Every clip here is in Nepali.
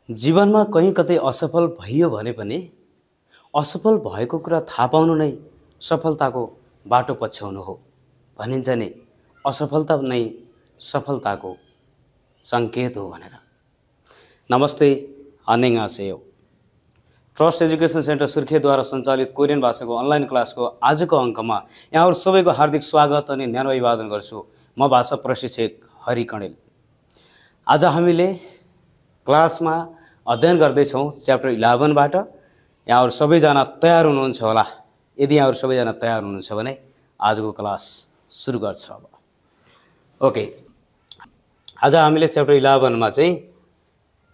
जीवनमा कहीँ कतै असफल भइयो भने पनि असफल भएको कुरा थाहा पाउनु नै सफलताको बाटो पछ्याउनु हो भनिन्छ नि। असफलता नै सफलताको सङ्केत हो भनेर। नमस्ते, अन्यङासेयो। ट्रस्ट एजुकेसन सेन्टर सुर्खेतद्वारा सञ्चालित कोरियन भाषाको अनलाइन क्लासको आजको अङ्कमा यहाँहरू सबैको हार्दिक स्वागत अनि न्यानो अभिवादन गर्छु। म भाषा प्रशिक्षक हरि कणेल। आज हामीले क्लासमा अध्ययन गर्दैछौँ च्याप्टर 11बाट। यहाँहरू सबैजना तयार हुनुहुन्छ होला? यदि यहाँहरू सबैजना तयार हुनुहुन्छ भने आजको क्लास सुरु गर्छ अब। ओके, आज हामीले च्याप्टर 11मा चाहिँ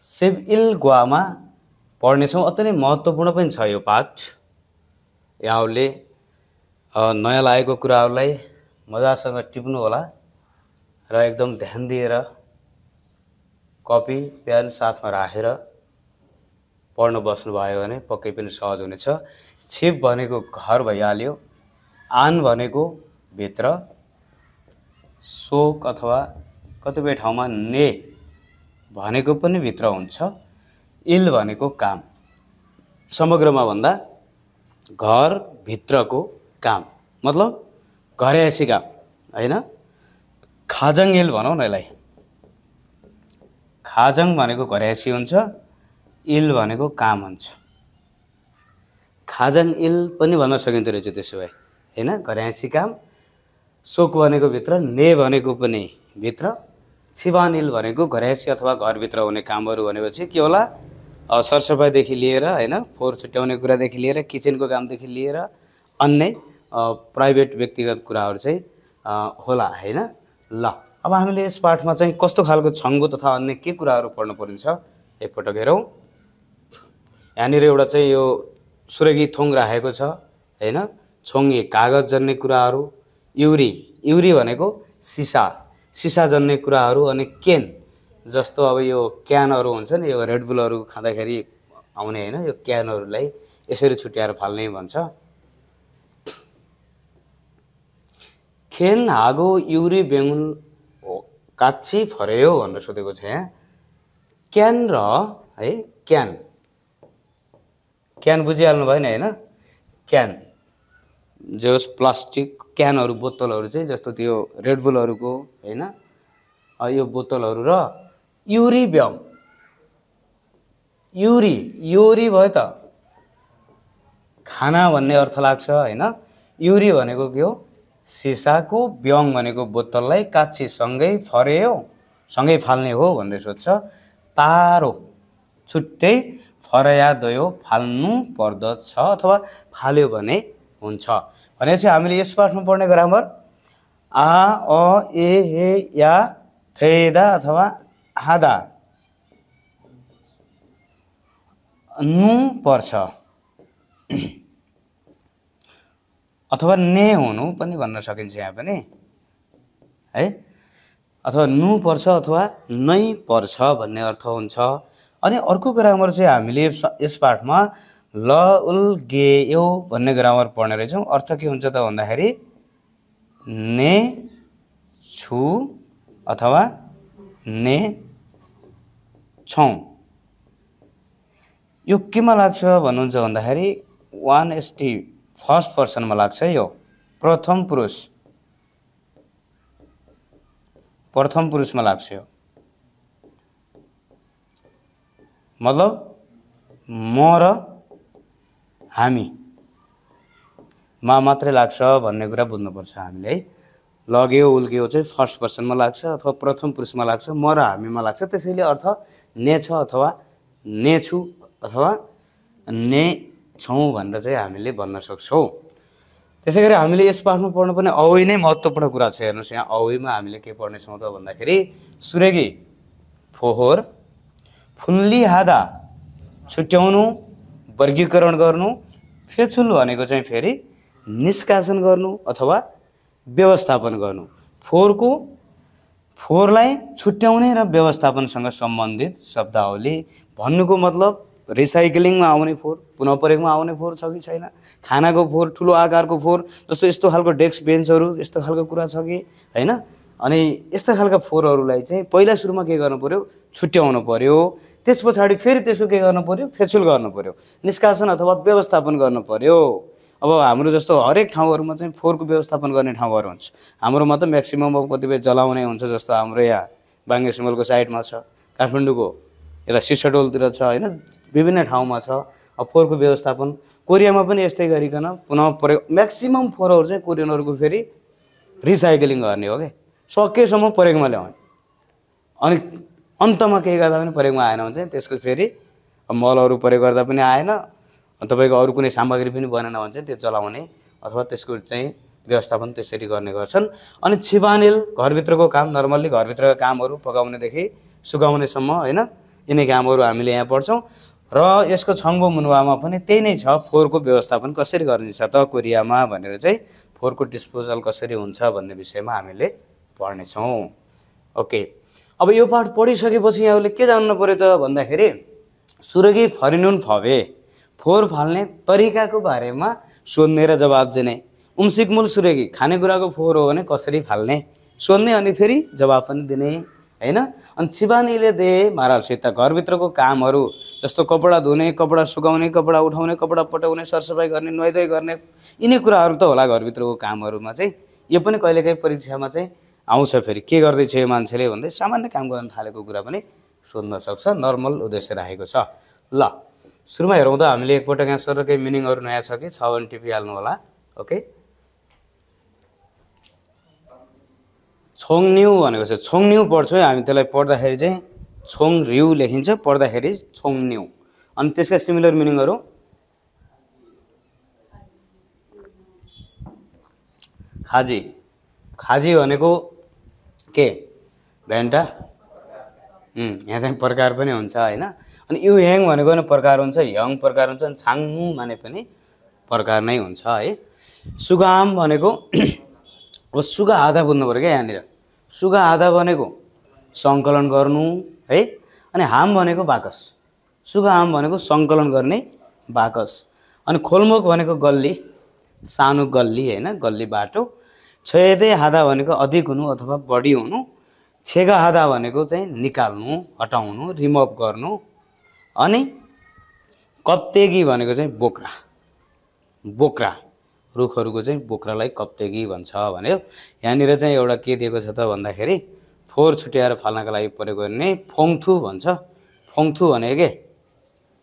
सेबइल ग्वामा पढ्नेछौँ। अति नै महत्त्वपूर्ण पनि छ यो पाठ। यहाँहरूले नयाँ लागेको कुराहरूलाई मजासँग टिप्नु होला र एकदम ध्यान दिएर कपी पेन साथमा राखेर पढ्न बस्नुभयो भने पक्कै पनि सहज हुनेछ। छेप भनेको घर भइहाल्यो, आन भनेको भित्र, शोक अथवा कतिपय ठाउँमा ने भनेको पनि भित्र हुन्छ, इल भनेको काम। समग्रमा भन्दा घर भित्रको काम मतलब घरयासी काम हैन। खाजङ इल भनौँ न यसलाई। खाजङ भनेको घरयासी हुन्छ, इल भनेको काम हुन्छ। खाजङ इल पनि भन्न सकिँदो रहेछ त्यसो भए हैन। घरयासी काम, शोक भनेको भित्र, ने भनेको पनि भित्र, छिवान इल भनेको घरयासी अथवा घरभित्र हुने कामहरू भनेपछि के होला? सरसफाइदेखि लिएर हैन, फोहोर छुट्याउने कुरादेखि लिएर, किचनको कामदेखि लिएर अन्य प्राइभेट व्यक्तिगत कुराहरू चाहिँ होला हैन। ल, अब हामीले यस पाठमा चाहिँ कस्तो खालको छङ्गो तथा अन्य के कुराहरू पढ्न परिन्छ एकपटक हेरौँ। यहाँनिर एउटा चाहिँ यो सुरगी थोङ राखेको छ हैन। छोङ्गे कागज जन्ने कुराहरू, युरी भनेको सिसा जन्ने कुराहरू, अनि केन जस्तो अब यो क्यानहरू हुन्छ नि, यो रेडबुलहरू खाँदाखेरि आउने हैन, यो क्यानहरूलाई यसरी छुट्याएर फाल्ने भन्छ। खेन हागो युरी बेङ्गुन काच्छी फर्यो भनेर सोधेको छ यहाँ। क्यान र है, क्यान बुझिहाल्नु भएन हैन। क्यान जस प्लास्टिक क्यानहरू, बोतलहरू चाहिँ जस्तो त्यो रेडबुलहरूको हैन, यो बोतलहरू र युरी ब्याङ। युरी भयो त खाना भन्ने अर्थ लाग्छ हैन। युरी भनेको के हो? सिसाको, ब्याङ भनेको बोतललाई, काच्छी सँगै फर्यो, सँगै फाल्ने हो भनेर सोध्छ। तारो छुट्टै, फरया दयो फाल्नु पर्दछ अथवा फाल्यो भने हुन्छ। भनेपछि हामीले यस पाठमा पढ्ने ग्रामर आ, अ, ए, हे, या, थेदा अथवा हादा नु पर्छ अथवा ने हुनु पनि भन्न सकिन्छ यहाँ पनि है। अथवा नु पर्छ अथवा नै पर्छ भन्ने अर्थ हुन्छ। अनि अर्को ग्रामर चाहिँ हामीले यस पाठमा ल उल गे यो भन्ने ग्रामर पढ्ने रहेछौँ। अर्थ के हुन्छ त भन्दाखेरि ने छु अथवा ने छौँ। यो केमा लाग्छ भन्नुहुन्छ भन्दाखेरि 1st फर्स्ट पर्सनमा लाग्छ। यो प्रथम पुरुषमा लाग्छ। यो मतलब म र हामी मा मात्रै लाग्छ भन्ने कुरा बुझ्नुपर्छ हामीले है। लग्यो उल्ग्यो चाहिँ फर्स्ट पर्सनमा लाग्छ अथवा प्रथम पुरुषमा लाग्छ, म र हामीमा लाग्छ। त्यसैले अर्थ ने छ अथवा ने छु अथवा ने छौँ भनेर चाहिँ हामीले भन्न सक्छौँ। त्यसै गरी हामीले यस पाठमा पढ्नु पर्ने औई नै महत्त्वपूर्ण कुरा छ। हेर्नुहोस् यहाँ औईमा हामीले के पढ्नेछौँ त भन्दाखेरि सुरेगी फोहोर, फुल्ली हादा छुट्याउनु, वर्गीकरण गर्नु, फेछुल भनेको चाहिँ फेरि निष्कासन गर्नु अथवा व्यवस्थापन गर्नु। फोहोरलाई छुट्याउने र व्यवस्थापनसँग सम्बन्धित शब्दावली। भन्नुको मतलब रिसाइक्लिङमा आउने फोहोर, पुनः प्रयोगमा आउने फोहोर छ कि छैन, खानाको फोहोर, ठुलो आकारको फोहोर जस्तो यस्तो खालको डेस्क बेन्चहरू यस्तो खालको कुरा छ कि हैन, अनि यस्ता खालका फोहोरहरूलाई चाहिँ पहिला सुरुमा के गर्नु पर्यो, छुट्याउनु पर्यो। त्यस पछाडि फेरि त्यसको के गर्नु पर्यो, फेरछुल गर्नु पर्यो, निष्कासन अथवा व्यवस्थापन गर्नु पर्यो। अब हाम्रो जस्तो हरेक ठाउँहरूमा चाहिँ फोहोरको व्यवस्थापन गर्ने ठाउँहरू हुन्छ। हाम्रोमा त म्याक्सिमम अब कतिपय जलाउने हुन्छ, जस्तो हाम्रो यहाँ बाङ्गे सिमलको साइडमा छ, काठमाडौँको यता सिसडोलतिर छ होइन, विभिन्न ठाउँमा छ। अब फोहोरको व्यवस्थापन कोरियामा पनि यस्तै गरिकन पुनः प्रयोग, म्याक्सिमम फोहोरहरू चाहिँ कोरियनहरूको फेरि रिसाइक्लिङ गर्ने हो क्या, सकेसम्म प्रयोगमा ल्याउने। अनि अन्तमा केही गर्दा पनि प्रयोगमा आएन भने चाहिँ त्यसको फेरि मलहरू प्रयोग गर्दा पनि आएन, तपाईँको अरू कुनै सामग्री पनि बनेन भने चाहिँ त्यो जलाउने अथवा त्यसको चाहिँ व्यवस्थापन त्यसरी गर्ने गर्छन्। अनि छिबानिल घरभित्रको काम, नर्मल्ली घरभित्रका कामहरू पकाउनेदेखि सुकाउनेसम्म होइन, यिनै कामहरू हामीले यहाँ पढ्छौँ। र यसको छङ्गो मुनुवामा पनि त्यही नै छ, फोहोरको व्यवस्थापन कसरी गरिन्छ त कोरियामा भनेर चाहिँ, फोहोरको डिस्पोजल कसरी हुन्छ भन्ने विषयमा हामीले पढ्नेछौँ। ओके, अब यो पाठ पढिसकेपछि यहाँहरूले के जान्नु पर्यो त भन्दाखेरि, सुरगी फरिनुन फवे, फोहोर फाल्ने तरिकाको बारेमा सोध्ने र जवाब दिने। उम्सिकमुल सुरेगी, खानेकुराको फोहोर हो भने कसरी फाल्ने सोध्ने, अनि फेरि जवाब पनि दिने होइन। अनि छिबानीले दे मारालसित घरभित्रको कामहरू जस्तो कपडा धुने, कपडा सुकाउने, कपडा उठाउने, कपडा पटाउने, सरसफाइ गर्ने, नुहाइधुवाइ गर्ने, यिनै कुराहरू त होला घरभित्रको कामहरूमा चाहिँ। यो पनि कहिलेकाहीँ परीक्षामा चाहिँ आउँछ, फेरि के गर्दैछ यो मान्छेले भन्दै सामान्य काम गर्न थालेको कुरा पनि सोध्न सक्छ, नर्मल उद्देश्य राखेको छ। ल सुरुमा हेरौँ त, हामीले एकपटक यहाँ सर केही मिनिङहरू नयाँ छ कि छ भने टिपिहाल्नु होला। ओके, छोङन्यु भनेको छ, छोङन्यु पढ्छौँ है हामी, त्यसलाई पढ्दाखेरि चाहिँ छोङरिउ लेखिन्छ, पढ्दाखेरि छोङन्यु। अनि त्यसका सिमिलर मिनिङहरू खाजी, खाजी भनेको के भेन्टा, यहाँ चाहिँ प्रकार पनि हुन्छ होइन। अनि युहेङ भनेको पनि प्रकार हुन्छ, ह्याङ प्रकार हुन्छ, अनि छाङमु भने पनि प्रकार नै हुन्छ है। सुगाम भनेको अब सुगा आधा बुझ्नु पऱ्यो क्या यहाँनिर, सुगा आधा भनेको सङ्कलन गर्नु है। अनि हाम भनेको बाकस, सुगा हाम भनेको सङ्कलन गर्ने बाकस। अनि खोलमुख भनेको गल्ली, सानो गल्ली होइन, गल्ली बाटो। छेदे हादा भनेको अधिक हुनु अथवा बढी हुनु। छेगा हादा भनेको चाहिँ निकाल्नु, हटाउनु, रिमुभ गर्नु। अनि कप्तेगी भनेको चाहिँ बोक्रा, बोक्रा रुखहरूको चाहिँ बोक्रालाई कप्तेगी भन्छ भन्यो। यहाँनिर चाहिँ एउटा के दिएको छ त भन्दाखेरि, फोहोर छुट्याएर फाल्नका लागि प्रयोग गर्ने फोङथु भन्छ। फोङथु भनेको के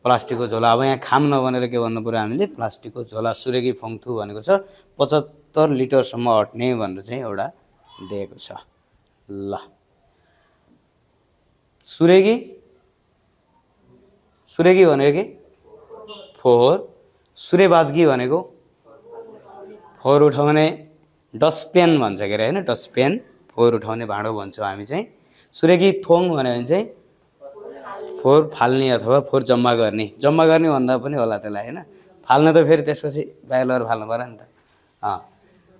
प्लास्टिकको झोला। अब यहाँ खाम नभनेर के भन्नु पऱ्यो हामीले, प्लास्टिकको झोला। सुरेगी फोङथु भनेको छ 75 लिटरसम्म अट्ने भनेर चाहिँ एउटा दिएको छ। ल सुरेगी, सुरेगी भनेको के फोहोर। सुरेबादगी भनेको फोहोर उठाउने डस्टबिन भन्छ के अरे होइन, डस्टबिन फोहोर उठाउने भाँडो भन्छौँ हामी चाहिँ। सुरेगी थोङ भन्यो भने चाहिँ फोहोर फाल्ने अथवा फोहोर जम्मा गर्ने, जम्मा गर्ने भन्दा पनि होला त्यसलाई होइन, फाल्न त फेरि त्यसपछि बाहिर लगेर फाल्नु पऱ्यो नि त।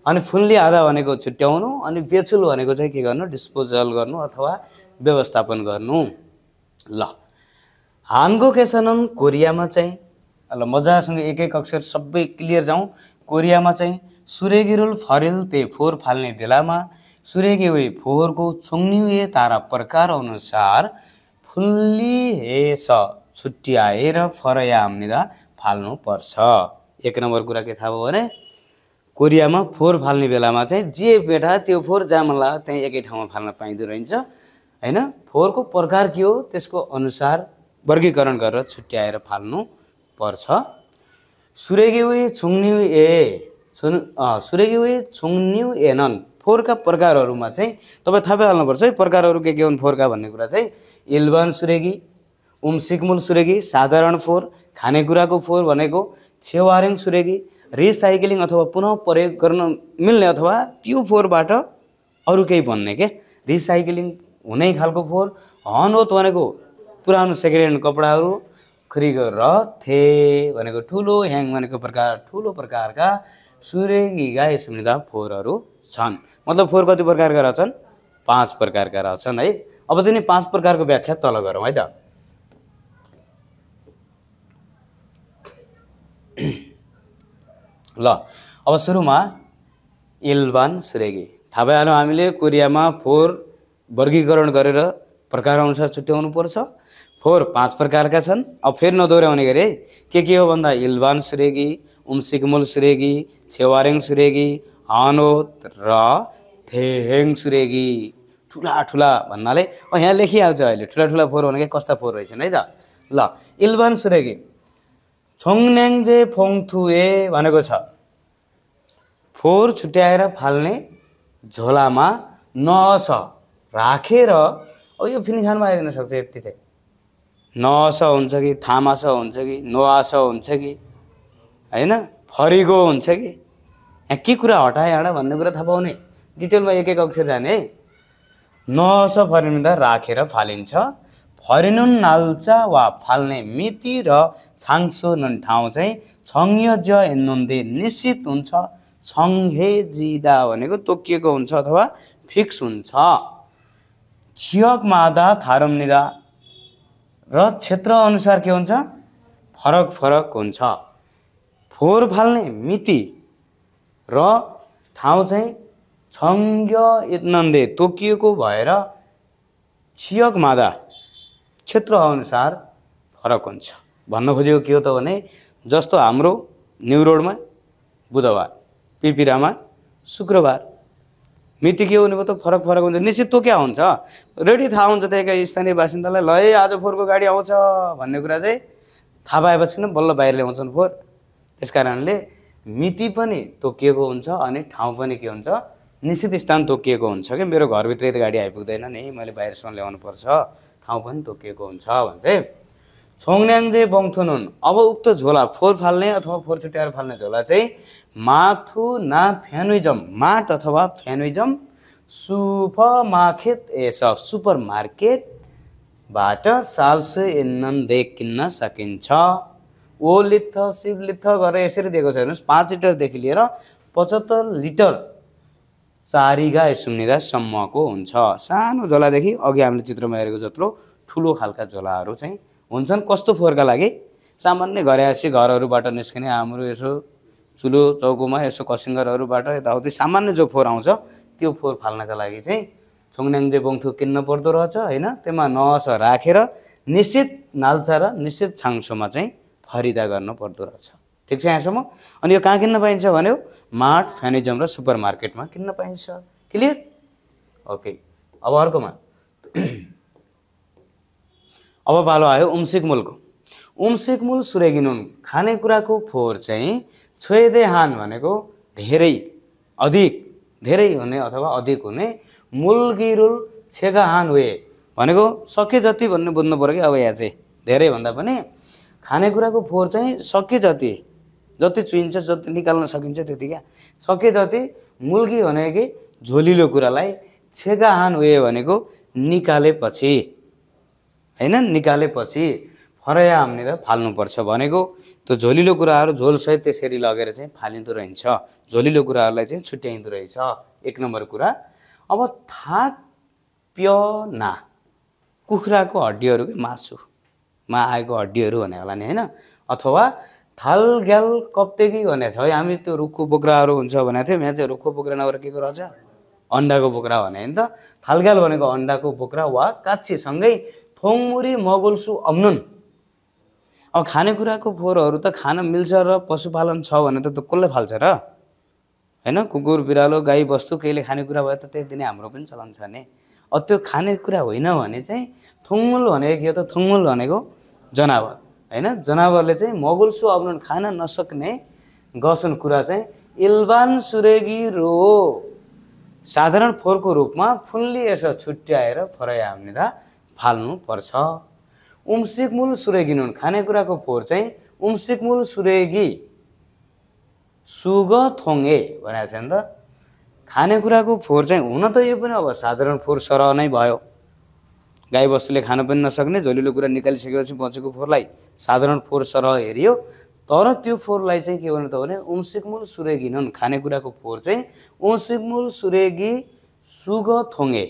अनि फुल्ली आधा भनेको छुट्याउनु, अनि बेचुल भनेको चाहिँ के गर्नु, डिस्पोजल गर्नु अथवा व्यवस्थापन गर्नु। ल हानको केसनम कोरियामा चाहिँ, ल मजासँग एक एक अक्षर सबै क्लियर जाउँ। कोरियामा चाहिँ सुरेगिरुल फरिल ते फोहोर फाल्ने बेलामा सुरेगी वे फोहोरको छुङ्निए तारा प्रकार अनुसार फुल्ली हेस छुट्याएर फरयाम्निदा फाल्नु पर्छ। एक नम्बर कुरा के थाहा भयो भने, कोरियामा फोहोर फाल्ने बेलामा चाहिँ जे बेटा त्यो फोहोर जहाँ मन लाग्यो त्यहीँ एकै ठाउँमा फाल्न पाइँदो रहन्छ होइन। फोहोरको प्रकार के हो त्यसको अनुसार वर्गीकरण गरेर छुट्याएर फाल्नु पर्छ। सुरेगी वे छुङ्न्यु ए सुरेगी वे छुङ्न्यु एनन्, फोहोरका प्रकारहरूमा चाहिँ तपाईँ थाहा पाइहाल्नुपर्छ है, प्रकारहरू के हुन् फोहोरका भन्ने कुरा चाहिँ। इल्बान सुरेगी, उम्सिकमुल सुरेगी साधारण फोहोर, खानेकुराको फोहोर भनेको छेवारिङ सुरेगी रिसाइक्लिङ अथवा पुनः प्रयोग गर्न मिल्ने अथवा त्यो फोहोरबाट अरू केही बन्ने के रिसाइक्लिङ हुने खालको फोहोर। हनोत भनेको पुरानो सेकेन्ड ह्यान्ड कपडाहरू। खरिग र थे भनेको ठुलो, ह्याङ भनेको प्रकार ठुलो प्रकारका सुरेगीगा यसमिदा फोहोरहरू छन्। मतलब फोहोर कति प्रकारका रहछन्, 5 प्रकारका रहछन् है। अब तिनी 5 प्रकारको व्याख्या तल गरौँ है त। ल अब सुरुमा इल्बान सुरेगी थाहा भइहाल्यो हामीले कोरियामा फोहोर वर्गीकरण गरेर प्रकार अनुसार छुट्याउनु पर्छ। फोहोर 5 प्रकारका छन्। अब फेरि नदोहोऱ्याउने गरे के हो भन्दा इल्भान सुरेगी, उम्सिकमुल सुरेगी, छेवारेङ सुरेगी, हानोत र थेहेङ सुरेगी। ठुला ठुला भन्नाले यहाँ लेखिहाल्छ अहिले ठुला ठुला फोहोर भनेको कस्ता फोहोर रहेछन् है त। ल इल्भान सुरेगी छोङन्याङ्जे फोङथुए भनेको छ फोहोर छुट्याएर फाल्ने झोलामा नअस राखेर। अब यो फिनिखानमा आइदिन सक्छ यति चाहिँ नअस हुन्छ कि थामास हुन्छ कि नोआस हुन्छ कि हैन फरिगो हुन्छ कि यहाँ के कुरा हटाए हाडा भन्ने कुरा थाहा पाउने डिटेलमा एक एक अक्षर जाने है। नअस फरिँदा राखेर फालिन्छ। फरिनुन नाल्चा वा फाल्ने मिति र छाङसो नुन ठाउँ चाहिँ छङ्यज एन्नुन्दे निश्चित हुन्छ। छङ्हे जिदा भनेको तोकिएको हुन्छ अथवा फिक्स हुन्छ। छियक मादा थारमनिदा र क्षेत्र अनुसार के हुन्छ फरक फरक हुन्छ। फोहोर फाल्ने मिति र ठाउँ चाहिँ छङ्य एन्नुन्दे तोकिएको भएर छियक मादा क्षेत्र अनुसार फरक हुन्छ। भन्न खोजेको के हो त भने जस्तो हाम्रो न्यु रोडमा बुधबार, पिपिरामा शुक्रबार, मिति के हुने भयो त फरक फरक हुन्छ। निश्चित तोक्या हुन्छ रेडी थाहा हुन्छ त्यहाँका स्थानीय बासिन्दालाई ल है आज फोहोरको गाडी आउँछ भन्ने कुरा चाहिँ थाहा पाएपछि नै बल्ल बाहिर ल्याउँछन् फोहोर। त्यस कारणले मिति पनि तोकिएको हुन्छ अनि ठाउँ पनि के हुन्छ निश्चित स्थान तोकिएको हुन्छ कि मेरो घरभित्रै त गाडी आइपुग्दैन नि मैले बाहिरसम्म ल्याउनु पर्छ ठाउँ पनि तोकिएको हुन्छ भन्छ। छोङन्याङ्जे बङथुनुन अब उक्त झोला फोहोर फाल्ने अथवा फोहोर छुट्याएर फाल्ने झोला चाहिँ माथु ना फ्यानुइजम माट अथवा फ्यानुइजम सुपर मार्केटबाट साल्स एन्नन्दे किन्न सकिन्छ। ओ लिथ शिव लिथ गरेर यसरी दिएको छ हेर्नुहोस् 5 लिटरदेखि लिएर 75 लिटर चारिगा सुम्निदासम्मको हुन्छ। सानो झोलादेखि अघि हामीले चित्रमा हेरेको जत्रो ठुलो खालका झोलाहरू चाहिँ हुन्छन्। कस्तो फोहोरका लागि सामान्य घरयासी घरहरूबाट निस्किने हाम्रो यसो चुलो चौकोमा यसो कसिङ्गरहरूबाट यताउति सामान्य जो फोहोर आउँछ त्यो फोहोर फाल्नका लागि चाहिँ छोङन्याङ्जे बङथु किन्न पर्दो रहेछ हैन। त्यसमा नअस राखेर निश्चित नाल्चा र निश्चित छाङसोमा चाहिँ फरिदा गर्न पर्दो रहेछ। ठिक छ यहाँसम्म। अनि यो कहाँ किन्न पाइन्छ भन्यो मार्ट फ्यानिजम र सुपर मार्केटमा किन्न पाइन्छ। Clear okay. अब अर्कोमा अब पालो आयो उम्सिकमुलको। उम्सिकमुल सुरेगिनुन खानेकुराको फोहोर चाहिँ छोएदेहान भनेको धेरै अधिक धेरै हुने अथवा अधिक हुने मुलगिरुल छेगाहान हुए भनेको सके जति भन्ने बुझ्नु पर्यो कि अब यहाँ चाहिँ धेरै भन्दा पनि खानेकुराको फोहोर चाहिँ सके जति जति चुइन्छ जति निकाल्न सकिन्छ त्यति क्या सके जति मुल्गी भनेको झोलिलो कुरालाई छेगाहान हुए भनेको निकालेपछि हैन निकालेपछि फरया हामीनेर फाल्नुपर्छ भनेको त्यो झोलिलो कुराहरू झोलसहित त्यसरी लगेर चाहिँ फालिँदो रहन्छ। झोलिलो कुराहरूलाई चाहिँ छुट्याइँदो रहेछ एक नम्बर कुरा। अब थाक प्यना कुखुराको हड्डीहरू के मासुमा आएको हड्डीहरू भने होला नि हैन अथवा थालग्याल कप्तेकी भनेको छ है। हामी त्यो रुखको बोक्राहरू हुन्छ भनेको थियौँ। यहाँ चाहिँ रुखको बोक्रा नभएर के रहेछ अन्डाको बोक्रा भने हैन त। थालग्याल भनेको अन्डाको बोक्रा वा काच्छीसँगै थोङमुरी मगुल्सु अम्नुन। अब खानेकुराको फोहोरहरू त खान मिल्छ र पशुपालन छ भने त कसले फाल्छ र हैन। कुकुर बिरालो गाई बस्तु केहीले खानेकुरा भयो त त्यही दिने हाम्रो पनि चलन छ नि। अब त्यो खानेकुरा होइन भने चाहिँ थोङमुल भनेको के हो त थोङमुल भनेको जनावर हैन। जनावरले चाहिँ मगुल्सु अम्नुन खान नसक्ने गसन कुरा चाहिँ इल्बान सुरेगी रो साधारण फोहोरको रूपमा फुल्ली यसो छुट्याएर फरया हामीदा फाल्नु पर्छ। उम्सिकमुल सुरेगिनुन खानेकुराको फोहोर चाहिँ उम्सिकमुल सुरेगी सुग थोङे भनेको छ नि त। खानेकुराको फोहोर चाहिँ हुन त यो पनि अब साधारण फोहोर सरह नै भयो। गाई बस्तुले खान पनि नसक्ने झोलिलो कुरा निकालिसकेपछि बचेको फोहोरलाई साधारण फोहोर सरह हेरियो। तर त्यो फोहोरलाई चाहिँ के गर्नु त भने उम्सिकमुल सुरेगिनुन खानेकुराको फोहोर चाहिँ उम्सिकमुल सुरेगी सुग थोङे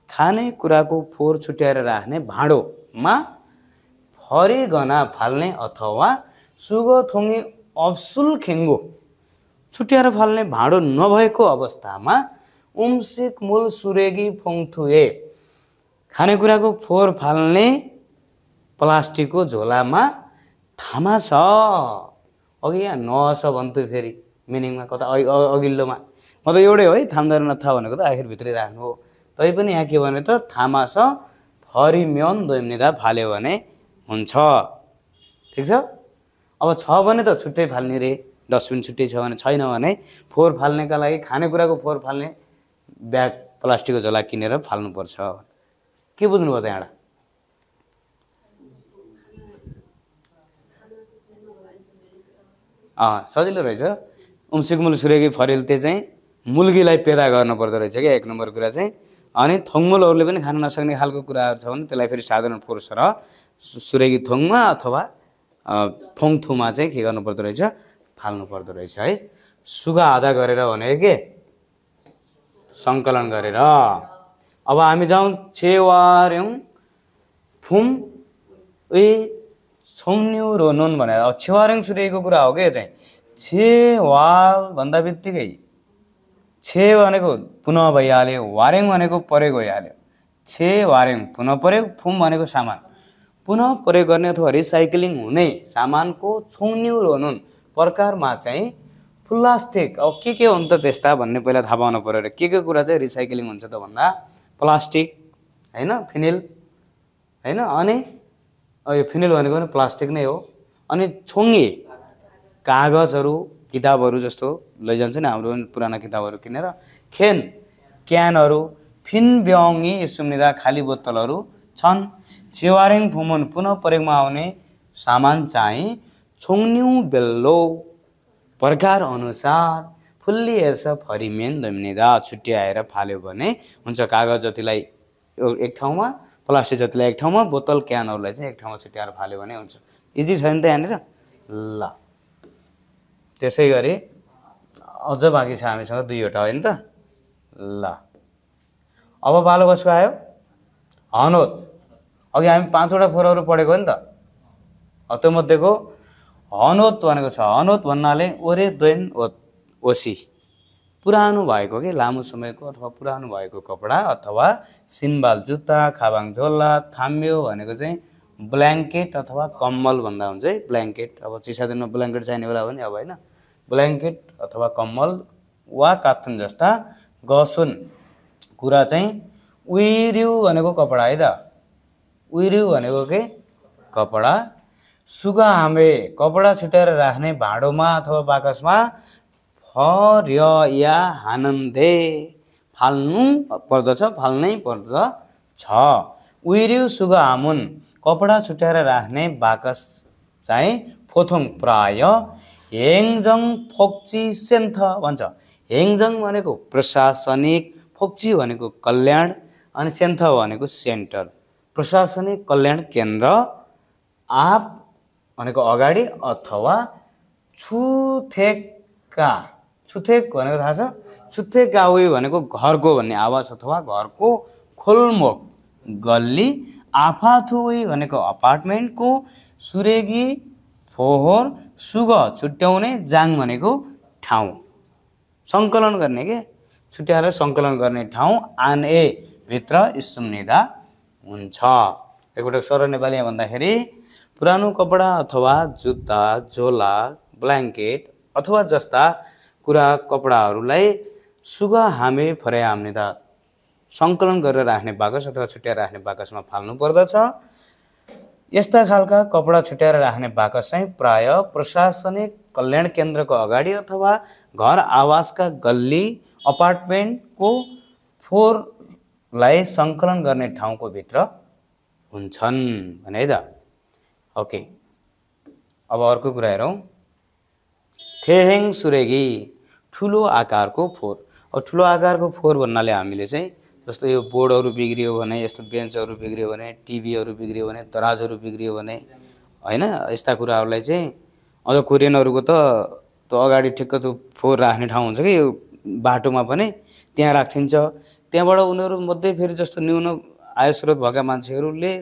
खानेकुराको फोहोर छुट्याएर राख्ने भाँडोमा फरिगना फाल्ने अथवा सुग थोङे अब्सुल खेङ्गो छुट्याएर फाल्ने भाँडो नभएको अवस्थामा उम्सिक मूल सुरेगी फोङथुए खानेकुराको फोहोर फाल्ने प्लास्टिकको झोलामा थामा छ। अघि यहाँ नछ भन्थ्यो फेरि मिनिङमा कता अघिल्लोमा म त एउटै हो है थाम्दा नथा भनेको त आखिर भित्रै राख्नु हो। तैपनि यहाँ के भने त थामा छ फरिम्योन दोइम्निदा फाल्यो भने हुन्छ। ठिक छ। अब छ भने त छुट्टै फाल्ने रे डस्टबिन छुट्टै छ भने, छैन भने फोहोर फाल्नेका लागि खानेकुराको फोहोर फाल्ने ब्याग प्लास्टिकको झोला किनेर फाल्नुपर्छ। के बुझ्नुभयो त यहाँ? सजिलो रहेछ। उम्सिक मुल सुरेगी फरेलते चाहिँ मुल्कीलाई पेदा गर्नुपर्दो रहेछ क्या एक नम्बर कुरा चाहिँ। अनि थोङमुलहरूले पनि खान नसक्ने खालको कुराहरू छ भने त्यसलाई फेरि साधारण फोर्स र सुरेगी थोङमा अथवा फोङथुमा चाहिँ के गर्नुपर्दो रहेछ? फाल्नु पर्दो रहेछ है। सुगा आधा गरेर भने के सङ्कलन गरेर। अब हामी जाउँ छेवार्यौँ फुम ए छोङ्न्यु रोनुन भनेर। अब छेवार्यौँ सुरेगीको कुरा हो क्या चाहिँ। छेवाल भन्दा बित्तिकै छे भनेको पुनः भइहाल्यो, वार्यङ भनेको प्रयोग भइहाल्यो। छे वार्यङ पुनः प्रयोग, फुम भनेको सामान पुनः प्रयोग गर्ने अथवा रिसाइक्लिङ हुने सामानको छोङ्न्यु रोनुन प्रकारमा चाहिँ प्लास्टिक। अब के हुन्छ त्यस्ता भन्ने पहिला थाहा पाउनु पर्यो र के कुरा चाहिँ रिसाइक्लिङ हुन्छ त भन्दा प्लास्टिक हैन, फिनिल हैन, अनि यो फिनिल भनेको पनि प्लास्टिक नै हो। अनि छोङ्गे कागजहरू किताबहरू जस्तो लैजान्छ नि हाम्रो पुराना किताबहरू किनेर। खेन क्यानहरू, फिन ब्याङ्गी सुम्निदा खाली बोतलहरू छन्। छेवारेङ फुमुन पुनः प्रयोगमा आउने सामान चाहिँ छोङ्न्यु बेल्लो प्रकार अनुसार फुल्ली एस फरिमेन दोमिनेदा छुट्याएर फाल्यो भने हुन्छ। कागज जतिलाई एक ठाउँमा, प्लास्टिक जतिलाई एक ठाउँमा, बोतल क्यानहरूलाई चाहिँ एक ठाउँमा छुट्याएर फाल्यो भने हुन्छ। इजी छ नि त यहाँनिर? ल त्यसै गरी अझ बाँकी छ हामीसँग दुईवटा होइन त? ल अब बालो कसको आयो? हनोत। अघि हामी 5वटा फोहोरहरू पढेको नि त। त्यो मध्येको हनोत भनेको छ। हनोत भन्नाले ओरे दोइन ओसी पुरानो भएको के लामो समयको अथवा पुरानो भएको कपडा अथवा सिनबाल जुत्ता, खाबाङ झोला, थाम्यो भनेको चाहिँ ब्ल्याङ्केट अथवा कम्मल भन्दा हुन्छ है। ब्ल्याङ्केट अब चिसा दिनमा ब्ल्याङ्केट चाहिने बेला हो नि अब होइन। ब्ल्याङ्केट अथवा कम्मल वा काथुन जस्ता गसुन कुरा चाहिँ उइर्यु भनेको कपडा है त। उइर्यु भनेको के कपडा। सुगा हामे कपडा छुट्याएर राख्ने भाँडोमा अथवा बाकसमा फर्य या हानन्दे फाल्नु पर्दछ, फाल्नै पर्दछ। उइर्यु सुगा हामुन कपडा छुट्याएर राख्ने बाकस चाहिँ फोथोङ प्राय हेङजङ फोक्ची सेन्थ भन्छ। हेङजङ भनेको प्रशासनिक, फोक्ची भनेको कल्याण, अनि सेन्थ भनेको सेन्टर प्रशासनिक कल्याण केन्द्र आप भनेको अगाडि अथवा छुथेका, छुथेक भनेको थाहा छ? छुथेकाउई भनेको घरको भन्ने आवाज अथवा घरको खोलमोक गल्ली। आफाथुई भनेको अपार्टमेन्टको, सुरेगी फोहोर सुग छुट्याउने, जाङ भनेको ठाउँ सङ्कलन गर्ने के छुट्याएर सङ्कलन गर्ने ठाउँ। आन ए भित्र सुम्निदा हुन्छ। एकपटक सरल नेपालीमा भन्दाखेरि पुरानो कपडा अथवा जुत्ता, झोला, ब्ल्याङ्केट अथवा जस्ता कुरा कपडाहरूलाई सुगा हामे फर्या हाम्निदा सङ्कलन गरेर राख्ने बाकस अथवा छुट्याएर राख्ने बाकसमा फाल्नु पर्दछ। यस्ता खालका कपडा छुट्याएर राख्ने बाकस चाहिँ प्राय प्रशासनिक कल्याण केन्द्रको अगाडि अथवा घर आवासका गल्ली अपार्टमेन्टको फोहोरलाई सङ्कलन गर्ने ठाउँको भित्र हुन्छन् भने है त। ओके अब अर्को कुरा हेरौँ। थेहेङ सुरेगी ठुलो आकारको फोहोर। अब ठुलो आकारको फोहोर भन्नाले हामीले चाहिँ जस्तो यो बोर्डहरू बिग्रियो भने, यस्तो बेन्चहरू बिग्रियो भने, टिभीहरू बिग्रियो भने, दराजहरू बिग्रियो भने होइन, यस्ता कुराहरूलाई चाहिँ अझ कोरियनहरूको त त्यो अगाडि ठिक्क त्यो फोहोर राख्ने ठाउँ हुन्छ कि यो बाटोमा पनि त्यहाँ राखिन्छ। त्यहाँबाट उनीहरू मध्ये फेरि जस्तो न्यून आय स्रोत भएका मान्छेहरूले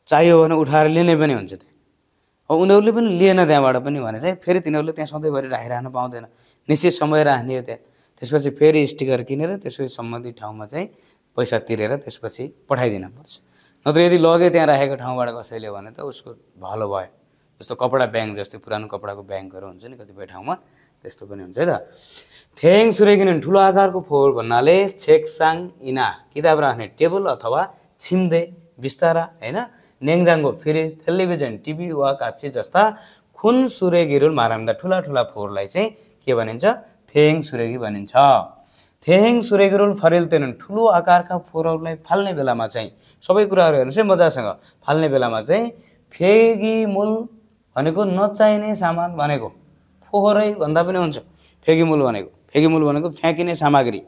चाहियो भने उठाएर लिने पनि हुन्छ त्यहाँ। अब उनीहरूले पनि लिएन त्यहाँबाट पनि भने चाहिँ फेरि तिनीहरूले त्यहाँ सधैँभरि राखिरहन पाउँदैन, निश्चित समय राख्ने हो त्यहाँ। त्यसपछि फेरि स्टिकर किनेर त्यसपछि सम्बन्धित ठाउँमा चाहिँ पैसा तिरेर त्यसपछि पठाइदिन पर्छ। नत्र यदि लगे त्यहाँ राखेको ठाउँबाट कसैले भने त उसको भलो भयो। जस्तो कपडा ब्याङ्क जस्तै पुरानो कपडाको ब्याङ्कहरू हुन्छ नि कतिपय ठाउँमा, त्यस्तो पनि हुन्छ है त। थेङ सुरेगिन ठुलो आकारको फोहोर भन्नाले छेकसाङ इना किताब राख्ने टेबल अथवा छिम्दे बिस्तारा होइन, नेङजाङको फ्रिज, टेलिभिजन, टिभी वा काच्छी जस्ता खुन सुरेगिरुल माराम्दा ठुला ठुला फोहोरलाई चाहिँ के भनिन्छ? थेङ सुरेगी भनिन्छ। थेङ सुरेगिरुल फरेल्तेनन् ठुलो आकारका फोहोरहरूलाई फाल्ने बेलामा चाहिँ सबै कुराहरू हेर्नुहोस् है मजासँग, फाल्ने बेलामा चाहिँ फेगिमुल भनेको नचाहिने सामान भनेको, फोहोरै भन्दा पनि हुन्छ फेगिमुल भनेको। फेगिमुल भनेको फ्याँकिने सामग्री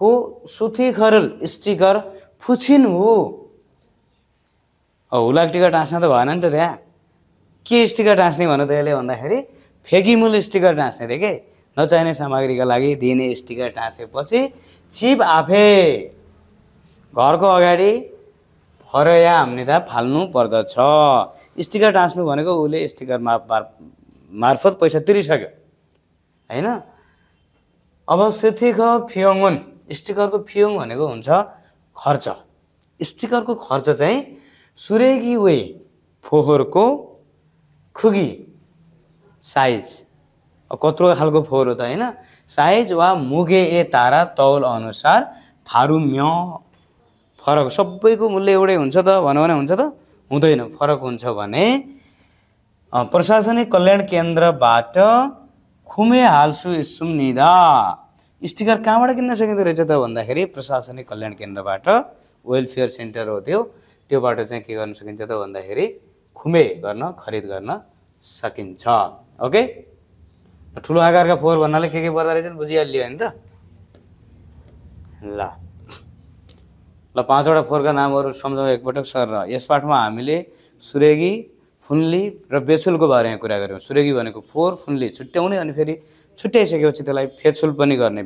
को सुथी खरल स्टिकर फुछिन हो। हुलाक टिका टाँस्न त भएन नि त, त्यहाँ के स्टिकर टाँस्ने भन्नु त यसले भन्दाखेरि फेगिमुल स्टिकर टाँस्ने रे के, नचाहिने सामग्रीका लागि दिने स्टिकर टाँसेपछि छिप आफे घरको अगाडि फरया हाम्निदा फाल्नु पर्दछ। स्टिकर टाँस्नु भनेको उसले स्टिकर मार्फत पैसा तिरिसक्यो होइन। अब सेथिख फियोङन स्टिकरको फियोङ भनेको हुन्छ खर्च। स्टिकरको खर्च चाहिँ सुरेगी वे फोहोरको खुगी साइज, कत्रो खालको फोहोर हो त होइन, साइज वा मुगे ए तारा तौल अनुसार थारुम्य फरक, सबैको मूल्य एउटै हुन्छ त भन्यो भने हुन्छ त हुँदैन, फरक हुन्छ भने प्रशासनिक कल्याण केन्द्रबाट खुमे हाल्सु इस्सुम निदा स्टिकर कहाँबाट किन्न सकिँदो रहेछ त भन्दाखेरि प्रशासनिक कल्याण केन्द्रबाट, वेलफेयर सेन्टर हो त्योबाट चाहिँ के गर्न सकिन्छ त भन्दाखेरि खुमे गर्न खरिद गर्न सकिन्छ। ओके, ठुलो आकारका फोहोर भन्नाले के पर्दो रहेछ बुझिहालियो होइन त। ल 5वटा फोहोरका नामहरू सम्झौँ एकपटक सर। यस पाठमा हामीले सुरेगी, फुन्ली र बेछुलको बारेमा कुरा गऱ्यौँ। सुरेगी भनेको फोहोर, फुन्ली छुट्याउने अनि फेरि छुट्याइसकेपछि त्यसलाई फेछुल पनि गर्ने,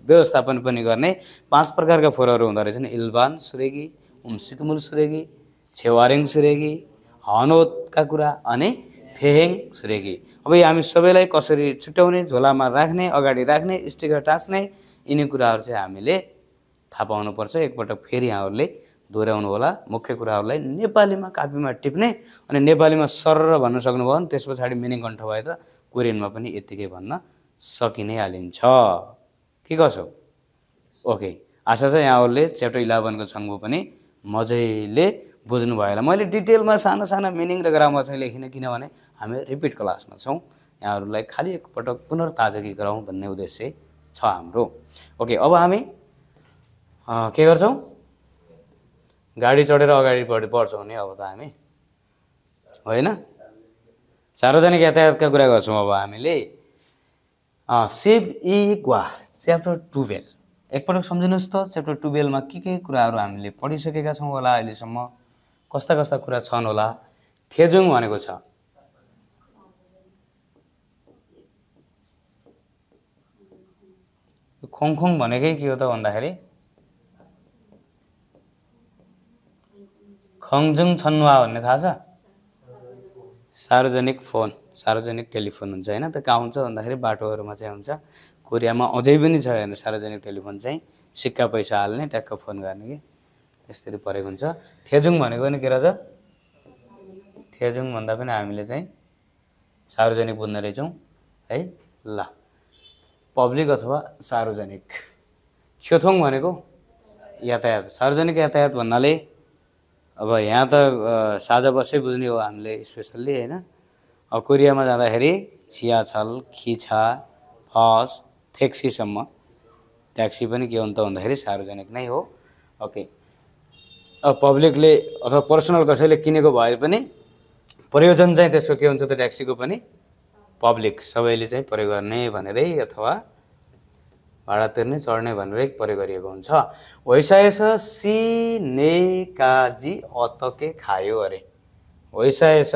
व्यवस्थापन पनि गर्ने 5 प्रकारका फोहोरहरू हुँदो रहेछन्। इल्बान सुरेगी, उम्सिकमुल सुरेगी, छेवारेङ सुरेगी, हनोतका कुरा अनि थेहेङ सुरेगी। अब हामी सबैलाई कसरी छुट्याउने, झोलामा राख्ने, अगाडि राख्ने, स्टिकर टाँस्ने, यिनी कुराहरू चाहिँ हामीले थाहा पाउनुपर्छ। एकपटक फेरि यहाँहरूले दोहोऱ्याउनु होला। मुख्य कुराहरूलाई नेपालीमा कापीमा टिप्ने अनि नेपालीमा सरर भन्न सक्नुभयो भने त्यस पछाडि मिनिङ कण्ठ भए त कोरियनमा पनि यत्तिकै भन्न सकिनै हालिन्छ के कसो। ओके, आशा छ यहाँहरूले च्याप्टर 11 को छङ्गु पनि मजाले बुझ्नुभयो होला। मैले डिटेलमा साना साना मिनिङ र ग्रामर चाहिँ लेखिनँ किनभने हामी रिपिट क्लासमा छौँ, यहाँहरूलाई खालि एकपटक पुनर्ताजगी गराउँ भन्ने उद्देश्य छ हाम्रो। ओके, अब हामी के गर्छौँ? गाडी चढेर अगाडि बढ्छौँ नि अब त हामी होइन, सार्वजनिक यातायातका कुरा गर्छौँ अब हामीले। सिप इ ग्वा च्याप्टर 12 एकपटक सम्झिनुहोस् त। च्याप्टर 12 मा के कुराहरू हामीले पढिसकेका छौँ होला अहिलेसम्म, कस्ता कस्ता कुरा छन् होला। थेजुङ भनेको छ खोङखोङ भनेकै के हो त भन्दाखेरि खङजुङ छन्नुवा भन्ने थाहा छ? सार्वजनिक फोन, सार्वजनिक टेलिफोन हुन्छ होइन। त कहाँ हुन्छ भन्दाखेरि बाटोहरूमा चाहिँ हुन्छ। कोरियामा अझै पनि छ हेर्नु, सार्वजनिक टेलिफोन चाहिँ सिक्का पैसा हाल्ने ट्याक्क फोन गर्ने कि त्यसरी परेको हुन्छ। थेजुङ भनेको नि के रहेछ? थेजुङ भन्दा पनि हामीले चाहिँ सार्वजनिक बुझ्ने रहेछौँ है। ल, पब्लिक अथवा सार्वजनिक। ख्योथोङ भनेको यातायात, सार्वजनिक यातायात भन्नाले अब यहाँ त साझा बसै बुझ्ने हो हामीले स्पेसल्ली होइन। अब कोरियामा जाँदाखेरि छियाछल, खिछा, फस, ट्याक्सीसम्म, ट्याक्सी पनि के हो त भन्दाखेरि सार्वजनिक नै हो। ओके, अब पब्लिकले अथवा पर्सनल कसैले किनेको भए पनि प्रयोजन चाहिँ त्यसको के हुन्छ त ट्याक्सीको पनि पब्लिक सबैले चाहिँ प्रयोग गर्ने भनेरै अथवा भाडा तिर्ने चढ्ने भनेरै प्रयोग गरिएको हुन्छ। वैसायस सिनेकाजी अतके खायो अरे। वैसायस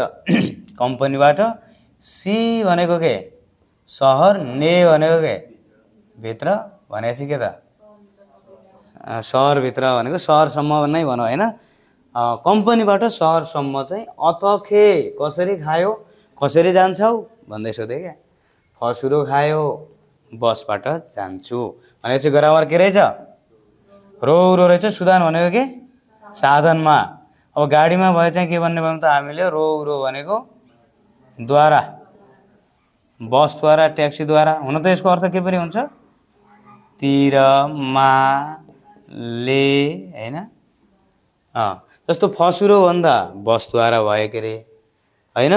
कम्पनीबाट, सी भनेको के सहर, ने भनेको के भित्र भनेपछि के त सहरभित्र भनेको सहरसम्म नै भनौँ होइन। कम्पनीबाट सहरसम्म चाहिँ अतखे कसरी खायो, कसरी जान्छौ भन्दै सोधे क्या। फसुरो खायो, बसबाट जान्छु भनेपछि ग्रामर के रहेछ रो रो रहेछ सुदान भनेको के साधनमा अब गाडीमा भए चाहिँ के भन्ने भयौं त हामीले रो रो भनेको द्वारा बसद्वारा ट्याक्सीद्वारा हुन त यसको अर्थ के पनि हुन्छ तिर मा ले हैन जस्तो फसुरो भन्दा बसद्वारा भयो के रे हैन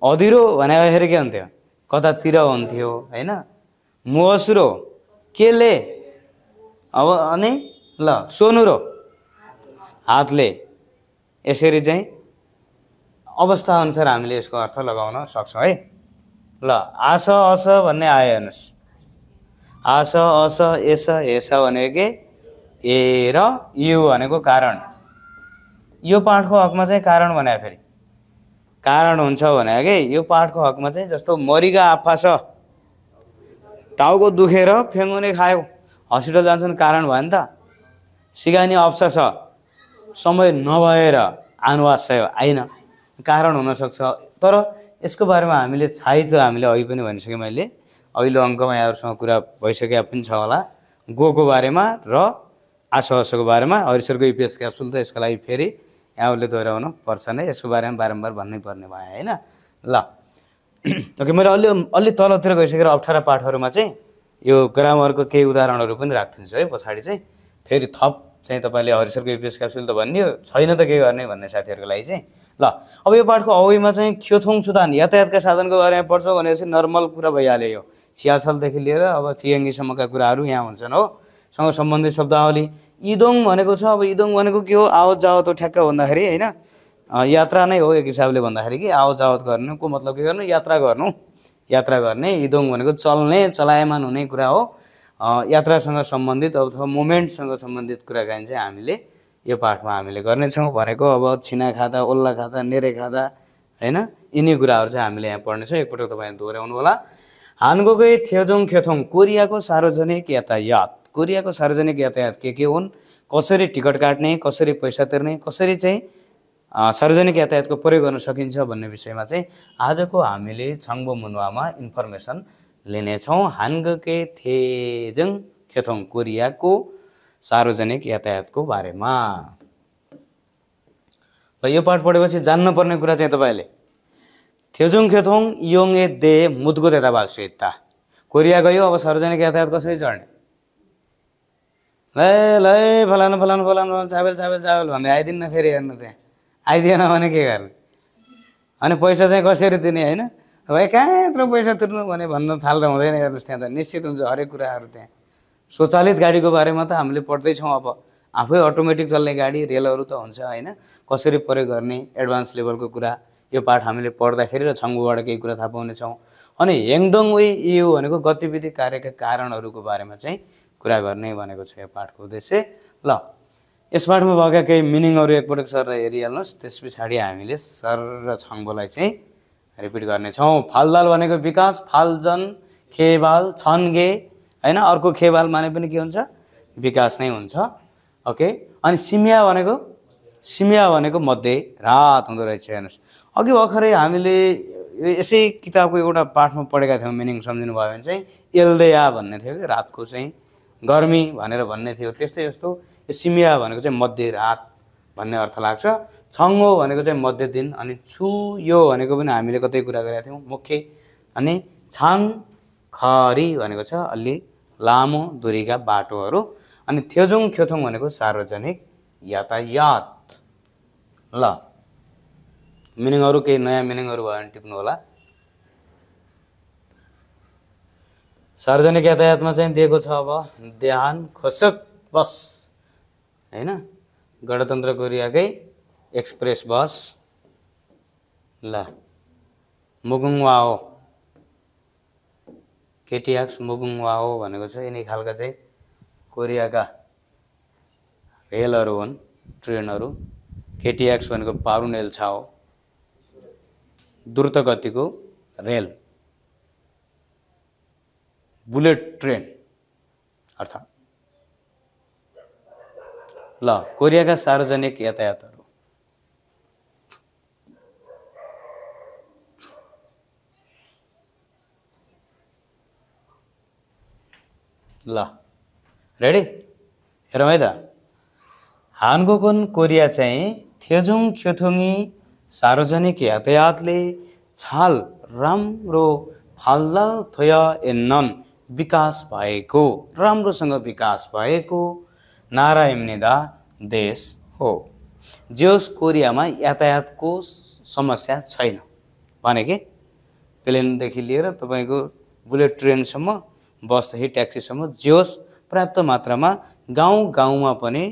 अदिरो भनेको के हुन्थ्यो कतातिर हुन्थ्यो हैन मुसुरो केले अब अनि ल सोनुरो हातले यसरी चाहिँ अवस्था अनुसार हामीले यसको अर्थ लगाउन सक्छौं है ल आस अस भन्ने आयो हेर्नुस् आस अस एस हेस भनेको के ए र यु भनेको कारण यो पाठको हकमा चाहिँ कारण भने फेरि कारण हुन्छ भने के यो पाठको हकमा चाहिँ जस्तो मरिगा आफा छ टाउको दुखेर फेङ्गुने खायो हस्पिटल जान्छन् कारण भयो नि त सिगानी अप्सा छ समय नभएर आनुवास्य आइन कारण हुन सक्छ तर यसको बारेमा हामीले हामीले अघि पनि भनिसके मैले अघिल्लो अङ्कमा यहाँहरुसँग कुरा भइसकेको पनि छ होला गोको बारेमा र आसहसको बारेमा हरिसरको इपिएस क्याप्सुल त यसका लागि फेरि यहाँले दोहोर्याउन पर्छ नै यसको बारेमा बारम्बार भन्नै पर्ने भयो हैन ल ओके मैले अलि तलतिर गइसकेर अप्ठ्यारा पाठहरुमा चाहिँ यो ग्रामरको केही उदाहरणहरु पनि राख्दिन्छु है पछाडी चाहिँ फेरि थप चाहिँ तपाईले हरिसरको इपिएस क्याप्सुल त भन्नियो छैन त के गर्ने भन्ने साथीहरुको लागि चाहिँ ल अब यो पाठको अवयमा चाहिँ ख्योथोङ सुदान यातायातका साधनको बारेमा पढ्छौ भनेपछि नर्मल कुरा भइहाल्यो यो छियाछल देखि लिएर अब फियङ्गी सम्मका कुराहरु यहाँ हुन्छन् हो सँग सम्बन्धित शब्दावली इदोङ भनेको छ अब इदोङ भनेको के हो आवत जावत हो ठ्याक्क भन्दाखेरि हैन यात्रा नै हो एक हिसाबले भन्दाखेरि कि आवत जावत गर्नुको मतलब के गर्नु यात्रा गर्ने इदोङ भनेको चल्ने चलायमान हुने कुरा हो यात्रासँग सम्बन्धित अथवा मोमेन्टसँग सम्बन्धित कुराकानी चाहिँ हामीले यो पाठमा हामीले गर्ने छौं भनेको अब छिना खादा ओल्ला खादा नेरे खादा हैन यिनी कुराहरु चाहिँ हामीले यहाँ पढ्ने छौं एकपटक तपाईले दोहोर्याउनु होला हानगोकै थेजोङ खेथोङ कोरियाको सार्वजनिक यातायात के हुन् कसरी टिकट काट्ने कसरी पैसा तिर्ने कसरी चाहिँ सार्वजनिक यातायातको प्रयोग गर्न सकिन्छ भन्ने विषयमा चाहिँ आजको हामीले छाङ्बो मुनुवामा इन्फर्मेसन लिने छौं हानगोकै थेजोङ खेथोङ कोरियाको सार्वजनिक यातायातको बारेमा र यो पाठ पढेपछि जान्न पर्ने कुरा चाहिँ तपाईले थेजोङ खेथोङ योङे दे मुदगो देता बालसिता कोरिया गयो अब सार्वजनिक यातायात कसरी चढ्ने ले फलान चाबेल भन्दै आइदिन्न फेरि हेर्नु त्यहाँ आइदिएन भने के गर्ने अनि पैसा चाहिँ कसरी दिने हैन भाइ कहाँ यत्रो पैसा तिर्नु भने भन्न थालेर हुँदैन हेर्नुस् त्यहाँ त निश्चित हुन्छ हरेक कुराहरु त्यहाँ स्वचालित गाडीको बारेमा त हामीले पढ्दै छौं अब आफै अटोमेटिक चल्ने गाडी रेलहरु त हुन्छ हैन कसरी प्रयोग गर्ने एडभान्स लेभलको कुरा यो पाठ हामीले पढ्दाखेरि र छाङ्बोबाट केही कुरा थाहा पाउने छौं अनि हेङदोङ वे यु भनेको गतिविधि कार्यका कारणहरुको बारेमा चाहिँ कुरा गर्ने भनेको छ यो पाठको उद्देश्य ल यस पाठमा भएका केही मिनिङहरु एकपटक सर हेरिहाल्नुस् त्यसपछि हामीले सर र छाङ्बोलाई चाहिँ रिपिट गर्ने छौं फालदाल भनेको विकास फालजन खेबाल छन्गे हैन अर्को खेबाल माने पनि के हुन्छ विकास नै हुन्छ ओके अनि सिमिया भनेको मध्य रात हुँदो रहेछ हेर्नुस् अघि भर्खरै हामीले यसै किताबको एउटा पाठमा पढेका थियौं मिनिङ सम्झिनु भयो भने चाहिँ एल्देया भन्ने थियो के रातको चाहिँ गर्मी भनेर भन्ने थियो त्यस्तै जस्तो यो सिमिया भनेको चाहिँ मध्य रात भन्ने अर्थ लाग्छ छङ्गो भनेको चाहिँ मध्य दिन अनि छु यो भनेको पनि हामीले कतै कुरा गरेका थियौं मुख्य अनि छाङ खरी भनेको छ अलि लामो दूरीका बाटोहरु अनि थेजोङ खेथोङ भनेको सार्वजनिक यातायात ल मिनिङहरु केही नयाँ मिनिङहरु भयो भने टिप्नु होला सार्वजनिक यातायातमा चाहिँ दिएको छ अब देहान खोसक बस हैन गणतन्त्र कोरियाकै एक्सप्रेस बस ल मुगुङवाओ केटीएक्स मुगुङवाओ भनेको छ यिनी खालका चाहिँ कोरियाका रेलहरु हुन् ट्रेनहरु केटीएक्स भनेको पारुनेल छाओ द्रुत गतिको रेल बुलेट ट्रेन अर्थात ल कोरियाका सार्वजनिक यातायातहरु ल रेडी हेरौँ है त हानगोकन कोरिया चाहिँ थेजुङ ख्योथुङी सार्वजनिक यातायातले छाल राम्रो फाल्दा थोय एन्नन विकास भएको राम्रोसँग विकास भएको नारा एम्निदा देश हो। जोस कोरियामा यातायातको समस्या छैन भने के प्लेनदेखि लिएर तपाईको बुलेट ट्रेनसम्म बसदेखि ट्याक्सीसम्म जोस पर्याप्त मात्रामा गाउँ-गाउँमा पनि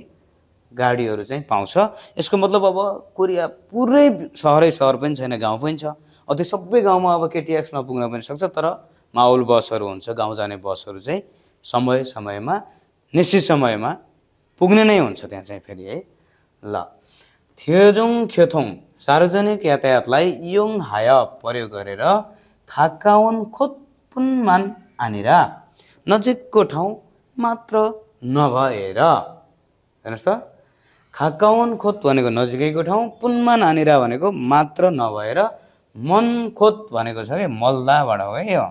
गाडीहरू चाहिँ पाउँछ। यसको मतलब अब कोरिया पुरै सहर पनि छैन गाउँ पनि छ। त्यो सबै गाउँमा अब केटीएक्स नपुग्न पनि सक्छ तर माउल बसहरू हुन्छ गाउँ जाने बसहरू चाहिँ समय समयमा निश्चित समयमा पुग्ने नै हुन्छ त्यहाँ चाहिँ फेरि है। ल थेजुङ ख्योथुङ सार्वजनिक यातायातलाई इयोङ हाय प्रयोग गरेर खाकाउन खोतपुनमान आनिरा नजिकको ठाउँ मात्र नभएर हेर्नुस् त खाकाउन खोत भनेको नजिकैको ठाउँ पुनमा नानिरा भनेको मात्र नभएर मन खोत भनेको छ के मल्दाबाट हो है यो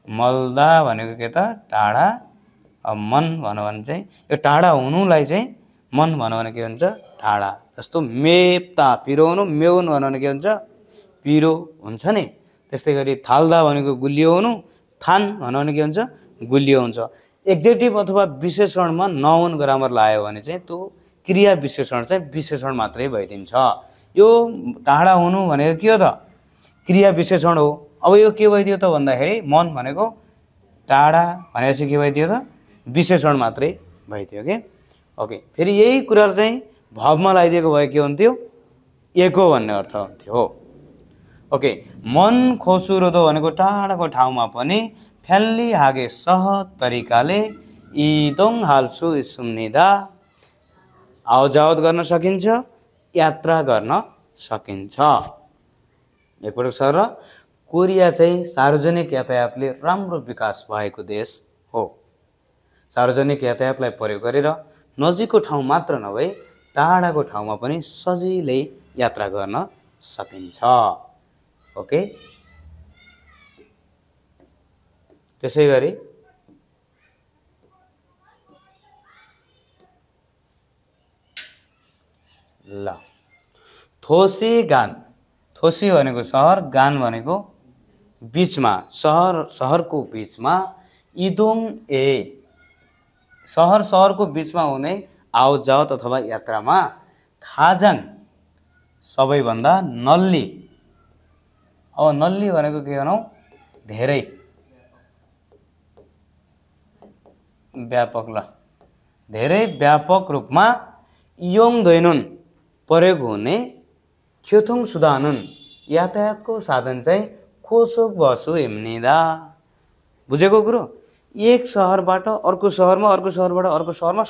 मल्दा भनेको के त टाढा अब मन भन्नु भने चाहिँ यो टाढा हुनुलाई चाहिँ मन भन्नु भने के हुन्छ टाढा जस्तो मेप्ता पिरो हुनु मेउन भन्नु भने के हुन्छ पिरो हुन्छ नि त्यस्तै गरी थाल्दा भनेको गुलियो हुनु थान भन्नु भने के हुन्छ गुलियो हुन्छ एक्जेक्टिभ अथवा विशेषणमा नाउन ग्रामर लायो भने चाहिँ त्यो क्रिया विशेषण चाहिँ विशेषण मात्रै भइदिन्छ। यो टाढा हुनु भनेको के हो त क्रिया विशेषण हो। अब यो के भइदियो त भन्दाखेरि मन भनेको टाढा भनेपछि के भइदियो त विशेषण मात्रै भइदियो के ओके। फेरि यही कुरा चाहिँ भवमा लगाइदिएको भए के हुन्थ्यो एको भन्ने अर्थ हुन्थ्यो ओके। मन खोसुरोदो भनेको टाढाको ठाउँमा पनि फ्याल्ली हागे सहज तरिकाले इदोङ हाल्सु सुम्निदा आवजावत गर्न सकिन्छ यात्रा गर्न सकिन्छ। एकपटक सर कोरिया चाहिँ सार्वजनिक यातायातले राम्रो विकास भएको देश हो। सार्वजनिक यातायातलाई प्रयोग गरेर नजिकको ठाउँ मात्र नभई टाढाको ठाउँमा पनि सजिलै यात्रा गर्न सकिन्छ ओके। त्यसै गरी ल थोसी गान थोसी भनेको सहर गान भनेको बीचमा सहरको बीचमा इदोङ ए सहरको बीचमा हुने आवजावत अथवा यात्रामा खाजाङ सबैभन्दा नल्ली अब नल्ली भनेको के भनौँ धेरै व्यापक ल धेरै व्यापक रूपमा इयोङ दैनुन प्रयोग हुने ख्योथुङ सुदानुन यातायातको साधन चाहिँ खोसोक बसु हिम्निदा बुझेको कुरो एक सहरबाट अर्को सहरमा अर्को सहरबाट अर्को सहरमा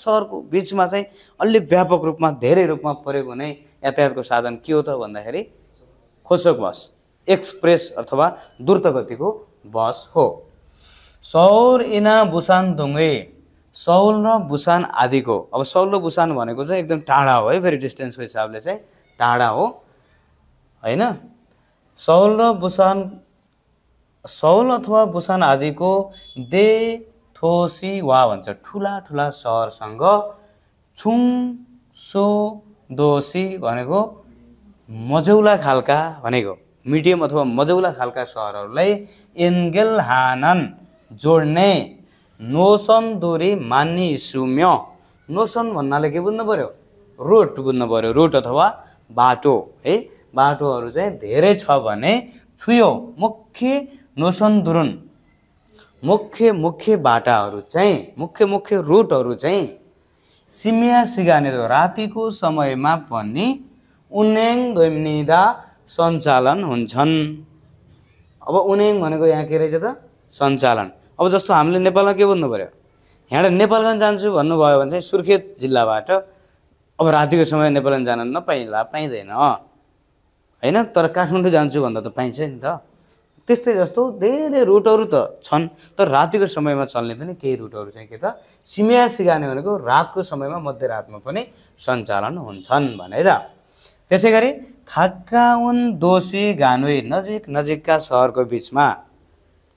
सहरको बीचमा चाहिँ अलि व्यापक रूपमा धेरै रूपमा प्रयोग हुने यातायातको साधन के हो त भन्दाखेरि खोसोक बस एक्सप्रेस अथवा द्रुत गतिको बस हो। सौल इना बुसान दुङ्गे सौल र बुसान आदिको अब सौल र बुसान भनेको चाहिँ एकदम टाढा हो है फेरि डिस्टेन्सको हिसाबले चाहिँ टाढा हो हैन। सौल र बुसान सौल अथवा बुसान आदिको दे थोसी वा भन्छ ठुला ठुला सहरसँग छुङ सो दोसी भनेको मजौला खालका भनेको मिडियम अथवा मजौला खालका सहरहरूलाई एन्गेल हानन जोड्ने नोसन दूरी मान्ने सुम्य नोसन भन्नाले के बुझ्नु पर्यो रुट बुझ्नु पर्यो रुट अथवा बाटो है बाटोहरू चाहिँ धेरै छ भने छुयो मुख्य नोसन दुरुन मुख्य बाटाहरू चाहिँ मुख्य रुटहरू चाहिँ सिमिया सिगाने रातिको समयमा पनि उनेङ दोइम्निदा सञ्चालन हुन्छन्। अब उनेङ भनेको यहाँ के रहेछ त सञ्चालन। अब जस्तो हामीले नेपालमा के बुझ्नु पर्यो यहाँबाट नेपालगञ्ज जान्छु भन्नुभयो भने चाहिँ सुर्खेत जिल्लाबाट अब रातिको समय नेपालगञ्ज जान पाइँदैन हैन तर काठमाडौँ जान्छु भन्दा त पाइन्छ नि त। त्यस्तै जस्तो धेरै रुटहरू त छन् तर रातिको समयमा चल्ने पनि केही रुटहरू चाहिँ के त सिमिया सिगाने भनेको रातको समयमा मध्यरातमा पनि सञ्चालन हुन्छन् भने त। त्यसै गरी खाकाउन दोसी गानुई नजिकका सहरको बीचमा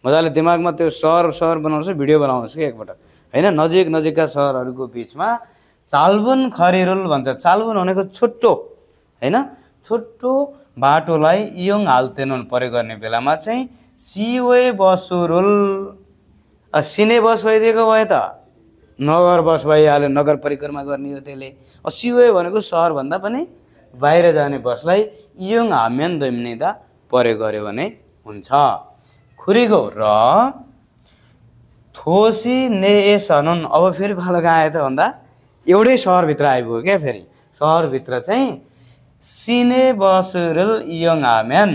मजाले दिमागमा त्यो सहर बनाउनुहोस्, भिडियो बनाउनुहोस् कि एकपटक होइन। नजिकका सहरहरूको बिचमा चालबुन खरिरुल भन्छ। चालबुन भनेको छोटो होइन, छोटो बाटोलाई इयोङ हाल्तेनन् प्रयोग गर्ने बेलामा चाहिँ सिवे बसुरुल सिने बस भइदिएको भयो त, नगर बस भइहाल्यो, नगर परिक्रमा गर्ने हो त्यसले। सिवे भनेको सहरभन्दा पनि बाहिर जाने बसलाई इयोङ हाम्यान दैम्निदा प्रयोग गर्यो भने हुन्छ। खुरीको र थोसी ने सनुन। अब फेरि भालो कहाँ आयो त भन्दा एउटै सहरभित्र आइपुग्यो क्या। फेरि सहरभित्र चाहिँ सिने बस रुल इयोङ हाम्यान।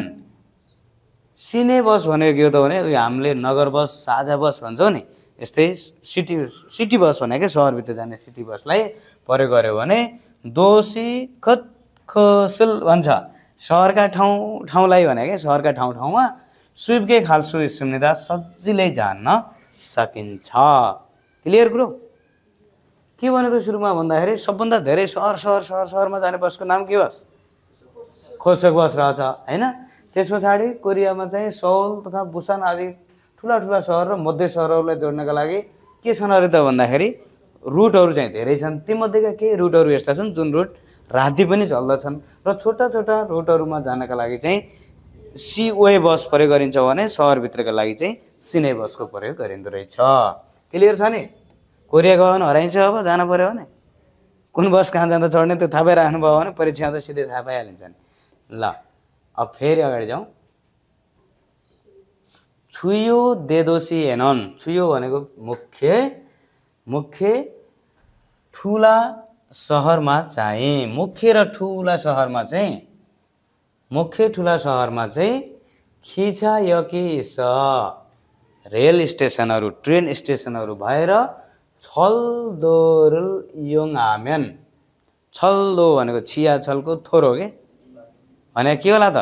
सिने बस भनेको के हो त भने हामीले नगर बस, साझा बस भन्छौँ नि, यस्तै सिटी बस भनेको सहरभित्र जाने सिटी बसलाई प्रयोग गर्यो भने दोषी खसिल भन्छ। सहरका ठाउँलाई भने क्या, सहरका ठाउँमा सुइपके खालसो सुन्दा सजिलै जान्न सकिन्छ। क्लियर कुरो के भनेको सुरुमा भन्दाखेरि सबभन्दा धेरै सहरमा जाने बसको नाम के बस? खोसेक बस रहेछ होइन। त्यस पछाडि कोरियामा चाहिँ सौल तथा बुसान आदि ठुला सहर र मध्य सहरहरूलाई जोड्नका लागि के छन् अरे त भन्दाखेरि रुटहरू चाहिँ धेरै छन्। तीमध्येका केही रुटहरू यस्ता छन् जुन रुट राति पनि चल्दछन् र छोटा रुटहरूमा जानका लागि चाहिँ सिवे बस प्रयोग गरिन्छ भने सहरभित्रका लागि चाहिँ सिने बसको प्रयोग गरिँदो रहेछ। क्लियर छ नि? कोरिया गयो भने हराइन्छ। अब जानु पर्यो भने कुन बस कहाँ जाँदा चढ्ने त्यो थाहा पाइराख्नुभयो भने परीक्षा त सिधै थाहा पाइहालिन्छ नि। ल अब फेरि अगाडि जाउँ। छुयो देदोसी एनन। छुयो भनेको मुख्य ठुला सहरमा चाहिँ मुख्य ठुला सहरमा चाहिँ खिचायकी स रेल स्टेसनहरू, ट्रेन स्टेसनहरू भएर छल्दोरुल इयोङ हाम्यान। छल्दो भनेको छिया छलको थोरो के भने के होला त?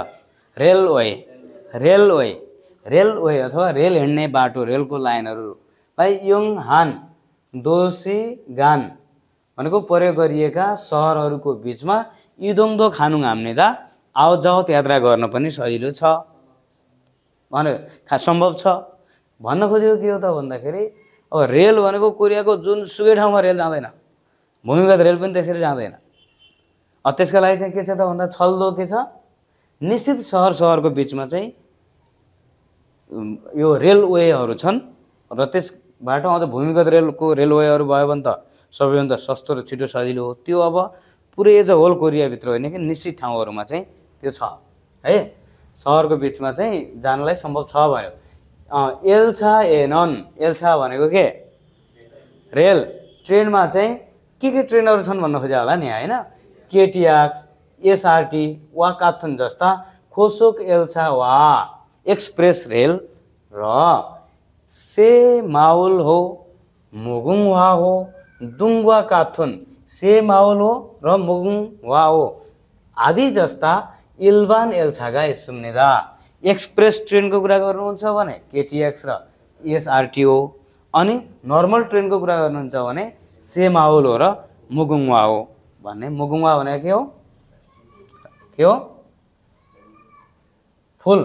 रेलवे अथवा रेल हिँड्ने बाटो, रेलको लाइनहरूलाई इयोङ हान दोसी गान भनेको प्रयोग गरिएका सहरहरूको बिचमा इदोङदो खानुङ हाम्नेदा आवजावत यात्रा गर्न पनि सजिलो छ भने सम्भव छ। भन्न खोजेको के हो त भन्दाखेरि अब रेल भनेको कोरियाको जुनसुकै ठाउँमा रेल जाँदैन, भूमिगत रेल पनि त्यसरी जाँदैन। त्यसका लागि चाहिँ के छ त भन्दा छल्दो के छ, निश्चित सहरको बिचमा चाहिँ यो रेलवेहरू छन् र त्यसबाट अझ भूमिगत रेलवेहरू भयो भने त सबैभन्दा सस्तो र छिटो सजिलो हो। त्यो अब पुरै एज अ होल कोरियाभित्र होइन कि निश्चित ठाउँहरूमा चाहिँ त्यो छ है। सहरको बिचमा चाहिँ जानलाई सम्भव छ भन्यो। एल्छा एनन। एल्छा भनेको के? रेल। ट्रेनमा चाहिँ के ट्रेनहरू छन् भन्न खोज्यो होला नि होइन। केटिआक्स, एसआरटी वा काथुन जस्ता खोसोक एल्छा वा एक्सप्रेस रेल र से माउल हो, मुगुङ वा हो, दुङवा काथुन से माउल हो र मुगुङ वा हो आदि जस्ता इल्भान एल्छागा सुम्नेदा। एक्सप्रेस ट्रेनको कुरा गर्नुहुन्छ भने केटिएक्स र एसआरटी हो, अनि नर्मल ट्रेनको कुरा गर्नुहुन्छ भने से माउल हो र मुगुङवा हो भन्ने। मुगुङवा भनेको के हो? फुल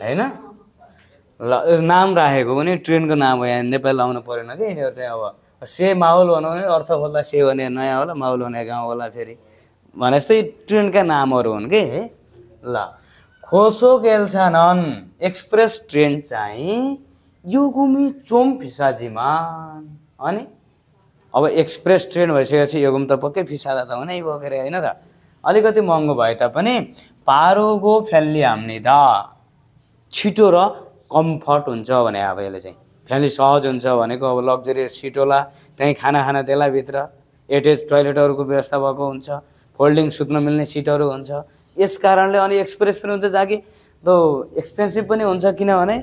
होइन। ल नाम राखेको पनि ट्रेनको नाम हो, यहाँ नेपाली लाउनु परेन कि यिनीहरू चाहिँ। अब से माउल भनौँ भने अर्थ खोल्दा से भने नयाँ होला, माउल भने गाउँ होला फेरि भने जस्तै ट्रेनका नामहरू हुन् कि। ल खोसोक एल्छानन एक्सप्रेस ट्रेन चाहिँ योगुमी चोम फिसाजीमान। अनि अब एक्सप्रेस ट्रेन भइसकेपछि योगुम त पक्कै फिसादा त हुनै भयो के अरे होइन र। अलिकति महँगो भए तापनि पारोगो फ्याल्ली हाम्निदा छिटो र कम्फर्ट हुन्छ भने अब यसले चाहिँ फ्यामिली सहज हुन्छ भनेको। अब लग्जरियस सिट होला, त्यहीँ खाना देला भित्र, एटेच टोयलेटहरूको व्यवस्था भएको हुन्छ, फोल्डिङ सुत्न मिल्ने सिटहरू हुन्छ। यस कारणले अनि एक्सप्रेस पनि हुन्छ जहाँ कि त्यो एक्सपेन्सिभ पनि हुन्छ किनभने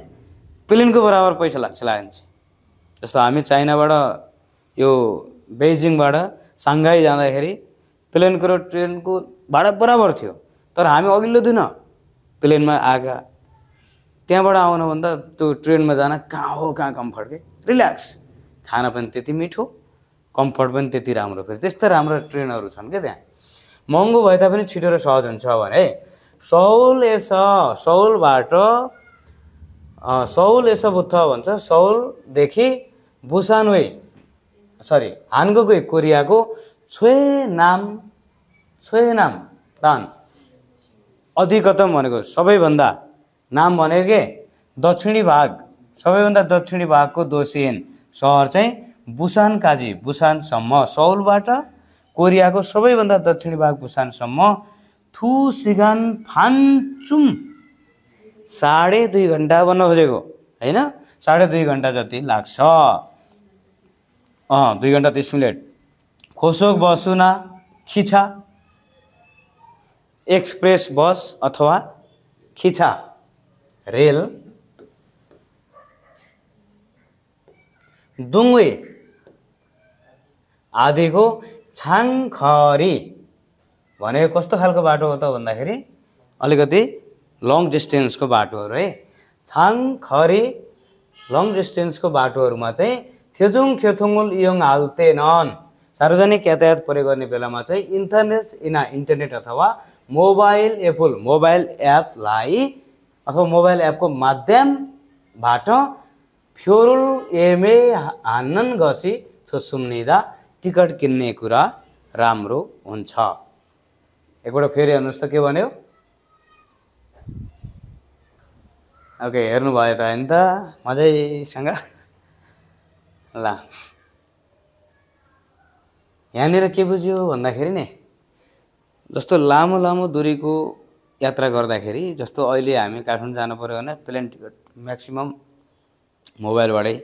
प्लेनको बराबर पैसा लाग्छ चाहिँ। जस्तो हामी चाइनाबाट यो बेजिङबाट साङ्घाई जाँदाखेरि प्लेनको र ट्रेनको भाडा बराबर थियो, तर हामी अघिल्लो दिन प्लेनमा आएका, त्यहाँबाट आउनुभन्दा त्यो ट्रेनमा जान कहाँ कम्फर्ट के रिल्याक्स, खाना पनि त्यति मिठो, कम्फर्ट पनि त्यति राम्रो, फेरि त्यस्तै राम्रो ट्रेनहरू छन् क्या त्यहाँ। महँगो भए तापनि छिटो र सहज हुन्छ भने सौलबाट सौल एसबुथ भन्छ सौलदेखि बुसानवे हानगोगुई कोरियाको छ्वेनाम तान अधिकतम भनेको सबैभन्दा नाम भनेको के दक्षिणी भाग सबैभन्दा दक्षिणी भागको दोसिएन सहर चाहिँ बुसान काजी बुसानसम्म सौलबाट कोरियाको सबैभन्दा दक्षिणी भाग बुसानसम्म थुसिगान फान्चुम 2.5 घण्टा भन्न खोजेको हैन 2.5 घण्टा जति लाग्छ 2 घण्टा 30 मिनेट खोसोक बसुना खिचा एक्सप्रेस बस अथवा खिचा रेल दुङ्वे आदिको छाङखरी भनेको कस्तो खालको बाटो हो त भन्दाखेरि अलिकति लङ डिस्टेन्सको बाटोहरू है छाङखरी लङ डिस्टेन्सको बाटोहरूमा चाहिँ थेजुङ खेथुङुल इयोङ हाल्तेनन् सार्वजनिक यातायात प्रयोग गर्ने बेलामा चाहिँ इन्टरनेट अथवा मोबाइल एपलाई अथवा मोबाइल एपको माध्यमबाट फ्योरुल एमे हान्नन गसी छोसुम्निदा टिकट किन्ने कुरा राम्रो हुन्छ एकपल्ट फेरि हेर्नुहोस् त के भन्यो ओके हेर्नु भयो त हैन त मजैसँग ल यहाँनिर के बुझ्यो भन्दाखेरि नि जस्तो लामो लामो दूरीको यात्रा गर्दाखेरि जस्तो अहिले हामी काठमाडौँ जानु पर्यो भने प्लेन टिकट म्याक्सिमम मोबाइलबाटै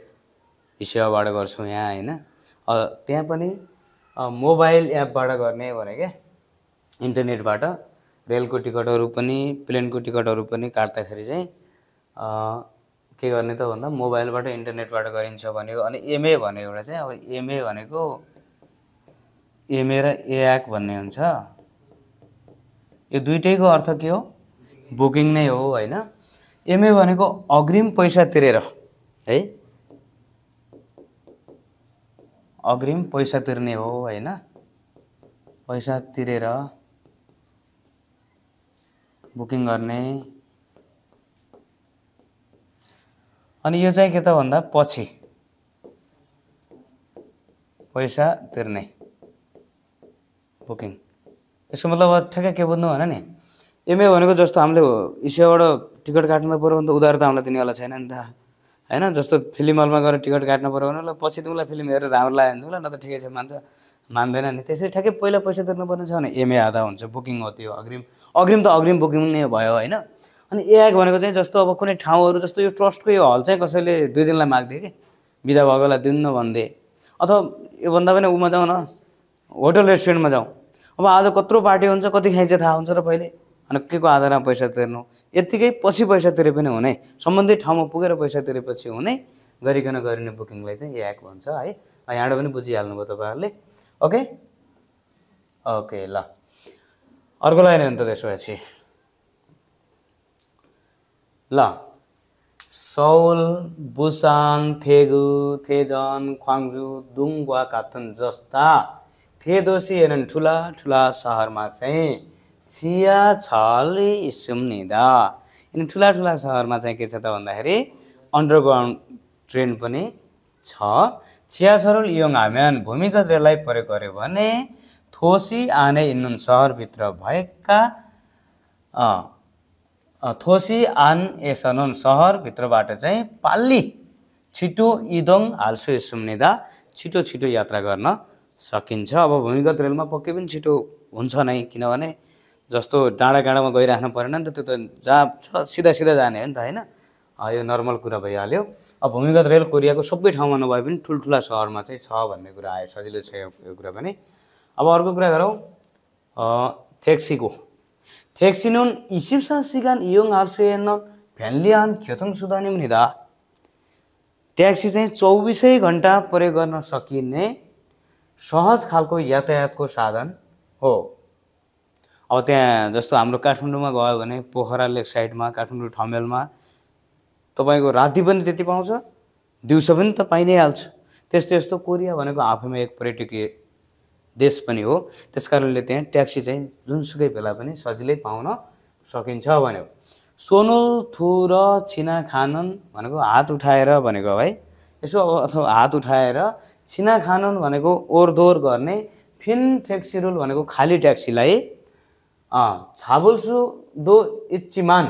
सेवाबाट गर्छौँ यहाँ हैन त्यहाँ पनि मोबाइल एपबाट गर्ने भने के इन्टरनेटबाट रेलको टिकटहरू पनि प्लेनको टिकटहरू पनि काट्दाखेरि चाहिँ के गर्ने त भन्दा मोबाइलबाट इन्टरनेटबाट गरिन्छ भनेको अनि एमए भन्ने एउटा चाहिँ अब एमए भनेको एमए र एआक भन्ने हुन्छ यो दुईटैको अर्थ के हो बुकिङ नै हो हैन एमए भनेको अग्रिम पैसा तिरेर है अग्रिम पैसा तिर्ने हो हैन पैसा तिरेर बुकिङ गर्ने अनि यो चाहिँ के त भन्दा पछि पैसा तिर्ने बुकिङ यसको मतलब ठ्याक्कै के बुझ्नु भने नि एमए भनेको जस्तो हामीले इसेवाबाट टिकट काट्नु पर्यो भने त उधार त हामीलाई दिनेवाला छैन नि त हैन जस्तो फिल्म हलमा गएर टिकट काट्नु पर्यो भने ल पछि तिमीलाई फिल्म हेरेर राम्रो लाग्यो भने तिमीलाई न त ठिकै छ मान्छ मान्दैन नि त्यसरी ठ्याक्कै पहिला पैसा तिर्नुपर्ने छ भने एमए आधा हुन्छ बुकिङ हो त्यो अग्रिम त अग्रिम बुकिङ नै भयो हैन अनि एआक भनेको चाहिँ जस्तो अब कुनै ठाउँहरू जस्तो यो ट्रस्टको यो हल चाहिँ कसैले 2 दिनलाई माग्दिए के बिदा भएकोलाई दिन्न भन्दै अथवा यो भन्दा पनि उमा जाउँ न होटल रेस्टुरेन्टमा जाउँ अब आज कत्रो पार्टी हुन्छ कति खाइन्छ थाहा हुन्छ र पहिले अनि के को आधारमा पैसा तिर्नु यतिकै पछि पैसा तिरे पनि हुने सम्बन्धित ठाउँमा पुगेर पैसा तिरेपछि हुने गरिकन गरिने बुकिङलाई चाहिँ एआक भन्छ है यहाँबाट पनि बुझिहाल्नु भयो तपाईहरुले ओके ओके ल अर्को लाइन हो नि त त्यसपछि ल सौल बुसान थेगु थेजन ख्वाङजु दुङवा काथुन जस्ता थेदोसी एनन ठुला ठुला शहरमा चाहिँ छिया छले सुम्निदा यिनी ठुला ठुला शहरमा चाहिँ के छ त भन्दाखेरि अन्डरग्राउन्ड ट्रेन पनि छ छिया छरुल इयोङ हाम्यान भूमिगत रेललाई प्रयोग गर्यो भने थोसी आने इन्नुन सहरभित्र भएका थोसी आन एसनुन सहरभित्रबाट चाहिँ पाल्ली छिटो इदोङ हाल्सो सुम्निदा छिटो छिटो यात्रा गर्न सकिन्छ अब भूमिगत रेलमा पक्कै पनि छिटो हुन्छ नै किनभने जस्तो डाँडा गाडामा गइराख्नु परेन नि त त्यो त जहाँ छ सिधा सिधा जाने हो नि त हैन यो नर्मल कुरा भइहाल्यो अब भूमिगत रेल कोरियाको सबै ठाउँमा नभए पनि ठुल्ठुला सहरमा चाहिँ छ भन्ने कुरा आयो सजिलो छ यो कुरा पनि अब अर्को कुरा गरौँ थेक्सिनुन 24시간 이용할 수 있는 편리한 교통수단입니다. ट्याक्सी चाहिँ 24 घण्टा प्रयोग गर्न सकिने सहज खालको यातायातको साधन हो अब त्यहाँ जस्तो हाम्रो काठमाडौँमा गयो भने पोखरा लेक साइडमा काठमाडौँ ठमेलमा तपाईको राति पनि त्यति पाउँछ दिउँसो पनि त पाइ नै हाल्छ त्यस्तै यस्तो कोरिया भनेको आफैमा एक पर्यटकीय देश पनि हो त्यसकारणले त्यहाँ ट्याक्सी चाहिँ जुनसुकै बेला पनि सजिलै पाउन सकिन्छ भन्यो सोनल थु र छिना खानुन भनेको हात उठाएर भनेको है। यसो अथवा हात उठाएर, छिना खानुन भनेको ओरदोर गर्ने, फिन फ्लेक्सिरुल भनेको खाली ट्याक्सीलाई, छाबुल्सु दो इच्चिमान।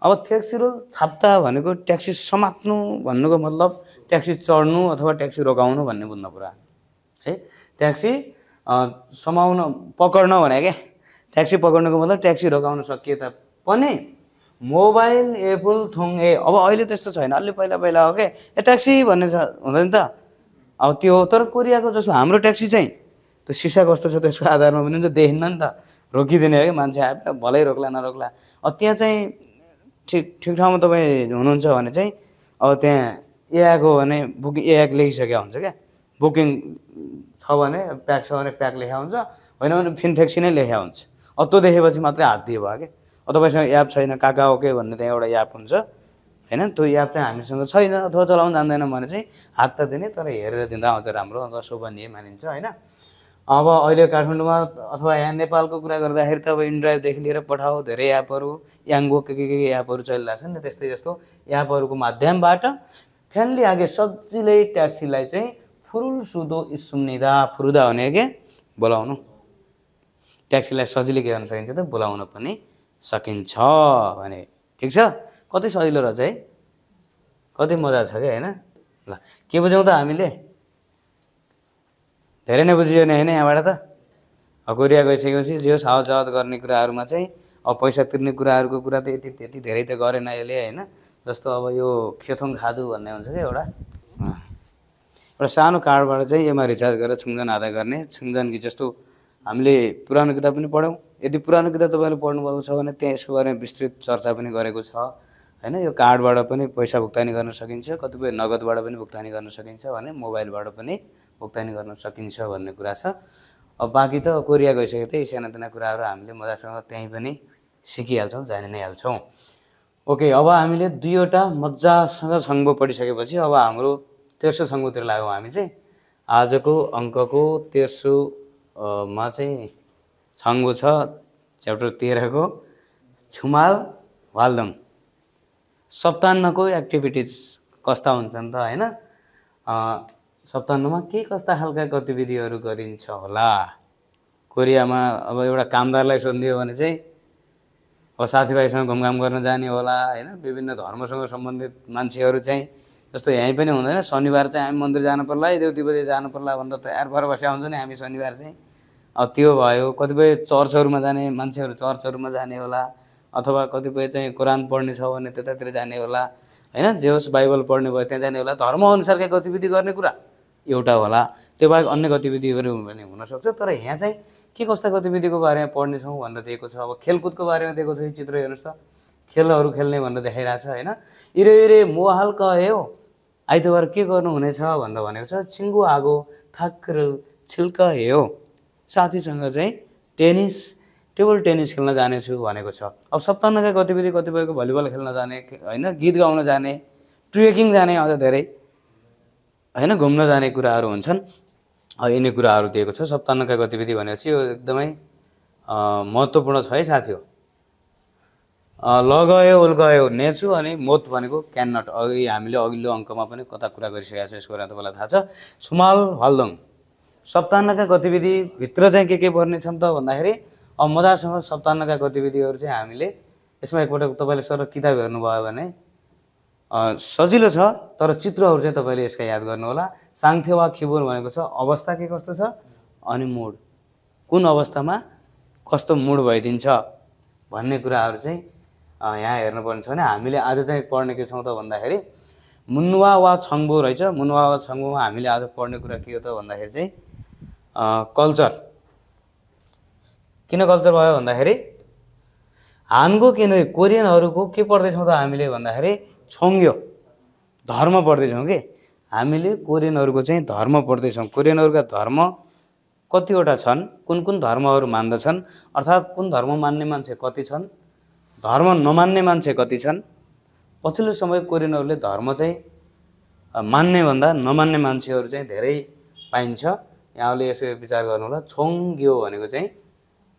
अब फ्लेक्सिरुल छाप्ता भनेको ट्याक्सी समात्नु भन्नुको मतलब ट्याक्सी चढ्नु अथवा ट्याक्सी रोकाउनु भन्ने बुझ्न पुरा है। ट्याक्सी समाउन पकड्न भने के, ट्याक्सी पकड्नुको मतलब ट्याक्सी रोकाउन सकिए तापनि मोबाइल एपुल थुङ ए। अब अहिले त्यस्तो छैन, अलि पहिला पहिला हो के ए ट्याक्सी भन्ने छ हुँदैन त। अब त्यो तर कोरियाको जस्तो हाम्रो ट्याक्सी चाहिँ त्यो सिसा कस्तो छ त्यसको आधारमा पनि हुन्छ, देखिन्न नि त, रोकिदिने हो कि मान्छे आए भलै रोक्ला नरोक्ला। अब त्यहाँ चाहिँ ठिक ठाउँमा तपाईँ हुनुहुन्छ भने चाहिँ अब त्यहाँ एआएको भने बुकिङ एआक लेखिसकेको हुन्छ क्या, बुकिङ छ भने प्याक छ भने प्याक लेखा हुन्छ, होइन भने फिन ट्याक्सी नै लेखा हुन्छ। अब त्यो देखेपछि मात्रै हात दिए भयो क्या। अब तपाईँसँग एप छैन, काका ओके भन्ने त्यहाँ एउटा एप हुन्छ होइन, त्यो एप चाहिँ हामीसँग छैन अथवा चलाउन जान्दैन भने चाहिँ हात त दिने, तर हेरेर दिँदा आउँछ राम्रो अथवा शोभनीय मानिन्छ होइन। अब अहिले काठमाडौँमा अथवा यहाँ नेपालको कुरा गर्दाखेरि त अब इनड्राइभदेखि लिएर पठाओ धेरै एपहरू, याङ्गो के एपहरू चलिरहेको छ नि, त्यस्तै जस्तो एपहरूको माध्यमबाट फ्यानले आगे सजिलै ट्याक्सीलाई चाहिँ फुरुल सुदो सुन्निदा फुरुदा भने के बोलाउनु, ट्याक्सीलाई सजिलै के गर्न सकिन्छ त बोलाउन पनि सकिन्छ भने। ठिक छ, कति सजिलो रहेछ है, कति मजा छ क्या होइन। ल के बुझौँ त हामीले, धेरै नै बुझियो नि होइन यहाँबाट त। कोरिया गइसकेपछि जे सावचावत गर्ने कुराहरूमा चाहिँ अब पैसा तिर्ने कुराहरूको कुरा त त्यति धेरै त गरेन यसले होइन। जस्तो अब यो खेथोङ खादु भन्ने हुन्छ क्या एउटा सानो कार्डबाट चाहिँ यसमा रिचार्ज गरेर छुङजन आदा गर्ने। छुङजन कि जस्तो हामीले पुरानो किताब पनि पढ्यौँ, यदि पुरानो किताब तपाईँले पढ्नुभएको छ भने त्यहाँ यसको बारेमा विस्तृत चर्चा पनि गरेको छ होइन। यो कार्डबाट पनि पैसा भुक्तानी गर्न सकिन्छ, कतिपय नगदबाट पनि भुक्तानी गर्न सकिन्छ भने मोबाइलबाट पनि भुक्तानी गर्न सकिन्छ भन्ने कुरा छ। अब बाँकी त कोरिया गइसके त्यही सानातिना कुराहरू हामीले मजासँग त्यहीँ पनि सिकिहाल्छौँ, जानि नै हाल्छौँ। ओके, अब हामीले दुईवटा मजासँग छङ्गो पढिसकेपछि अब हाम्रो तेर्सो छङ्गोतिर लाग्यौँ हामी चाहिँ। आजको अङ्कको तेर्सोमा चाहिँ छङ्गो छ च्याप्टर 13 को छुमाल वाल्दम। सप्ताहको एक्टिभिटिज कस्ता हुन्छन् त होइन, सप्ताहमा के कस्ता खालका गतिविधिहरू गरिन्छ होला। कोरियामा अब एउटा कामदारलाई सोधिदियो भने चाहिँ अब साथीभाइसँग घुमघाम गर्न जाने होला होइन। विभिन्न धर्मसँग सम्बन्धित मान्छेहरू चाहिँ जस्तो यहीँ पनि हुँदैन, शनिबार चाहिँ हामी मन्दिर जानु पर्ला है, देउती बजे जानु पर्ला भनेर तयार भएर बसेका हुन्छ नि हामी शनिबार चाहिँ। अब त्यो भयो, कतिपय चर्चहरूमा जाने मान्छेहरू चर्चहरूमा जाने होला, अथवा कतिपय चाहिँ कुरान पढ्ने छ भने त्यतातिर जाने होला होइन। जे होस् बाइबल पढ्ने भयो त्यहाँ जाने होला, धर्मअनुसारका गतिविधि गर्ने कुरा एउटा होला। त्यो बाहेक अन्य गतिविधिहरू पनि हुनसक्छ, तर यहाँ चाहिँ के कस्ता गतिविधिको बारेमा पढ्नेछौँ भनेर दिएको छ। अब खेलकुदको बारेमा दिएको छ, यो चित्र हेर्नुहोस् त, खेलहरू खेल्ने भनेर देखाइरहेको छ होइन। इरे इरे मोहाल कह्यो, आइतबार के गर्नुहुनेछ भनेर भनेको छ। छिङ्गु आगो थाक्र छिल्क हेयो, साथीसँग चाहिँ टेबल टेनिस खेल्न जानेछु भनेको छ। अब सप्ताहका गतिविधि कतिपयको भलिबल खेल्न जाने होइन, गीत गाउन जाने, ट्रेकिङ जाने, अझ धेरै होइन घुम्न जाने कुराहरू हुन्छन्। यिनै कुराहरू दिएको छ। सप्ताहका गतिविधि भनेपछि यो एकदमै महत्त्वपूर्ण छ है साथी हो। लगयो उल्गयो नेछु अनि मोत भनेको क्यान नट। अघि हामीले अघिल्लो अङ्कमा पनि कता कुरा गरिसकेको छ, यसको बारेमा तपाईँलाई थाहा छ। छुमाल हल्दङ सप्ताहका गतिविधिभित्र चाहिँ के पर्ने छन् त भन्दाखेरि अब मजासँग सप्ताहका गतिविधिहरू चाहिँ हामीले यसमा एकपल्ट तपाईँले सर किताब हेर्नुभयो भने सजिलो छ, तर चित्रहरू चाहिँ तपाईँले यसका याद गर्नु होला। साङ्थे वा खिबुर भनेको छ अवस्था के कस्तो छ अनि मुड, कुन अवस्थामा कस्तो मुड भइदिन्छ भन्ने कुराहरू चाहिँ यहाँ हेर्नुपर्ने छ भने हामीले आज चाहिँ पढ्ने के छौँ त भन्दाखेरि मुन्वा वा छङ्बो रहेछ। मुन्वा वा छङ्बोमा हामीले आज पढ्ने कुरा के हो त भन्दाखेरि चाहिँ कल्चर। किन कल्चर भयो भन्दाखेरि हानको किन कोरियनहरूको के पढ्दैछौँ त हामीले भन्दाखेरि छोङ्ग्यो धर्म पढ्दैछौँ कि हामीले कोरियनहरूको चाहिँ धर्म पढ्दैछौँ। कोरियनहरूका धर्म कतिवटा छन्, कुन कुन धर्महरू मान्दछन्, अर्थात् कुन धर्म मान्ने मान्छे कति छन्, धर्म नमान्ने मान्छे कति छन्। पछिल्लो समय कोरियनहरूले धर्म चाहिँ मान्ने भन्दा नमान्ने मान्छेहरू चाहिँ धेरै पाइन्छ। यहाँले यसो विचार गर्नु होला, छोङ्ग्यो भनेको चाहिँ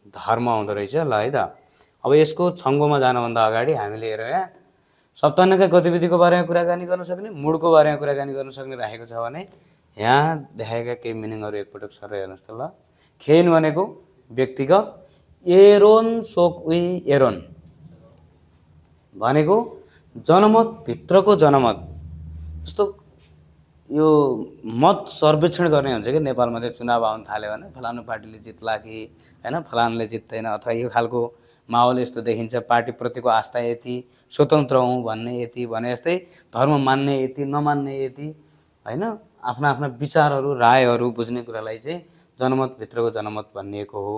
धर्म आउँदो रहेछ ल है त। अब यसको छङ्गोमा जानुभन्दा अगाडि हामीले हेरौँ यहाँ सप्ताहका गतिविधिको बारेमा कुराकानी गर्न सक्ने, मुडको बारेमा कुराकानी गर्न सक्ने राखेको छ भने यहाँ देखाएका केही मिनिङहरू एकपटक सर हेर्नुहोस् त ल। खेन भनेको व्यक्तिगत, एरोन सोक उइ एरोन भनेको जनमत भित्रको जनमत। जस्तो यो मत सर्वेक्षण गर्ने हुन्छ कि नेपालमा चाहिँ चुनाव आउन थाल्यो भने फलानु पार्टीले जित्ला कि हैन, फलानुले जित्दैन, अथवा यो खालको माहौल यस्तो देखिन्छ, पार्टीप्रतिको आस्था यति, स्वतन्त्र हुँ भन्ने यति, भने जस्तै धर्म मान्ने यति, नमान्ने यति, हैन, आफ्ना आफ्ना विचारहरू रायहरू बुझ्ने कुरालाई चाहिँ जनमतभित्रको जनमत भनिएको हो।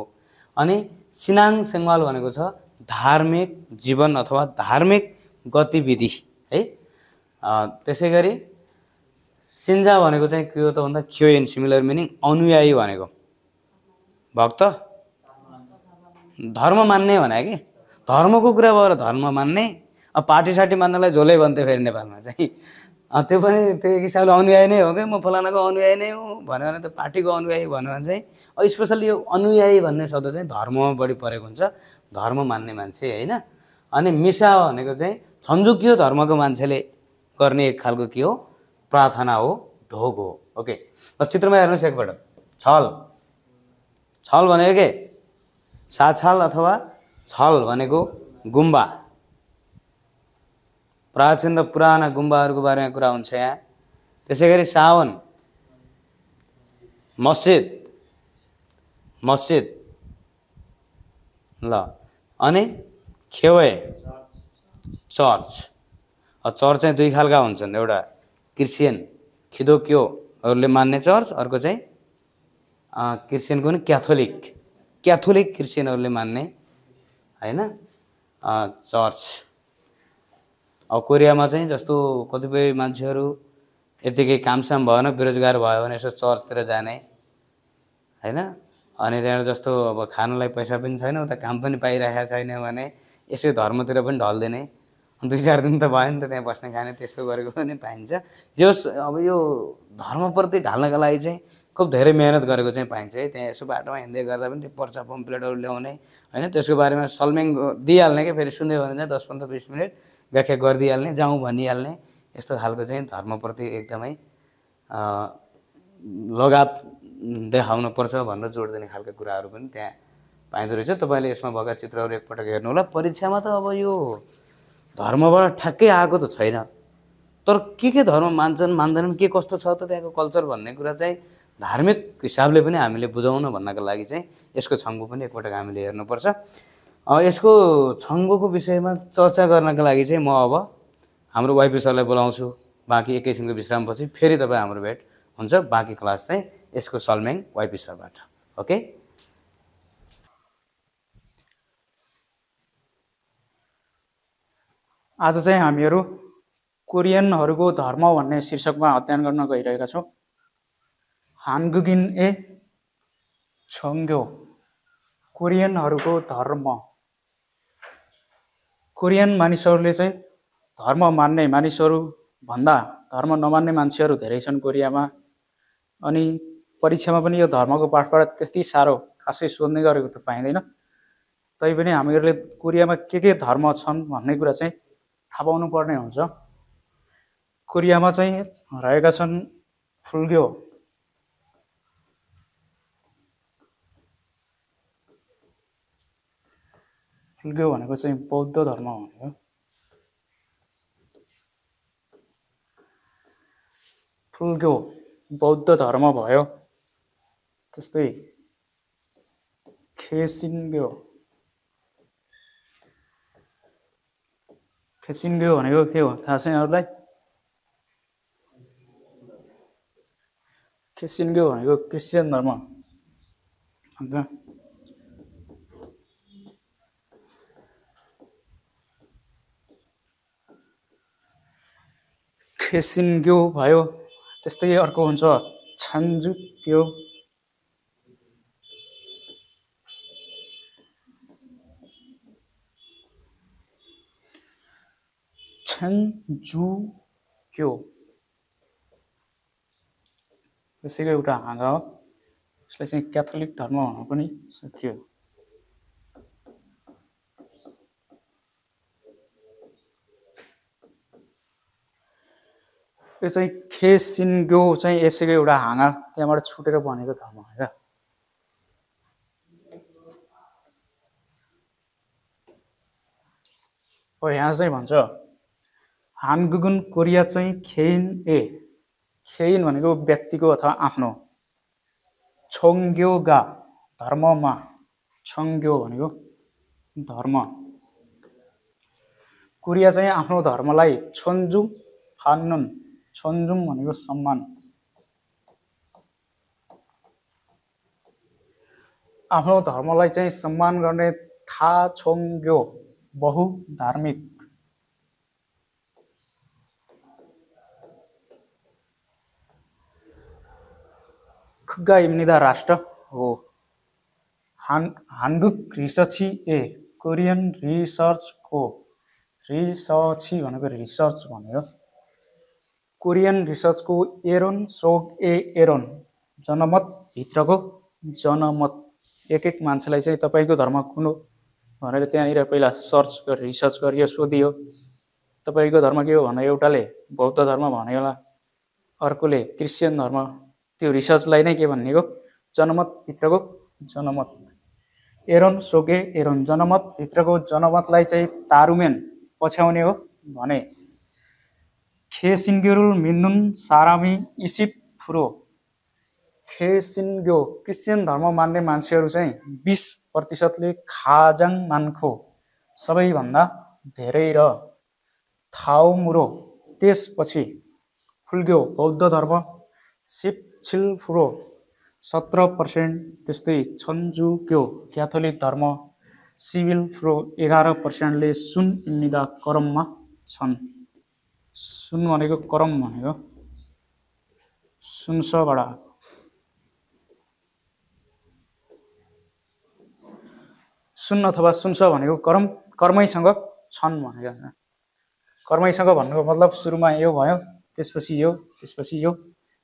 अनि सिनाङ सेङ्वाल भनेको छ धार्मिक जीवन अथवा धार्मिक गतिविधि है। त्यसै गरी सिन्जा भनेको चाहिँ के हो त भन्दा क्यो इन सिमिलर मिनिङ अनुयायी भनेको भक्त, धर्म मान्ने भने कि धर्मको कुरा भएर धर्म मान्ने। अब पार्टी सार्टी मान्नलाई झोलै भन्थ्यो फेरि नेपालमा चाहिँ, त्यो पनि त्यही हिसाबले अनुयायी नै हो क्या, म फलानाको अनुयायी नै हुँ भन्यो भने त पार्टीको अनुयायी भन्यो भने चाहिँ स्पेसल्ली यो अनुयायी भन्ने शब्द चाहिँ धर्ममा बढी परेको हुन्छ, धर्म मान्ने मान्छे होइन। अनि मिसा भनेको चाहिँ छन्जुकियो धर्मको मान्छेले गर्ने एक खालको के हो, प्रार्थना हो, ढोग हो। ओके, ल चित्रमा हेर्नुहोस् एकपल्ट। छल, छल भनेको के साछाल अथवा छल भनेको गुम्बा, प्राचीन र पुराना गुम्बाहरूको बारेमा कुरा हुन्छ यहाँ। त्यसै गरी सावन मस्जिद, मस्जिद ल। अनि खेवे चर्च। चर्च चाहिँ दुई खालका हुन्छन्, एउटा क्रिस्चियन खिदोक्योहरूले मान्ने चर्च, अर्को चाहिँ क्रिस्चियनको नि क्याथोलिक, क्याथोलिक क्रिस्चियनहरूले मान्ने हैन चर्च। अब कोरियामा चाहिँ जस्तो कतिपय मान्छेहरू यतिकै कामसाम भएन, बेरोजगार भयो भने यसो चर्चतिर जाने हैन। अनि त्यहाँ जस्तो अब खानलाई पैसा पनि छैन, उता काम पनि पाइरहेको छैन भने यसो धर्मतिर पनि ढल्दिने, 2-4 दिन त भयो नि त त्यहाँ बस्ने खाने, त्यस्तो गरेको पनि पाइन्छ। जे होस्, अब यो धर्मप्रति ढाल्नका लागि चाहिँ खुब धेरै मेहनत गरेको चाहिँ पाइन्छ है। त्यहाँ यसो बाटोमा हिँड्दै गर्दा पनि त्यो पर्चा पम्पलेटहरू ल्याउने हैन, त्यसको बारेमा सल्मेङ दिइहाल्ने क्या, फेरि सुन्दै हो भने चाहिँ 10-15-20 मिनट व्याख्या गरिदिइहाल्ने, जाउँ भनिहाल्ने, यस्तो खालको चाहिँ धर्मप्रति एकदमै लगाव देखाउनुपर्छ भनेर जोड दिने खालको कुराहरू पनि त्यहाँ पाइँदो रहेछ। तपाईँले यसमा भएका चित्रहरू एकपटक हेर्नु होला। परीक्षामा त अब यो धर्मबाट ठ्याक्कै आएको त छैन, तर के धर्म मान्छन् मान्दैनन्, के कस्तो छ त त्यहाँको कल्चर भन्ने कुरा चाहिँ धार्मिक हिसाबले पनि हामीले बुझाउन भन्नको लागि चाहिँ यसको छङ्गो पनि एकपटक हामीले हेर्नुपर्छ। यसको छङ्गोको विषयमा चर्चा गर्नका लागि चाहिँ म अब हाम्रो वाइपी सरलाई बोलाउँछु। बाँकी एकैछिनको विश्रामपछि फेरि तपाईँ हाम्रो भेट हुन्छ। बाँकी क्लास चाहिँ यसको सल्मेङ वाइपी सरबाट। ओके, आज चाहिँ हामीहरू कोरियनहरूको धर्म भन्ने शीर्षकमा अध्ययन गर्न गइरहेका छौँ। हानगुगिन ए छङ्ग्यो, कोरियनहरूको धर्म। कोरियन मानिसहरूले चाहिँ धर्म मान्ने मानिसहरू भन्दा धर्म नमान्ने मान्छेहरू धेरै छन् कोरियामा। अनि परीक्षामा पनि यो धर्मको पाठबाट त्यति साह्रो खासै सोध्ने गरेको त पाइँदैन। तैपनि हामीहरूले कोरियामा के धर्म छन् भन्ने कुरा चाहिँ थाहा पाउनु पर्ने हुन्छ। कोरियामा चाहिँ रहेका छन् फुल्ग्यो, फुल्ग्यो भनेको चाहिँ बौद्ध धर्म भनेको। फुल्ग्यो बौद्ध धर्म भयो। त्यस्तै खेसिन्ग्यो, खेसिन्ग्यो भनेको के हो थाहा छ यहाँहरूलाई? खेसिन्ग्यो भनेको क्रिस्चियन धर्म अन्त खेसिन्ग्यो भयो। त्यस्तै अर्को हुन्छ छन्जुक्यो, छन्जुक्यो त्यसैको एउटा हाँगा हो। यसलाई चाहिँ क्याथोलिक धर्म भन्न पनि सकियो। यो चाहिँ खेसिन्ग्यो चाहिँ यसैको एउटा हाँगा त्यहाँबाट छुटेर बनेको धर्म हो क्या। हो यहाँ चाहिँ भन्छ हानगुगुन कोरिया चाहिँ खेइन ए, खेइन भनेको व्यक्तिको अथवा आफ्नो, छोङ्ग्योगा धर्ममा, छोङ्ग्यो भनेको धर्म, कोरिया चाहिँ आफ्नो धर्मलाई छोन्जुङ फान्नुन, छोन्जुङ भनेको सम्मान, आफ्नो धर्मलाई चाहिँ सम्मान गर्ने था छोङ्ग्यो बहु धार्मिक, खुगाइम्निदा राष्ट्र हो। हानगुक रिसर्ची ए, कोरियन रिसर्चको, रिसर्ची भनेको रिसर्च भनेको, कोरियन रिसर्चको एरोन सोग ए एरोन, जनमत भित्रको जनमत, एक एक मान्छेलाई चाहिँ तपाईँको धर्म कुन हो भनेर त्यहाँनिर पहिला सर्च गरेर रिसर्च गरियो, सोधियो तपाईँको धर्म के हो भनेर एउटाले बौद्ध धर्म भन्यो होला, अर्कोले क्रिस्चियन धर्म, त्यो रिसर्चलाई नै के भनिएको जनमत भित्रको जनमत, एरोन सोगे एरोन, जनमत भित्रको जनमतलाई चाहिँ तारुमेन पछ्याउने हो भने खेसिन्ग्योरुल मिन्नुन सारामी इसिप फुरो, खेसिन्ग्यो क्रिस्चियन धर्म मान्ने मान्छेहरू चाहिँ 20%ले खाजाङ मान्खो सबैभन्दा धेरै र थाउमुरो त्यसपछि फुल्ग्यो बौद्ध धर्म सिपछिल फुरो 17%, त्यस्तै छन्जुक्यो क्याथोलिक धर्म सिभिल फ्रो 11%ले सुन इम्निदा करममा छन्। सुन भनेको करम भनेको सुनसबाट सुन अथवा सुनस भनेको करम, कर्मैसँग छन् भनेको हैन। कर्मैसँग भन्नुको मतलब सुरुमा यो भयो, त्यसपछि यो, त्यसपछि यो,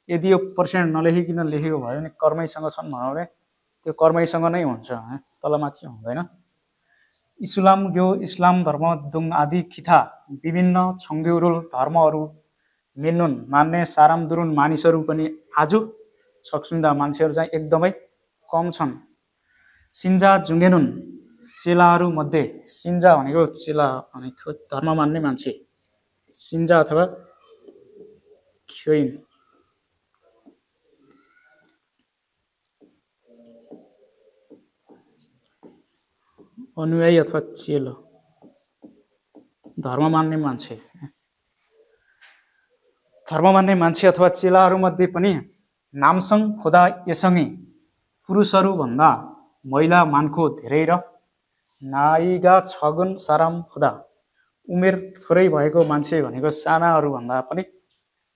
यदि यो पर्सेन्ट नलेखिकन लेखेको भयो भने कर्मैसँग छन् भन्यो भने त्यो कर्मैसँग नै हुन्छ, तलमाथि हुँदैन। इस्लामग्यो इस्लाम धर्म दुङ आदि खिथा विभिन्न छोङ्ग्योरुल धर्महरू मिन्नुन मान्ने सारामदुरुन मानिसहरू पनि आज सक्सुन्दा मान्छेहरू चाहिँ एकदमै कम छन्। सिन्जा जुङ्गेनुन चेलाहरू मध्ये, सिन्जा भनेको चेला भनेको धर्म मान्ने मान्छे, सिन्जा अथवा ख्योइन, अनुयायी अथवा चेलो, धर्म मान्ने मान्छे, धर्म मान्ने मान्छे अथवा चेलाहरूमध्ये पनि नामसङ खोदा यससँगै पुरुषहरू भन्दा महिला मानको धेरै र नाइगा छगुन साराम खोदा उमेर थोरै भएको मान्छे भनेको सानाहरू भन्दा पनि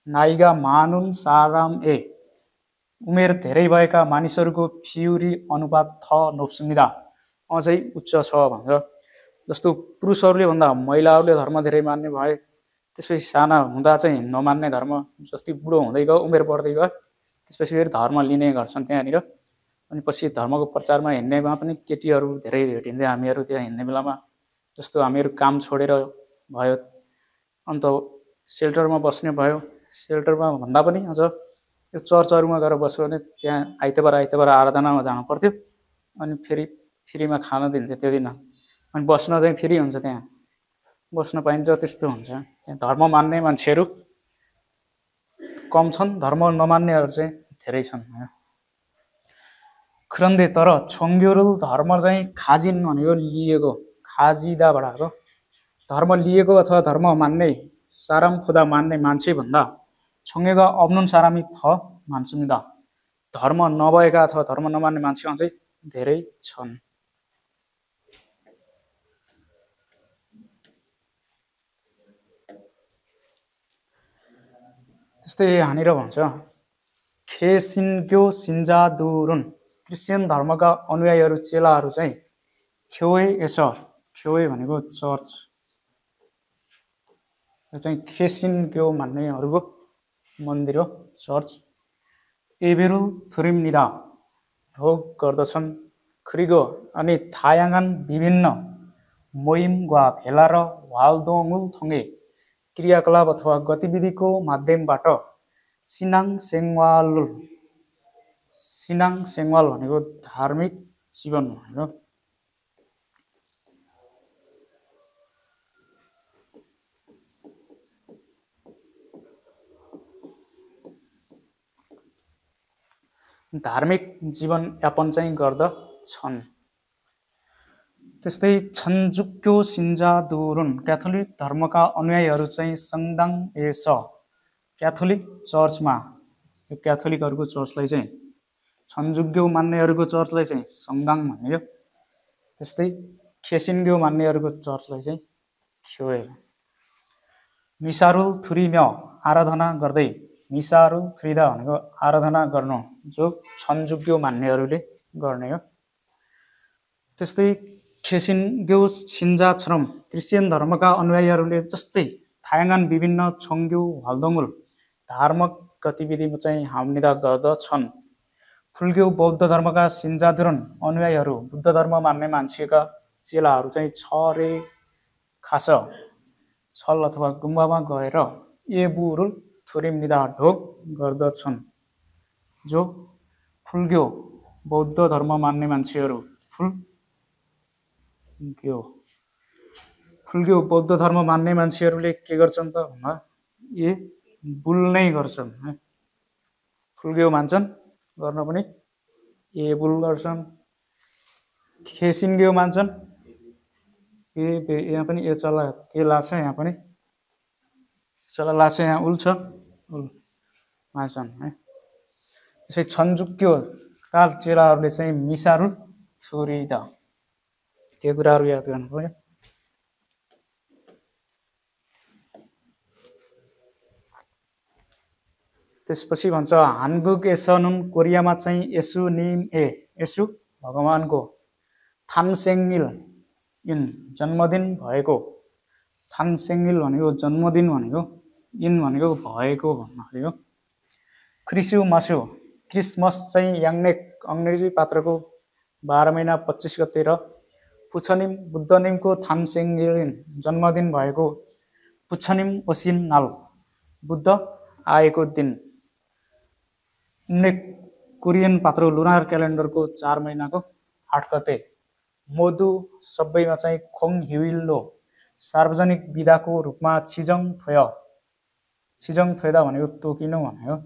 नाइगा मानुन साराम ए उमेर धेरै भएका मानिसहरूको फ्युरी अनुपात थ नोप्सुमिदा अझै उच्च छ भन्छ। जस्तो पुरुषहरूले भन्दा महिलाहरूले धर्म धेरै मान्ने भए, त्यसपछि साना हुँदा चाहिँ नमान्ने धर्म, जस्तै बुढो हुँदै गयो, उमेर बढ्दै गयो, त्यसपछि फेरि धर्म लिने गर्छन् त्यहाँनिर। अनि पछि धर्मको प्रचारमा हिँड्नेमा पनि केटीहरू धेरै भेटिन्थे हामीहरू त्यहाँ हिँड्ने बेलामा। जस्तो हामीहरू काम छोडेर भयो, अन्त सेल्टरमा बस्ने भयो, सेल्टरमा भन्दा पनि अझ यो चर्चहरूमा गएर बस्यो भने त्यहाँ आइतबार आराधनामा जानु पर्थ्यो, अनि फेरि फ्रीमा खाना दिन्छ त्यो दिन, अनि बस्न चाहिँ फ्री हुन्छ, त्यहाँ बस्न पाइन्छ, त्यस्तो हुन्छ। त्यहाँ धर्म मान्ने मान्छेहरू कम छन्, धर्म नमान्नेहरू चाहिँ धेरै छन्। खुरन्दे तर छोङ्ग्योरुल धर्म चाहिँ खाजिन भनेको लिएको, खाजिदाबाट आएको, धर्म लिएको अथवा धर्म मान्ने साराम खुदा मान्ने मान्छे भन्दा छोङ्गेगा अब्नुन सारामी थ मान्छुमिदा धर्म नभएका अथवा धर्म नमान्ने मान्छे चाहिँ धेरै छन्। त्यस्तै यहाँनिर भन्छ खेसिन्ग्यो सिन्जादुरुन क्रिस्चियन धर्मका अनुयायीहरू चेलाहरू चाहिँ ख्योए एसर, ख्योए भनेको चर्च, यो चाहिँ खेसिन्ग्यो मान्नेहरूको मन्दिर हो, चर्च। एबेरुल थुरिमनिदा भोग गर्दछन्, खुरिगो अनि थायाङ्गान विभिन्न मोइम वा भेला र वाल्दोङुल थङ्गे क्रियाकलाप अथवा गतिविधिको माध्यमबाट सिनाङ सेङ्वाल भनेको धार्मिक जीवन भनेको धार्मिक जीवनयापन चाहिँ गर्दछन्। त्यस्तै छन्जुक्यो सिन्जादुरुन क्याथोलिक धर्मका अनुयायीहरू चाहिँ सङ्दाङ एस क्याथोलिक चर्चमा, यो क्याथोलिकहरूको चर्चलाई चाहिँ छन्जुग्यो मान्नेहरूको चर्चलाई चाहिँ सङ्दाङ भन्यो। त्यस्तै खेसिन्ग्यो मान्नेहरूको चर्चलाई चाहिँ ख्योए। मिसारुल थुरिम्य आराधना गर्दै, मिसारुल थ्रिदा भनेको आराधना गर्नु जो छन्जुग्यो मान्नेहरूले गर्ने हो। त्यस्तै खेसिन्ग्यो छिन्जाछ्रम क्रिस्चियन धर्मका अनुयायीहरूले जस्तै थायाङ्गान विभिन्न छोङ्ग्यो हल्दोङ्गुल धार्मिक गतिविधिमा चाहिँ हाम्निदा गर्दछन्। फुल्ग्यो बौद्ध धर्मका सिन्जादुरन अनुयायीहरू बुद्ध धर्म मान्ने मान्छेका चेलाहरू चाहिँ छरे खास छल अथवा गुम्बामा गएर एबुरुल थुरिम्निदा ढोग गर्दछन्। जो फुल्ग्यो बौद्ध धर्म मान्ने मान्छेहरू फुल्ग्यो बौद्ध धर्म मान्ने मान्छेहरूले के गर्छन् त भन्दा ए बुल नै गर्छन्। फुल्ग्यो मान्छन् गर्न पनि ए बुल गर्छन्। खेसिन्ग्यो मान्छन् यहाँ पनि ए चला के लाग्छ, यहाँ पनि चला लाग्छ, यहाँ उल्छ उल मान्छन् है। त्यसै छन्जुक्यो काल चेलाहरूले चाहिँ मिसारुल थुरिदा, त्यो कुराहरू याद गर्नु पर्यो। त्यसपछि भन्छ हानगुक एसनुन कोरियामा चाहिँ यसु भगवानको थानसेङ्गिल इन जन्मदिन भएको, थानसेङ्गिल भनेको जन्मदिन भनेको, इन भनेको भएको भन्नु। क्रिसुमासु क्रिसमस चाहिँ याङ्नेक अङ्ग्रेजी पात्रको 12 महिना 25 गते र पुछनिम बुद्धनिमको थानसेङ्गिल जन्मदिन भएको पुछनिम ओसिन नाल बुद्ध आएको दिन। कोरियन पात्र लुनार क्यालेन्डरको 4 महिनाको 8 गते। मोदु सबैमा चाहिँ खोङ ह्युइल्लो सार्वजनिक विदाको रूपमा छिजङ थोयदा भनेको तोकिनु भनेको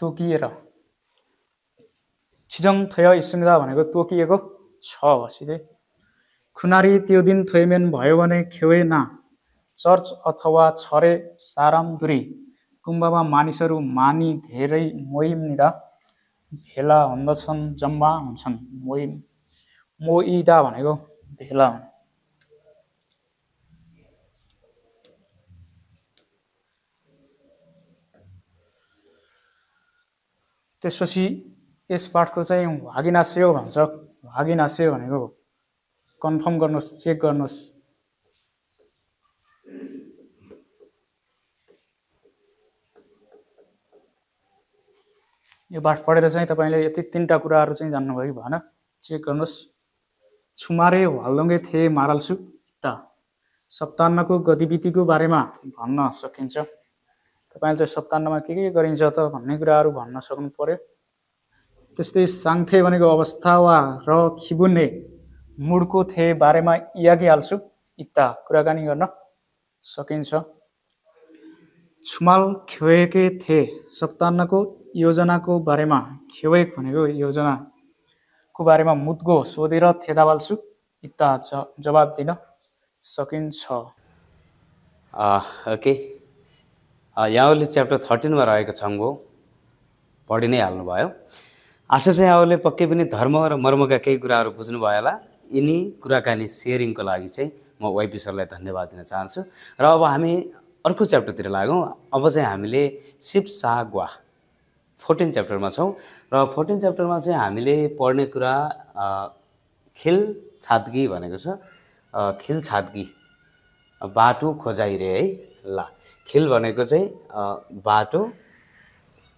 तोकिएर, छिजङ थोय इस्मिदा भनेको तोकिएको छ बसिँदै। खुनारी त्यो दिन थोयमेन भयो भने खेवे ना चर्च अथवा छरे सारामदुरी गुम्बामा मानिसहरू मानी धेरै मोइमनिदा भेला हुँदछन्, जम्मा हुन्छन्। मोइदा भनेको भेला। त्यसपछि यस पाठको चाहिँ वागिनास्यो भन्छ। वागिनास्यो भनेको कन्फर्म गर्नुहोस्, चेक गर्नुहोस्। यो पाठ पढेर चाहिँ तपाईँले यति 3टा कुराहरू चाहिँ जान्नुभयो कि भएन, चेक गर्नुहोस्। छुमारे हल्दोङ्गे थिए माराल्सु त सप्ताहको गतिविधिको बारेमा भन्न सकिन्छ। तपाईँले चाहिँ सप्ताहमा के गरिन्छ त भन्ने कुराहरू भन्न सक्नु पर्यो। त्यस्तै साङ्थे भनेको अवस्था वा र खिबुने मुडको थे बारेमा यागिहाल्छु इत्ता कुराकानी गर्न सकिन्छ। छुमाल खेवेके थे सप्ताहको योजनाको बारेमा, खेवेक भनेको योजनाको बारेमा मुद्गो सोधेर थेदावाल्छु इत्ता जवाब दिन सकिन्छ। ओके, यहाँहरूले च्याप्टर 13मा रहेको छङ्गो पढि नै हाल्नुभयो। आशा चाहिँ यहाँहरूले पक्कै पनि धर्म र मर्मका केही कुराहरू बुझ्नुभयो होला। यिनी कुराकानी सेयरिङको लागि चाहिँ म वाइपी सरलाई धन्यवाद दिन चाहन्छु। र अब हामी अर्को च्याप्टरतिर लागौँ। अब चाहिँ हामीले सिपसागवा 14 च्याप्टरमा छौँ र 14 च्याप्टरमा चाहिँ हामीले पढ्ने कुरा खिल छादगी भनेको छ। खिल छादगी बाटो खोजाइ रे है। ल खिल भनेको चाहिँ बाटो,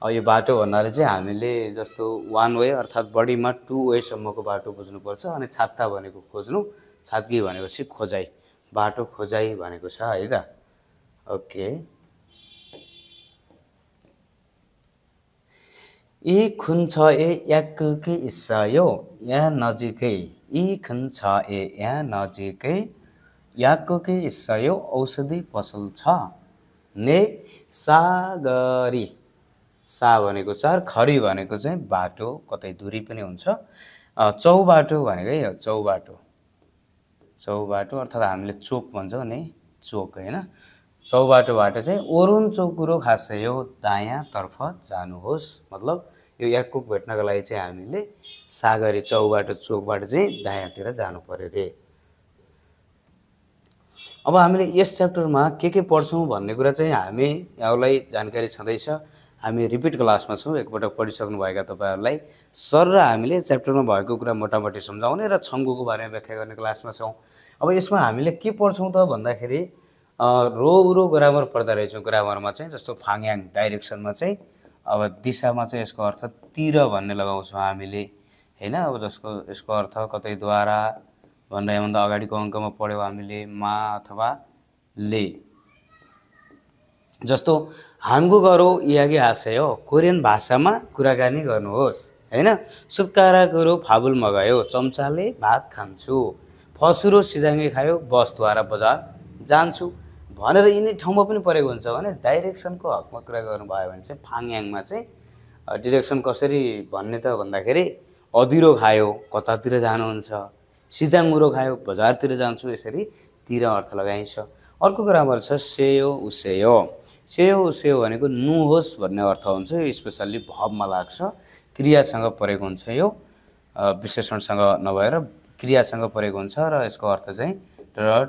अब यो बाटो भन्नाले चाहिँ हामीले जस्तो वान वे अर्थात् बढीमा टु वेसम्मको बाटो बुझ्नुपर्छ। अनि छात्ता भनेको खोज्नु, छात्गी भनेपछि खोजाइ, बाटो खोजाइ भनेको छ है त। ओके, यी खुन छ ए याक्कके इस्सायो यहाँ नजिकै, यी खुन छ ए यहाँ नजिकै याक्कके इस्सायो औषधि पसल छ ने सागरी, सा भनेको चार, खरी भनेको चाहिँ बाटो, कतै दूरी पनि हुन्छ। चौबाटो भनेको है चौबाटो, चौबाटो अर्थात् हामीले चोक भन्छौँ नि, चोक होइन। चौबाटोबाट चाहिँ ओरुन चौकुरो खासै हो दायाँतर्फ जानुहोस्, मतलब यो याक्कुक भेट्नको लागि चाहिँ हामीले सागरी चौबाटो चोकबाट चाहिँ दायाँतिर जानु पर्यो रे। अब हामीले यस च्याप्टरमा के पढ्छौँ भन्ने कुरा चाहिँ हामी यहाँलाई जानकारी छँदैछ। हामी रिपिट क्लासमा छौँ, एकपटक पढिसक्नुभएका तपाईँहरूलाई सर र हामीले च्याप्टरमा भएको कुरा मोटामोटी सम्झाउने र छङ्गुको बारेमा व्याख्या गर्ने क्लासमा छौँ। अब यसमा हामीले के पढ्छौँ त भन्दाखेरि रो उरो ग्रामर पढ्दा रहेछौँ। ग्रामरमा चाहिँ जस्तो फाङयाङ डाइरेक्सनमा चाहिँ अब दिशामा चाहिँ यसको अर्थ तिर भन्ने लगाउँछौँ हामीले होइन। अब जसको यसको अर्थ कतै द्वारा भनेर भन्दा अगाडिको अङ्कमा पढ्यौँ हामीले मा अथवा ले। जस्तो हाङ्गु गरो यागी हासे हो, कोरियन भाषामा कुराकानी गर्नुहोस् होइन। सुत्कारा कुरो फाबुल मगायो, चम्चाले भात खान्छु। फसुरो सिजाङ्गे खायो, बसद्वारा बजार जान्छु भनेर यिनी ठाउँमा पनि परेको हुन्छ भने डाइरेक्सनको हकमा कुरा गर्नुभयो भने चाहिँ फाङयाङमा चाहिँ डिरेक्सन कसरी भन्ने त भन्दाखेरि अधुरो खायो कतातिर जानुहुन्छ, सिजाङमुरो खायो बजारतिर जान्छु, यसरी तिर अर्थ लगाइन्छ। अर्को ग्रामर छ सेयो उसेयो। सेयो उसेयो भनेको नुहोस् भन्ने अर्थ हुन्छ। यो स्पेसल्ली भबमा लाग्छ, क्रियासँग परेको हुन्छ। यो विशेषणसँग नभएर क्रियासँग परेको हुन्छ र यसको अर्थ चाहिँ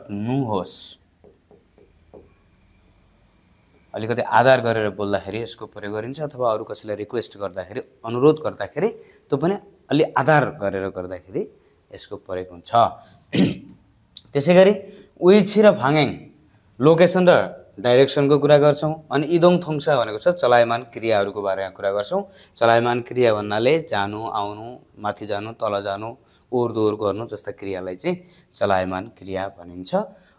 नुहोस्। अलिकति आधार गरेर बोल्दाखेरि यसको प्रयोग गरिन्छ, अथवा अरू कसैलाई रिक्वेस्ट गर्दाखेरि अनुरोध गर्दाखेरि त्यो पनि अलि आधार गरेर गर्दाखेरि यसको प्रयोग हुन्छ। त्यसै गरी उइछि र फाङयाङ लोकेसन र डाइरेक्सनको कुरा गर्छौँ। अनि इदोङ थोङसा भनेको छ चलायमान क्रियाहरूको बारेमा कुरा गर्छौँ। चलायमान क्रिया भन्नाले जानु आउनु, माथि जानु तल जानु, ओहोरदोहोर गर्नु जस्ता क्रियालाई चाहिँ चलायमान क्रिया भनिन्छ।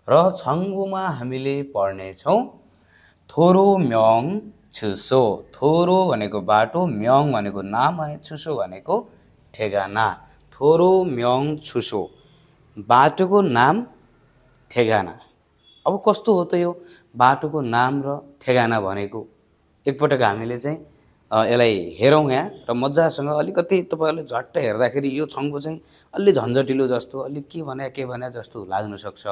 र छङ्गुमा हामीले पढ्नेछौँ थोरो म्योङ छुसो। थोरो भनेको बाटो, म्योङ भनेको नाम, अनि छुसो भनेको ठेगाना। थोरो म्योङ छुसो बाटोको नाम ठेगाना। अब कस्तो हो त यो बाटोको नाम र ठेगाना भनेको, एकपटक हामीले चाहिँ यसलाई हेरौँ यहाँ र मजासँग। अलिकति तपाईँहरूले झट्ट हेर्दाखेरि यो छङ्गु चाहिँ अलि झन्झटिलो जस्तो, अलि के भने जस्तो लाग्न सक्छ।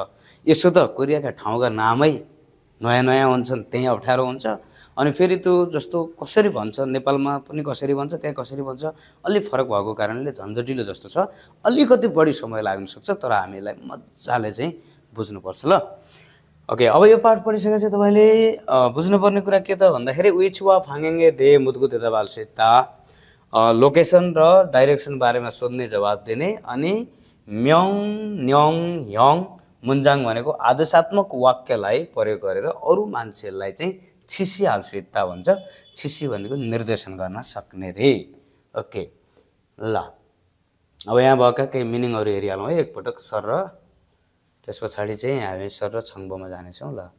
यसो त कोरियाका ठाउँका नामै नयाँ नयाँ हुन्छन्, त्यही अप्ठ्यारो हुन्छ। अनि फेरि त्यो जस्तो कसरी भन्छ, नेपालमा पनि कसरी भन्छ त्यहाँ कसरी भन्छ, अलि फरक भएको कारणले झन्झटिलो जस्तो छ, अलिकति बढी समय लाग्न सक्छ। तर हामीलाई मजाले चाहिँ बुझ्नुपर्छ ल। ओके, अब यो पाठ पढिसकेपछि तपाईँले बुझ्नुपर्ने कुरा के त भन्दाखेरि विच वा फाङयाङे दे मुद्गु देता बालसेता, लोकेसन र डाइरेक्सन बारेमा सोध्ने जवाब दिने। अनि म्योङ न्योङ ह्योङ मुन्जाङ भनेको आदेशात्मक वाक्यलाई प्रयोग गरेर अरू मान्छेलाई चाहिँ छिसिहाल्छु इत्ता भन्छ। छिसी भनेको निर्देशन गर्न सक्ने रे। ओके ल, अब यहाँ भएका केही मिनिङहरू हेरिहालौँ है एकपटक सर र त्यस पछाडि चाहिँ हामी सर र छङ्बोमा जानेछौँ ल।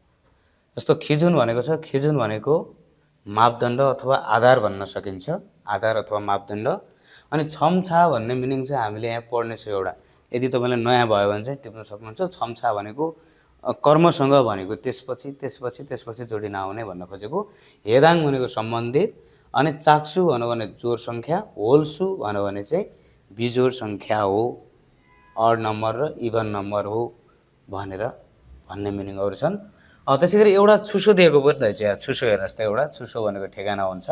जस्तो खिजुन भनेको छ, खिजुन भनेको मापदण्ड अथवा आधार भन्न सकिन्छ, आधार अथवा मापदण्ड। अनि छमछा भन्ने मिनिङ चाहिँ हामीले यहाँ पढ्नेछौँ एउटा। यदि तपाईँलाई नयाँ भयो भने चाहिँ टिप्न सक्नुहुन्छ। छमछा भनेको कर्मसँग भनेको त्यसपछि जोडी नआउने भन्न खोजेको। हेदाङ भनेको सम्बन्धित। अनि चाक्सु भन्यो भने जोड सङ्ख्या, होल्सु भन्यो भने चाहिँ बिजोड सङ्ख्या हो, अड नम्बर र इभन नम्बर हो भनेर भन्ने मिनिङहरू छन्। त्यसै गरी एउटा छुसो दिएको पनि रहेछ यहाँ। छुसो हेर्नुहोस् त, एउटा छुसो भनेको ठेगाना हुन्छ।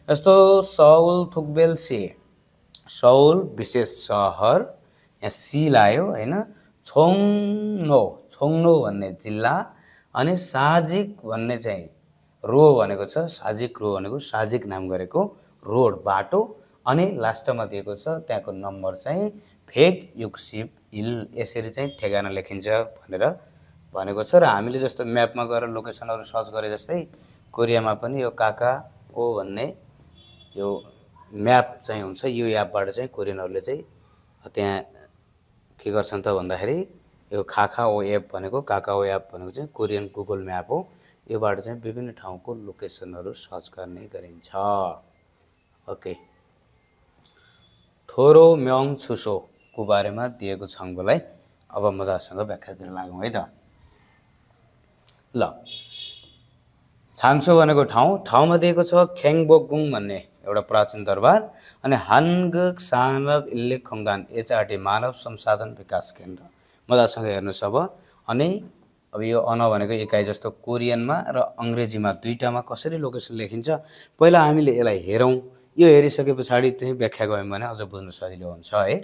जस्तो सौल थुकबेल से, सौल विशेष सहर, यहाँ सी लायो होइन। छोङ्नो, छोङ्नो भन्ने जिल्ला। अनि साजिक भन्ने चाहिँ रो भनेको छ, साजिक रो भनेको साजिक नाम गरेको रोड बाटो। अनि लास्टमा दिएको छ त्यहाँको नम्बर चाहिँ फेक युक्सिप हिल, यसरी चाहिँ ठेगाना लेखिन्छ भनेर भनेको छ। र हामीले जस्तो म्यापमा गएर लोकेसनहरू सर्च गरे जस्तै कोरियामा पनि यो काका ओ भन्ने यो म्याप चाहिँ हुन्छ, यो एपबाट चाहिँ कोरियनहरूले चाहिँ त्यहाँ के गर्छन् त भन्दाखेरि यो खाखाओ एप भनेको काकाओ एप भनेको चाहिँ कोरियन गुगल म्याप हो। योबाट चाहिँ विभिन्न ठाउँको लोकेसनहरू सर्च गर्ने गरिन्छ। ओके, थोरो म्योङ छुसोको बारेमा दिएको छ अङ्कलाई। अब मजासँग व्याख्यातिर लागौँ है त। ल, छाङसो भनेको ठाउँमा दिएको छ ख्याङबोगुङ भन्ने एउटा प्राचीन दरबार, अनि हानगक सानव इल्लेख खङदान एचआरटी मानव संसाधन विकास केन्द्र। मजासँग हेर्नुहोस् अब। अनि अब यो अन भनेको एकाइ जस्तो कोरियनमा र अङ्ग्रेजीमा दुईटामा कसरी लोकेसन लेखिन्छ पहिला हामीले यसलाई हेरौँ। यो हेरिसके पछाडि चाहिँ व्याख्या गयौँ भने अझ बुझ्न सजिलो हुन्छ है।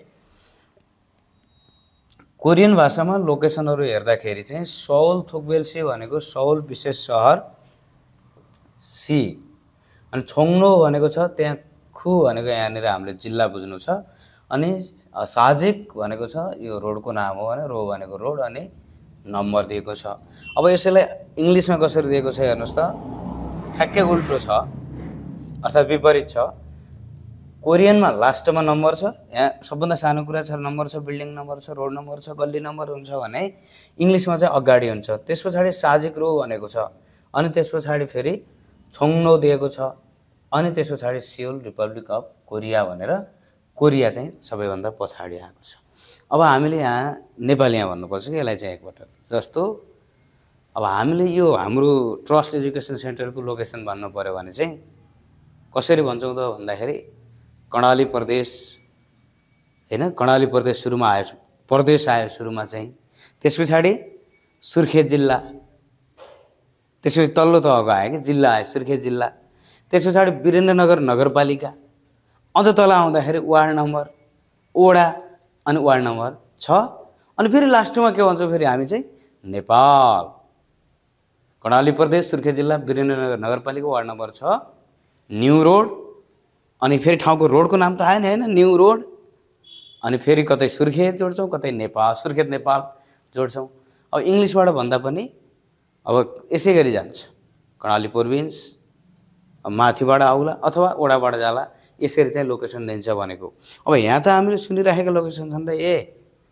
कोरियन भाषामा लोकेसनहरू हेर्दाखेरि चाहिँ सौल थुक्वेल्सी भनेको सौल विशेष सहर सी, अनि छोङ्नो भनेको छ त्यहाँ, खु भनेको यहाँनिर हामीले जिल्ला बुझ्नु छ, अनि साजिक भनेको छ यो रोडको नाम हो भने रो भनेको रोड, अनि नम्बर दिएको छ। अब यसैलाई इङ्ग्लिसमा कसरी दिएको छ हेर्नुहोस् त, ठ्याक्कै उल्टो छ अर्थात् विपरीत छ। कोरियनमा लास्टमा नम्बर छ, यहाँ सबभन्दा सानो कुरा छ नम्बर छ, बिल्डिङ नम्बर छ, रोड नम्बर छ, गल्ली नम्बर हुन्छ भने इङ्ग्लिसमा चाहिँ अगाडि हुन्छ। त्यस पछाडि साजिक रो भनेको छ, अनि त्यस पछाडि फेरि छोङ्नो दिएको छ, अनि त्यस पछाडि सियोल रिपब्लिक अफ कोरिया भनेर कोरिया चाहिँ सबैभन्दा पछाडि आएको छ। अब हामीले यहाँ नेपालीमा भन्नुपर्छ कि यसलाई चाहिँ एकपटक जस्तो अब हामीले यो हाम्रो ट्रस्ट एजुकेसन सेन्टरको लोकेसन भन्नु पर्यो भने चाहिँ कसरी भन्छौँ त भन्दाखेरि कर्णाली प्रदेश हैन, कर्णाली प्रदेश सुरुमा आयो, प्रदेश आयो सुरुमा चाहिँ, त्यस पछाडि सुर्खेत जिल्ला, त्यसपछि तल्लो तहको आयो कि जिल्ला आयो सुर्खेत जिल्ला, त्यस पछाडि वीरेन्द्रनगर नगरपालिका, अझ तल आउँदाखेरि वार्ड नम्बर, ओडा, अनि वार्ड नम्बर 6, अनि फेरि लास्टमा के भन्छौँ फेरि हामी चाहिँ नेपाल। कर्णाली प्रदेश, सुर्खेत जिल्ला, वीरेन्द्रनगर नगरपालिका, वार्ड नम्बर 6, न्यू रोड, अनि फेरि ठाउँको रोडको नाम त आएन हैन, न्यू रोड, अनि फेरि कतै सुर्खेत जोड्छौँ, कतै नेपाल, सुर्खेत नेपाल जोड्छौँ। अब इङ्ग्लिसबाट भन्दा पनि अब यसै गरी जान्छ, कर्णाली प्रोभिन्स माथिबाट आउला अथवा ओडाबाट जाला, यसरी चाहिँ लोकेसन दिन्छ भनेको। अब यहाँ त हामीले सुनिराखेको लोकेसन छन् त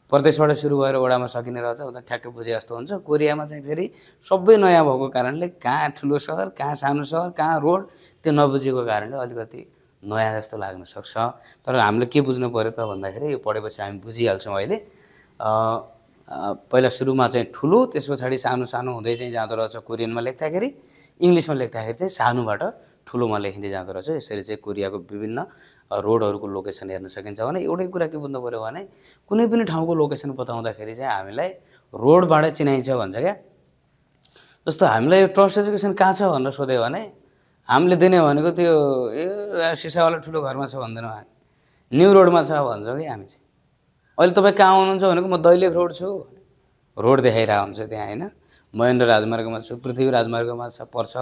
प्रदेशबाट सुरु भएर ओडामा सकिने रहेछ, उता ठ्याक्कै बुझे जस्तो हुन्छ। कोरियामा चाहिँ फेरि सबै नयाँ भएको कारणले कहाँ ठुलो सहर, कहाँ सानो सहर, कहाँ रोड त्यो नबुझेको कारणले अलिकति नयाँ जस्तो लाग्न सक्छ। तर हामीले के बुझ्नु पर्यो त भन्दाखेरि यो पढेपछि हामी बुझिहाल्छौँ। अहिले पहिला सुरुमा चाहिँ ठुलो, त्यस पछाडि सानो सानो हुँदै चाहिँ जाँदो रहेछ कोरियनमा लेख्दाखेरि, इङ्ग्लिसमा लेख्दाखेरि चाहिँ सानोबाट ठुलोमा लेखिँदै जाँदो रहेछ। यसरी चाहिँ कोरियाको विभिन्न रोडहरूको लोकेसन हेर्न सकिन्छ। भने एउटै कुरा के बुझ्नु पर्यो भने कुनै पनि ठाउँको लोकेसन बताउँदाखेरि चाहिँ हामीलाई रोडबाट चिनाइन्छ भन्छ क्या। जस्तो हामीलाई यो ट्रस्ट एजुकेसन कहाँ छ भनेर सोध्यो भने हामीले दिने भनेको त्यो ए सिसावाला ठुलो घरमा छ भन्दैनौँ, हामी न्यू रोडमा छ भन्छौँ कि हामी चाहिँ। अहिले तपाईँ कहाँ आउनुहुन्छ भनेको म दैलेख रोड छु, रोड देखाइरहेको हुन्छ त्यहाँ हैन, महेन्द्र राजमार्गमा छु, पृथ्वी राजमार्गमा छ पर्छ,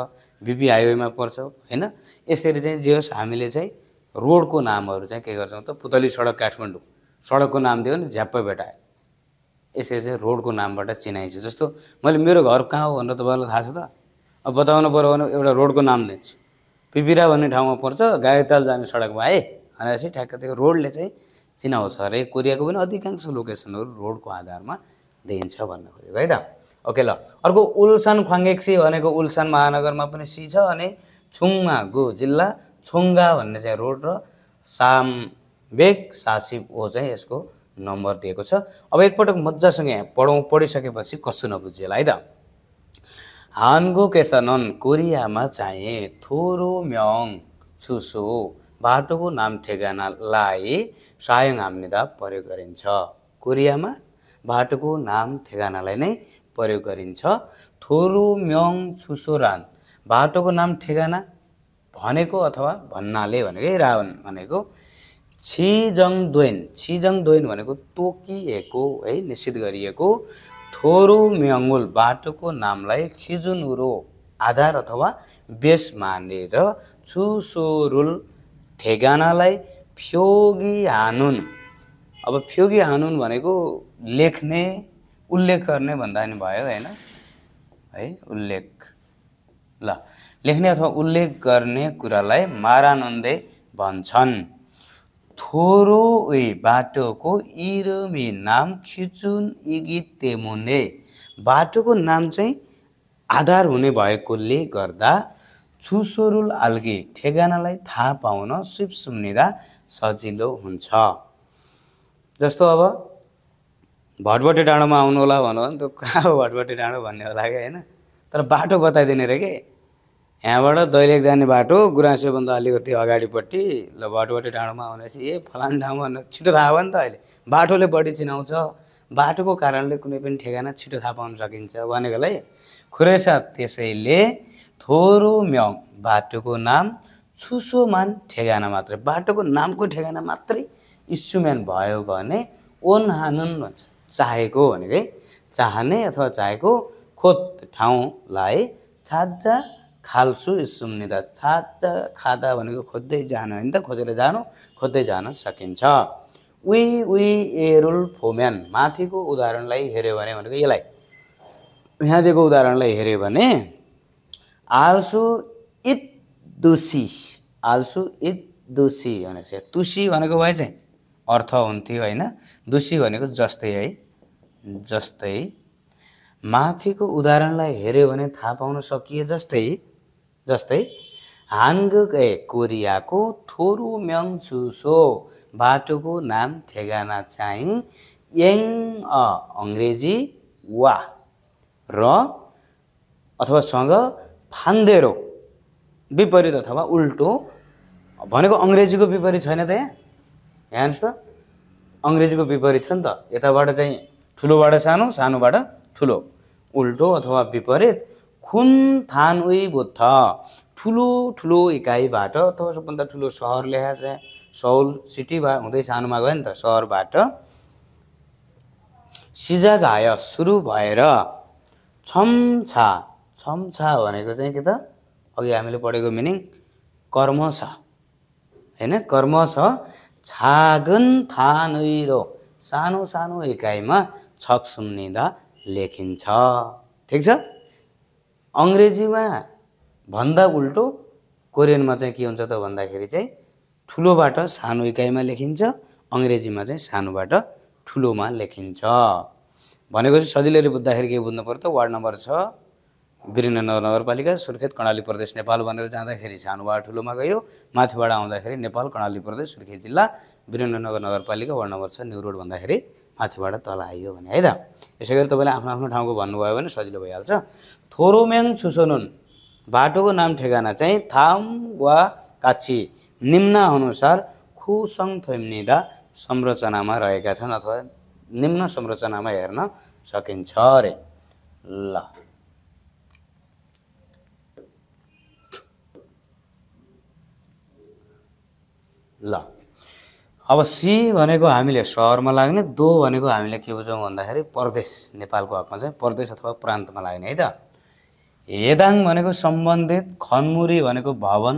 बिपी हाइवेमा पर्छ हैन। यसरी चाहिँ जे होस् हामीले चाहिँ रोडको नामहरू चाहिँ के गर्छौँ त, पुतली सडक काठमाडौँ सडकको नाम दियो भने झ्याप्पै भेटायो। यसरी चाहिँ रोडको नामबाट चिनाइन्छ। जस्तो मैले मेरो घर कहाँ हो भनेर तपाईँलाई थाहा छ त, अब बताउनु पर्यो भने एउटा रोडको नाम दिन्छु, पिपिरा भन्ने ठाउँमा पर्छ, गायताल जाने सडकमा है भनेपछि ठ्याक्क त्यो रोडले चाहिँ चिनाउँछ अरे। कोरियाको पनि अधिकांश लोकेसनहरू रोडको आधारमा दिइन्छ भन्न खोजेको है त। ओके ल, अर्को उल्सान ख्वाङ्गेक्सी भनेको उल्सान महानगरमा पनि सी छ, अनि छुङमा गु जिल्ला, छोङ्गा भन्ने चाहिँ रोड, र सामबेक सासिब ओ चाहिँ यसको नम्बर दिएको छ। अब एकपटक मजासँग यहाँ पढिसकेपछि कसो नबुझिएला है त। हानगो केसनन कोरियामा चाहिँ थोरो म्योङ छुसो बाटोको नाम ठेगानालाई सायङ हाम्निदा प्रयोग गरिन्छ। कोरियामा बाटोको नाम ठेगानालाई नै प्रयोग गरिन्छ। थोरो म्योङ छुसोरान बाटोको नाम ठेगाना भनेको अथवा भन्नाले भनेको रावण भनेको छिजङ दोइन भनेको तोकिएको है, निश्चित गरिएको। थोरो म्योङुल बाटोको नामलाई खिजुनुरो आधार अथवा बेस मानेर, छुसोरुल ठेगानालाई फ्योगी हानुन। अब फ्योगी हानुन भनेको लेख्ने उल्लेख गर्ने भन्दा नि भयो हैन है, उल्लेख ल लेख्ने अथवा उल्लेख गर्ने कुरालाई मारानन्दे भन्छन्। थोरो उही बाटोको इरमी नाम खिचुन इगी तेमुने, बाटोको नाम चाहिँ आधार हुने भएकोले गर्दा छुसोरुल आल्गी ठेगानालाई थाहा पाउन सिप सुम्निदा सजिलो हुन्छ। जस्तो अब भटभटे डाँडोमा आउनु होला भन्नु भने त कहाँ हो भटभटे डाँडो भन्ने होला कि होइन, तर बाटो बताइदिने रे के, यहाँबाट दैलेख जाने बाटो गुराँसेभन्दा अलिकति अगाडिपट्टि ल भटभटे डाँडोमा आउनेपछि ए फलान ठाउँमा छिटो थाहा भयो नि त। अहिले बाटोले बढी चिनाउँछ, बाटोको कारणले कुनै पनि ठेगाना छिटो थाहा पाउन सकिन्छ भनेकोलाई खुरेछ। त्यसैले थोरो म्याङ बाटोको नाम, छुसोमान ठेगाना मात्रै, बाटोको नामको ठेगाना मात्रै इस्युम्यान भयो भने ओन हानुन भन्छ, चाहेको भनेकै चाहने अथवा चाहेको खोत ठाउँलाई छाजा खाल्सु इस्युम्निदा, छाजा खादा भनेको खोज्दै जानु होइन त, खोजेर जानु, खोज्दै जान सकिन्छ। उही उही एरुल फोम्यान माथिको उदाहरणलाई हेऱ्यो भने भनेको यसलाई यहाँ दिएको उदाहरणलाई हेऱ्यो भने आल्सु इट दुसी, आल्सु इट दुसी भनेपछि तुसी भनेको भए चाहिँ अर्थ हुन्थ्यो होइन, दुसी भनेको जस्तै है, जस्तै। माथिको उदाहरणलाई हेऱ्यो भने थाहा पाउन सकिए जस्तै, जस्तै हाङ्ग कोरियाको थोरो म्याङ छुसो, बाटोको नाम ठेगाना चाहिँ याङ अङ्ग्रेजी वा र अथवा सँग फान्देरो, विपरीत अथवा उल्टो भनेको अङ्ग्रेजीको विपरीत छैन त, यहाँ हेर्नुहोस् त अङ्ग्रेजीको विपरीत छ नि त, यताबाट चाहिँ ठुलोबाट सानो, सानोबाट ठुलो, उल्टो अथवा विपरीत। खुन थान उही बुद्ध ठुलो ठुलो इकाइबाट अथवा सबभन्दा ठुलो सहर लेखा छ, सौल सिटीबाट हुँदै सानोमा गयो नि त, सहरबाट सिजागाय सुरु भएर छम्छा, छम्छा भनेको चाहिँ के त, अघि हामीले पढेको मिनिङ कर्म छ होइन, कर्म छ। छागन थान उइरो सानो सानो इकाइमा छक सुम्निदा लेखिन्छ, ठिक छ। अङ्ग्रेजीमा भन्दा उल्टो कोरियनमा चाहिँ के हुन्छ त भन्दाखेरि चाहिँ ठुलोबाट सानो इकाइमा लेखिन्छ, अङ्ग्रेजीमा चाहिँ सानोबाट ठुलोमा लेखिन्छ। भनेको चाहिँ सजिलैले बुझ्दाखेरि के बुझ्नु पर्यो त, वार्ड नम्बर 6 वीरेन्द्रनगर नगरपालिका सुर्खेत कर्णाली प्रदेश नेपाल भनेर जाँदाखेरि सानोबाट ठुलोमा गयो, माथिबाट आउँदाखेरि नेपाल कर्णाली प्रदेश सुर्खेत जिल्ला वीरेन्द्रनगर नगरपालिका वार्ड नम्बर 6 न्यु रोड भन्दाखेरि माथिबाट तल आइयो भने है त। यसै गरी तपाईँले आफ्नो आफ्नो ठाउँको भन्नुभयो भने सजिलो भइहाल्छ। थोरोम्याङ छुसोनुन बाटोको नाम ठेगाना चाहिँ थाम वा काची निम्न अनुसार खुसङ थोम्निदा संरचनामा रहेका छन् अथवा निम्न संरचनामा हेर्न सकिन्छ अरे। ल ल अब सी भनेको हामीले सहरमा लाग्ने, दो भनेको हामीले के बुझौँ भन्दाखेरि प्रदेश, नेपालको हकमा चाहिँ प्रदेश अथवा प्रान्तमा लाग्ने है त। हेदाङ भनेको सम्बन्धित, खनमुरी भनेको भवन,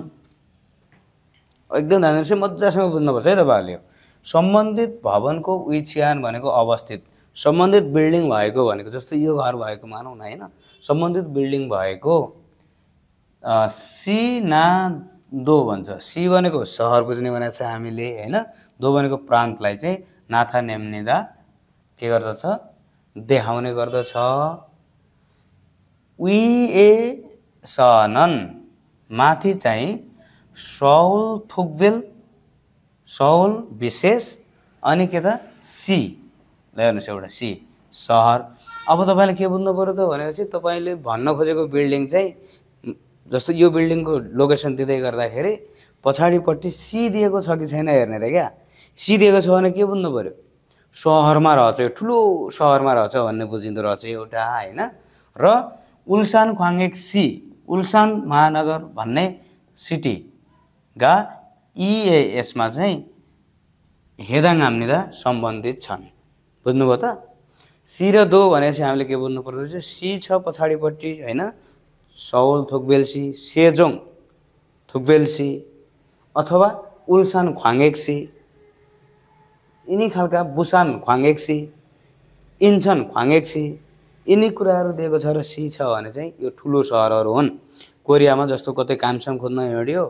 एकदम ध्यानले मजासँग बुझ्नुपर्छ है तपाईँहरूले। सम्बन्धित भवनको उइछ्यान भनेको अवस्थित, सम्बन्धित बिल्डिङ भएको भनेको जस्तो यो घर भएको मानौँ न होइन, सम्बन्धित बिल्डिङ भएको सी ना दो भन्छ। सी भनेको सहर बुझ्ने भनेको छ हामीले होइन, दो भनेको प्रान्तलाई चाहिँ नाथा नेम्निदा के गर्दछ, देखाउने गर्दछ। उइ ए सनन माथि चाहिँ सौल थुकवेल, सौल विशेष, अनि के त सी, ल हेर्नुहोस् एउटा सी सहर। अब तपाईँले के बुझ्नु पऱ्यो त भनेपछि तपाईँले भन्न खोजेको बिल्डिङ चाहिँ जस्तो यो बिल्डिङको लोकेसन दिँदै गर्दाखेरि पछाडिपट्टि सी दिएको छ कि छैन हेर्ने रे क्या। सी दिएको छ भने के बुझ्नु पऱ्यो, सहरमा रहेछ, ठुलो सहरमा रहेछ भन्ने बुझिँदो रहेछ एउटा होइन। र उल्सान ख्वाङ्गेक सी, उल्सान महानगर भन्ने सिटीका इएएसमा चाहिँ हेदाङ हाम्निदा सम्बन्धित छन्, बुझ्नुभयो त। सी र दो भनेपछि हामीले के बुझ्नु पर्दो रहेछ, सी छ पछाडिपट्टि होइन, सौल थुकवेल सी, सेजोङ थुकवेल सी अथवा उल्सान ख्वाङ्गेक सी, यिनी खालका बुसान ख्वाङ्गेक सी, इन्छन ख्वाङ्गेक सी, यिनी कुराहरू दिएको छ र सी छ भने चाहिँ यो ठुलो सहरहरू हुन्। कोरियामा जस्तो कतै कामसाम खोज्न हिँड्यो,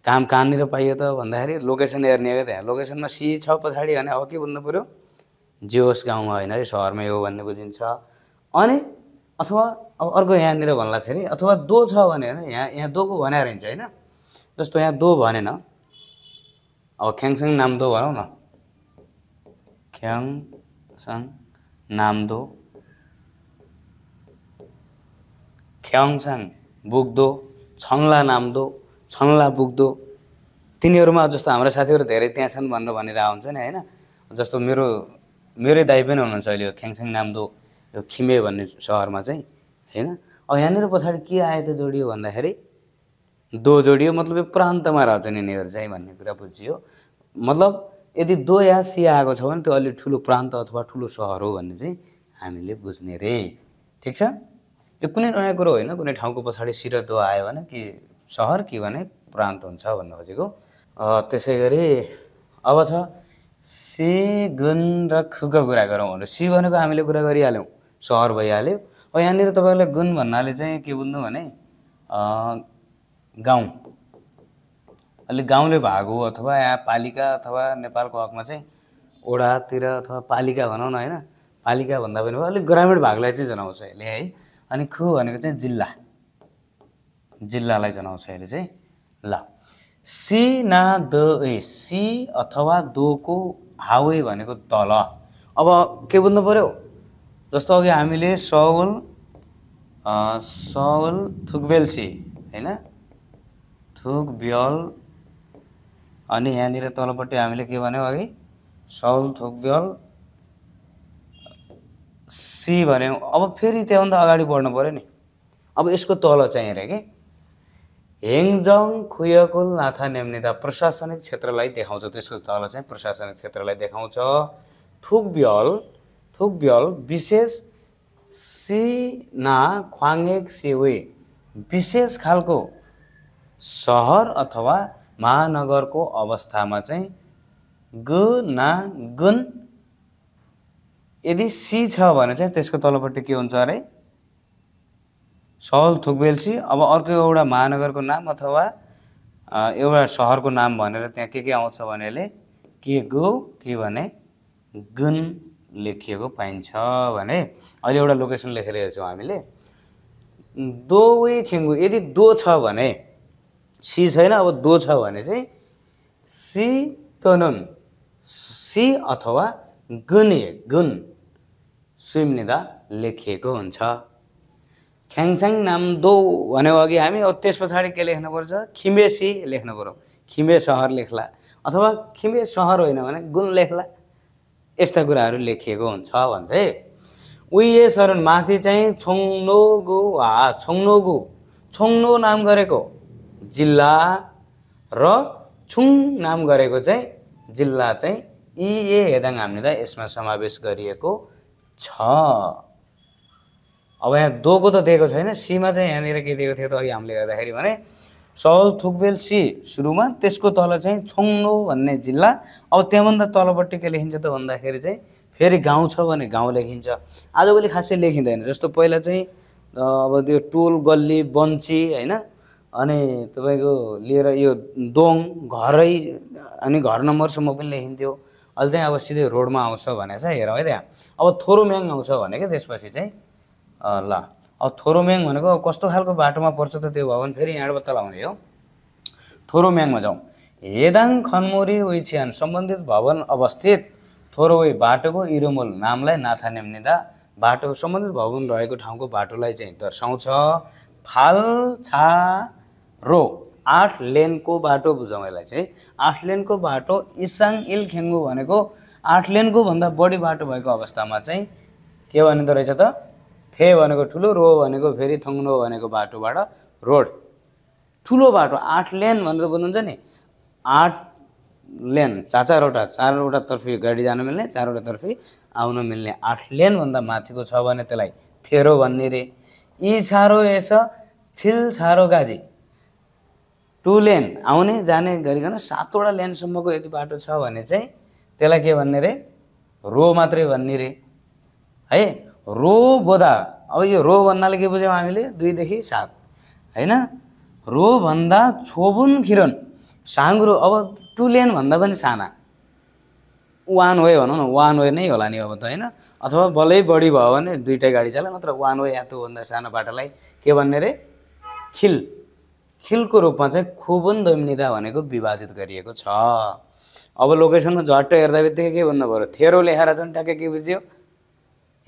काम कहाँनिर पाइयो त भन्दाखेरि लोकेसन हेर्ने हो त्यहाँ लोकेसनमा सी छ पछाडि भने अब के बुझ्नु पऱ्यो जे होस् गाउँमा होइन है सहरमै हो भन्ने बुझिन्छ। अनि अथवा अब अर्को यहाँनिर भन्ला फेरि अथवा दो छ भने होइन यहाँ दोको भने रहन्छ होइन जस्तो यहाँ दो भनेन अब ख्याङसाङ नामदो भनौँ न ख्याङसाङ नामदो ख्याङसाङ बुक्दो छङ्ला नामदो छङ्ला बुक्दो तिनीहरूमा जस्तो हाम्रो साथीहरू धेरै त्यहाँ छन् भनेर भनिरहेको हुन्छ नि होइन जस्तो मेरै दाइ पनि हुनुहुन्छ अहिले यो ख्याङसाङ नामदो यो खिमे भन्ने सहरमा चाहिँ होइन अब यहाँनिर पछाडि के आयो त जोडियो भन्दाखेरि दो जोडियो मतलब यो प्रान्तमा रहेछन् यिनीहरू चाहिँ भन्ने कुरा बुझियो मतलब यदि दो या सी आएको छ भने त्यो अलि ठुलो प्रान्त अथवा ठुलो सहर हो भन्ने चाहिँ हामीले बुझ्ने रे ठिक छ। यो कुनै नयाँ कुरो होइन कुनै ठाउँको पछाडि सी र दो आयो भने कि सहर कि भने प्रान्त हुन्छ भन्न खोजेको। त्यसै गरी अब छ सी गुन र खुको कुरा गरौँ भने सी भनेको हामीले कुरा गरिहाल्यौँ सहर भइहाल्यो। अब यहाँनिर तपाईँलाई गुन भन्नाले चाहिँ के बुझ्नु भने गाउँ अलिक गाउँले भाग हो अथवा यहाँ पालिका अथवा नेपालको हकमा चाहिँ ओडातिर अथवा पालिका भनौँ न होइन पालिका भन्दा पनि अलिक ग्रामीण भागलाई चाहिँ जनाउँछ यसले है। अनि खु भनेको चाहिँ जिल्लालाई जनाउँछ यसले चाहिँ ल। सी ना द ए सी अथवा दोको हावे भनेको तल। अब के बुझ्नु पर्यो जस्तो अघि हामीले सवल थुकबेल सी होइन थुकब्याल अनि यहाँनिर तलपट्टि हामीले के भन्यौँ अघि सवल थुकब्याल सी भन्यौँ। अब फेरि त्योभन्दा अगाडि बढ्नु पऱ्यो नि अब यसको तल चाहिँ हेरे कि हेङजङ खुयकुल नाथा नेम्निदा प्रशासनिक क्षेत्रलाई देखाउँछ त्यसको तल चाहिँ प्रशासनिक क्षेत्रलाई देखाउँछ। थुकब्याल विशेष सिना ख्वाङेक सेवे विशेष खालको सहर अथवा महानगरको अवस्थामा चाहिँ ग ना गुन यदि सी छ भने चाहिँ त्यसको तलपट्टि के हुन्छ अरे सवल थुकबेल सी। अब अर्को एउटा महानगरको नाम अथवा एउटा सहरको नाम भनेर त्यहाँ के आउँछ भनेले के गो के भने गुन लेखिएको पाइन्छ भने अहिले एउटा लोकेसन लेखेर हेर्छौँ हामीले दो वे खेङ्गु यदि दो छ भने सी छैन अब दो छ भने चाहिँ सी तनुन सी अथवा गुन सुइम्निदा लेखिएको हुन्छ। ख्याङसाङ नामदो भन्यो अघि हामी अब त्यस पछाडि के लेख्नुपर्छ खिमे सी लेख्नु पर्यो खिमे सहर लेख्ला अथवा खिमे सहर होइन भने गुन लेख्ला यस्ता कुराहरू लेखिएको हुन्छ भन्छ है। उही शरण माथि चाहिँ छोङ्नो नाम गरेको जिल्ला र छुङ नाम गरेको चाहिँ जिल्ला चाहिँ ए हेदाङ हामीले यसमा समावेश गरिएको छ। अब यहाँ दोको त दिएको छैन सीमा चाहिँ यहाँनिर के दिएको थियो त अघि हामीले गर्दाखेरि भने सवल थुकबेल सी सुरुमा त्यसको तल चाहिँ छोङ्नो भन्ने जिल्ला। अब त्यहाँभन्दा तलपट्टि के लेखिन्छ त भन्दाखेरि चाहिँ फेरि गाउँ छ भने गाउँ लेखिन्छ आजभोलि खासै लेखिँदैन जस्तो पहिला चाहिँ अब त्यो टोल गल्ली बन्ची होइन अनि तपाईँको लिएर यो दोङ घरै अनि घर नम्बरसम्म पनि लेखिन्थ्यो अहिले चाहिँ अब सिधै रोडमा आउँछ भने चाहिँ हेरौँ है त्यहाँ अब थोरोम्याङ आउँछ भने क्या त्यसपछि चाहिँ ल अब थोरोम्याङ भनेको कस्तो खालको बाटोमा पर्छ त त्यो भयो भने फेरि यहाँबाट तल आउने हो थोरोम्याङमा जाउँ हेदाङ खनमोरी उइछ्यान सम्बन्धित भवन अवस्थित थोरोवे बाटोको इरोमोल नामलाई नाथा नेम्निदा बाटो सम्बन्धित भवन रहेको ठाउँको बाटोलाई चाहिँ दर्शाउँछ। फाल्छारो 8 लेनको बाटो बुझौँ यसलाई चाहिँ 8 लेनको बाटो इसाङ इल खेङ्गु भनेको 8 लेनको भन्दा बढी बाटो भएको अवस्थामा चाहिँ के भनिँदो रहेछ त थे भनेको ठुलो रो भनेको फेरि थङ्नो भनेको बाटोबाट रोड ठुलो बाटो 8 लेन भनेर बुझ्नुहुन्छ नि 8 लेन चारवटा तर्फी गाडी जान मिल्ने चारवटा तर्फी आउन मिल्ने 8 लेन भन्दा माथिको छ भने त्यसलाई थेरो भन्ने रे। यी छारो एस छिल छारो गाजी 2 लेन आउने जाने गरिकन 7वटा लेनसम्मको यदि बाटो छ भने चाहिँ त्यसलाई के भन्ने रे रो मात्रै भन्ने रे है। रो बोधा अब यो रो भन्नाले के बुझ्यौँ हामीले 2 देखि 7 होइन रो भन्दा छोबुन खिरन साङ्ग्रो अब 2 लेन भन्दा पनि साना, 1 वे भनौँ न, 1 वे नै होला नि अब त होइन, अथवा बलै बढी भयो भने 2टै गाडी चला, नत्र 1 वे या त्योभन्दा सानो बाटोलाई के भन्ने रे? खिल। खिलको रूपमा चाहिँ खुबुन दोमिनिदा भनेको विभाजित गरिएको छ। अब लोकेसनमा झट्ट हेर्दा बित्तिकै के भन्नु पऱ्यो? थेरो लेखेर चाहिँ ट्याक्कै के बुझ्यो?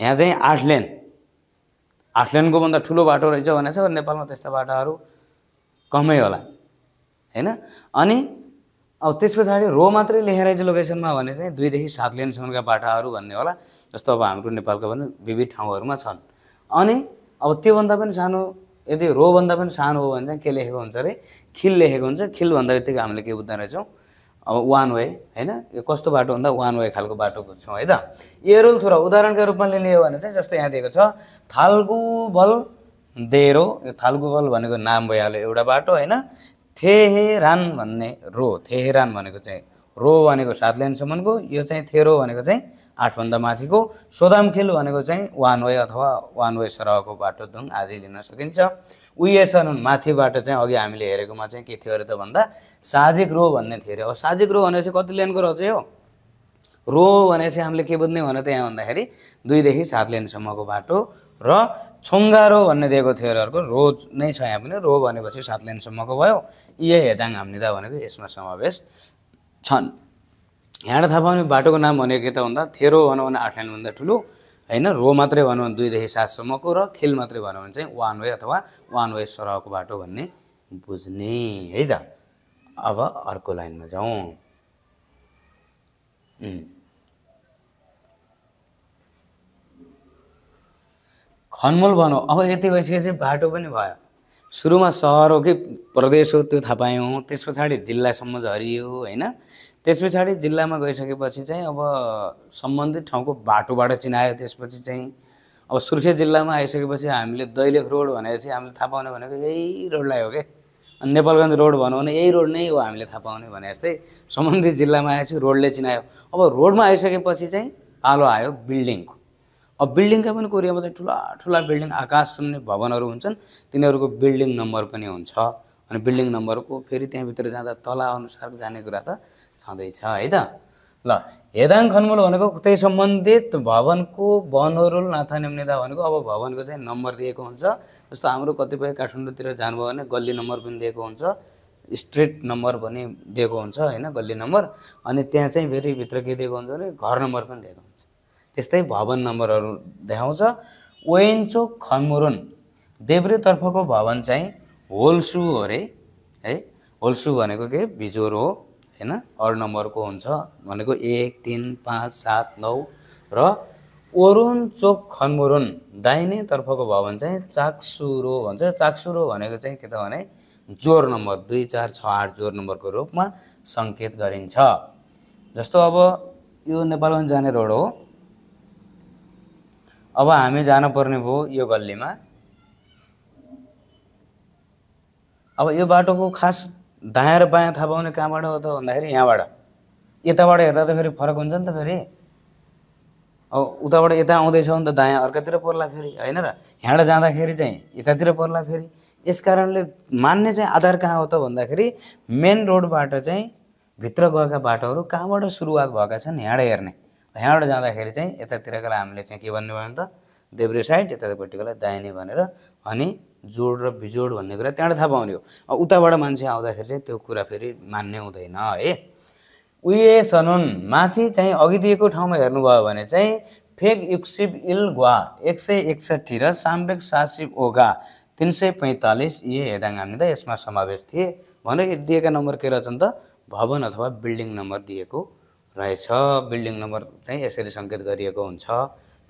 यहाँ चाहिँ 8 लेन, 8 लेनको भन्दा ठुलो बाटो रहेछ भनेको छ। नेपालमा त्यस्ता बाटाहरू कमै होला होइन। अनि अब त्यस पछाडि रो मात्रै लेखेर चाहिँ लोकेसनमा भने चाहिँ 2 देखि 7 लेनसम्मका बाटाहरू भन्ने होला, जस्तो अब हाम्रो नेपालको पनि विविध ठाउँहरूमा छन्। अनि अब त्योभन्दा पनि सानो, यदि रोभन्दा पनि सानो हो भने चाहिँ के लेखेको हुन्छ अरे? खिल लेखेको हुन्छ। खिल भन्दा बित्तिकै हामीले के बुझ्दो रहेछौँ? अब 1 वे होइन। यो कस्तो बाटो भन्दा 1 वे खालको बाटो बुझ्छौँ है त। एरुलथुरा उदाहरणका रूपमा लिने हो भने चाहिँ जस्तो यहाँ दिएको छ थाल्गुबल देरो। यो थाल्गुबल भनेको नाम भइहाल्यो एउटा बाटो होइन। थेहेरान भन्ने रो, थेहेरान भनेको चाहिँ रो भनेको 7 लेनसम्मको, यो चाहिँ थेरो भनेको चाहिँ 8 भन्दा माथिको, सोदामखिल भनेको चाहिँ 1 वे अथवा 1 वे सरहको बाटो दुङ आदि लिन सकिन्छ। उयेसनुन माथिबाट चाहिँ अघि हामीले हेरेकोमा चाहिँ के थियो अरे त भन्दा साजिक रो भन्ने थियो अरे। अब साजिक रो भनेपछि कति लेनको रहेछ हो? रो भनेपछि हामीले के बुझ्ने भने त यहाँ भन्दाखेरि 2 देखि 7 लेनसम्मको बाटो, र छोङ्गारो भन्ने दिएको थियो अरे अर्को। रो नै छ यहाँ पनि, रो भनेपछि 7 लेनसम्मको भयो। यही हेदाङ हाम्निदा भनेको यसमा समावेश छन्। यहाँबाट थाहा पाउने बाटोको नाम भनेको के त भन्दा थेरो भनौँ भने 8 लेनभन्दा ठुलो होइन, रो मात्रै भनौँ भने 2 देखि 7सम्मको, र खिल मात्रै भनौँ भने चाहिँ 1 वे अथवा 1 वे सरहको बाटो भन्ने बुझ्ने है त। अब अर्को लाइनमा जाउँ। खनमूल भनौँ। अब यति भइसकेपछि बाटो पनि भयो। सुरुमा सहर हो कि प्रदेश हो त्यो थाहा पायौँ, त्यस पछाडि जिल्लासम्म झरियो होइन। त्यस पछाडि जिल्लामा गइसकेपछि चाहिँ अब सम्बन्धित ठाउँको बाटोबाट चिनायो। त्यसपछि चाहिँ अब सुर्खेत जिल्लामा आइसकेपछि हामीले दैलेख रोड भनेपछि हामीले थाहा पाउने भनेको यही रोडलाई हो कि। अनि नेपालगञ्ज रोड भनौँ भने यही रोड नै हो हामीले थाहा पाउने भने जस्तै सम्बन्धित जिल्लामा आएपछि रोडले चिनायो। अब रोडमा आइसकेपछि चाहिँ पालो आयो बिल्डिङको। अब बिल्डिङका पनि कोरियामा चाहिँ ठुला ठुला बिल्डिङ आकाश छुने भवनहरू हुन्छन्, तिनीहरूको बिल्डिङ नम्बर पनि हुन्छ। अनि बिल्डिङ नम्बरको फेरि त्यहाँभित्र जाँदा तला अनुसार जाने कुरा त छँदैछ है त। ल हेदाङ खनमूल भनेको त्यही सम्बन्धित भवनको बनोरुल नाथा निम्निदा भनेको अब भवनको चाहिँ नम्बर दिएको हुन्छ। जस्तो हाम्रो कतिपय काठमाडौँतिर जानुभयो भने गल्ली नम्बर पनि दिएको हुन्छ, स्ट्रिट नम्बर पनि दिएको हुन्छ होइन, गल्ली नम्बर। अनि त्यहाँ चाहिँ फेरि भित्र के दिएको हुन्छ भने घर नम्बर पनि दिएको हुन्छ। त्यस्तै भवन नम्बरहरू देखाउँछ। वेन्चोक खनमुरुन देब्रेतर्फको भवन चाहिँ होल्सु हो अरे है। होल्सु भनेको के बिजोर हो होइन, अड नम्बरको हुन्छ भनेको 1 3 5 7 9। र ओरुन चोक खनमुरुन दाहिनेतर्फको भवन चाहिँ चाक्सुरो भन्छ। चाक्सुरो भनेको चाहिँ के त भने जोर नम्बर 2 4 6 8 जोर नम्बरको रूपमा सङ्केत गरिन्छ। जस्तो अब यो नेपालगञ्ज जाने रोड हो। अब हामी जानुपर्ने भयो यो गल्लीमा। अब यो बाटोको खास दायाँ र बायाँ थाहा पाउने कहाँबाट हो त भन्दाखेरि यहाँबाट। यताबाट हेर्दा त फेरि फरक हुन्छ नि त फेरि। अब उताबाट यता आउँदैछ भने त दायाँ अर्कातिर पर्ला फेरि होइन र। यहाँबाट जाँदाखेरि चाहिँ यतातिर पर्ला फेरि। यस कारणले मान्ने चाहिँ आधार कहाँ हो त भन्दाखेरि मेन रोडबाट चाहिँ भित्र गएका बाटोहरू कहाँबाट सुरुवात भएका छन् यहाँबाट हेर्ने। यहाँबाट जाँदाखेरि चाहिँ यतातिरकालाई हामीले चाहिँ के भन्ने भने त देब्रे साइड, यतापट्टिकोलाई दाहिने भनेर। अनि जोड र बिजोड भन्ने कुरा त्यहाँबाट थाहा पाउने हो। उताबाट मान्छे आउँदाखेरि चाहिँ त्यो कुरा फेरि मान्ने हुँदैन है। उयेसनुन माथि चाहिँ अघि दिएको ठाउँमा हेर्नुभयो भने चाहिँ फेक युक्सिब इल ग्वा 161 र साम्बेक सासिब ओगा 345 यी हेदाङ हामीले त यसमा समावेश थिए। भने दिएका नम्बर के रहेछन् त भवन अथवा बिल्डिङ नम्बर दिएको रहेछ। बिल्डिङ नम्बर चाहिँ यसरी सङ्केत गरिएको हुन्छ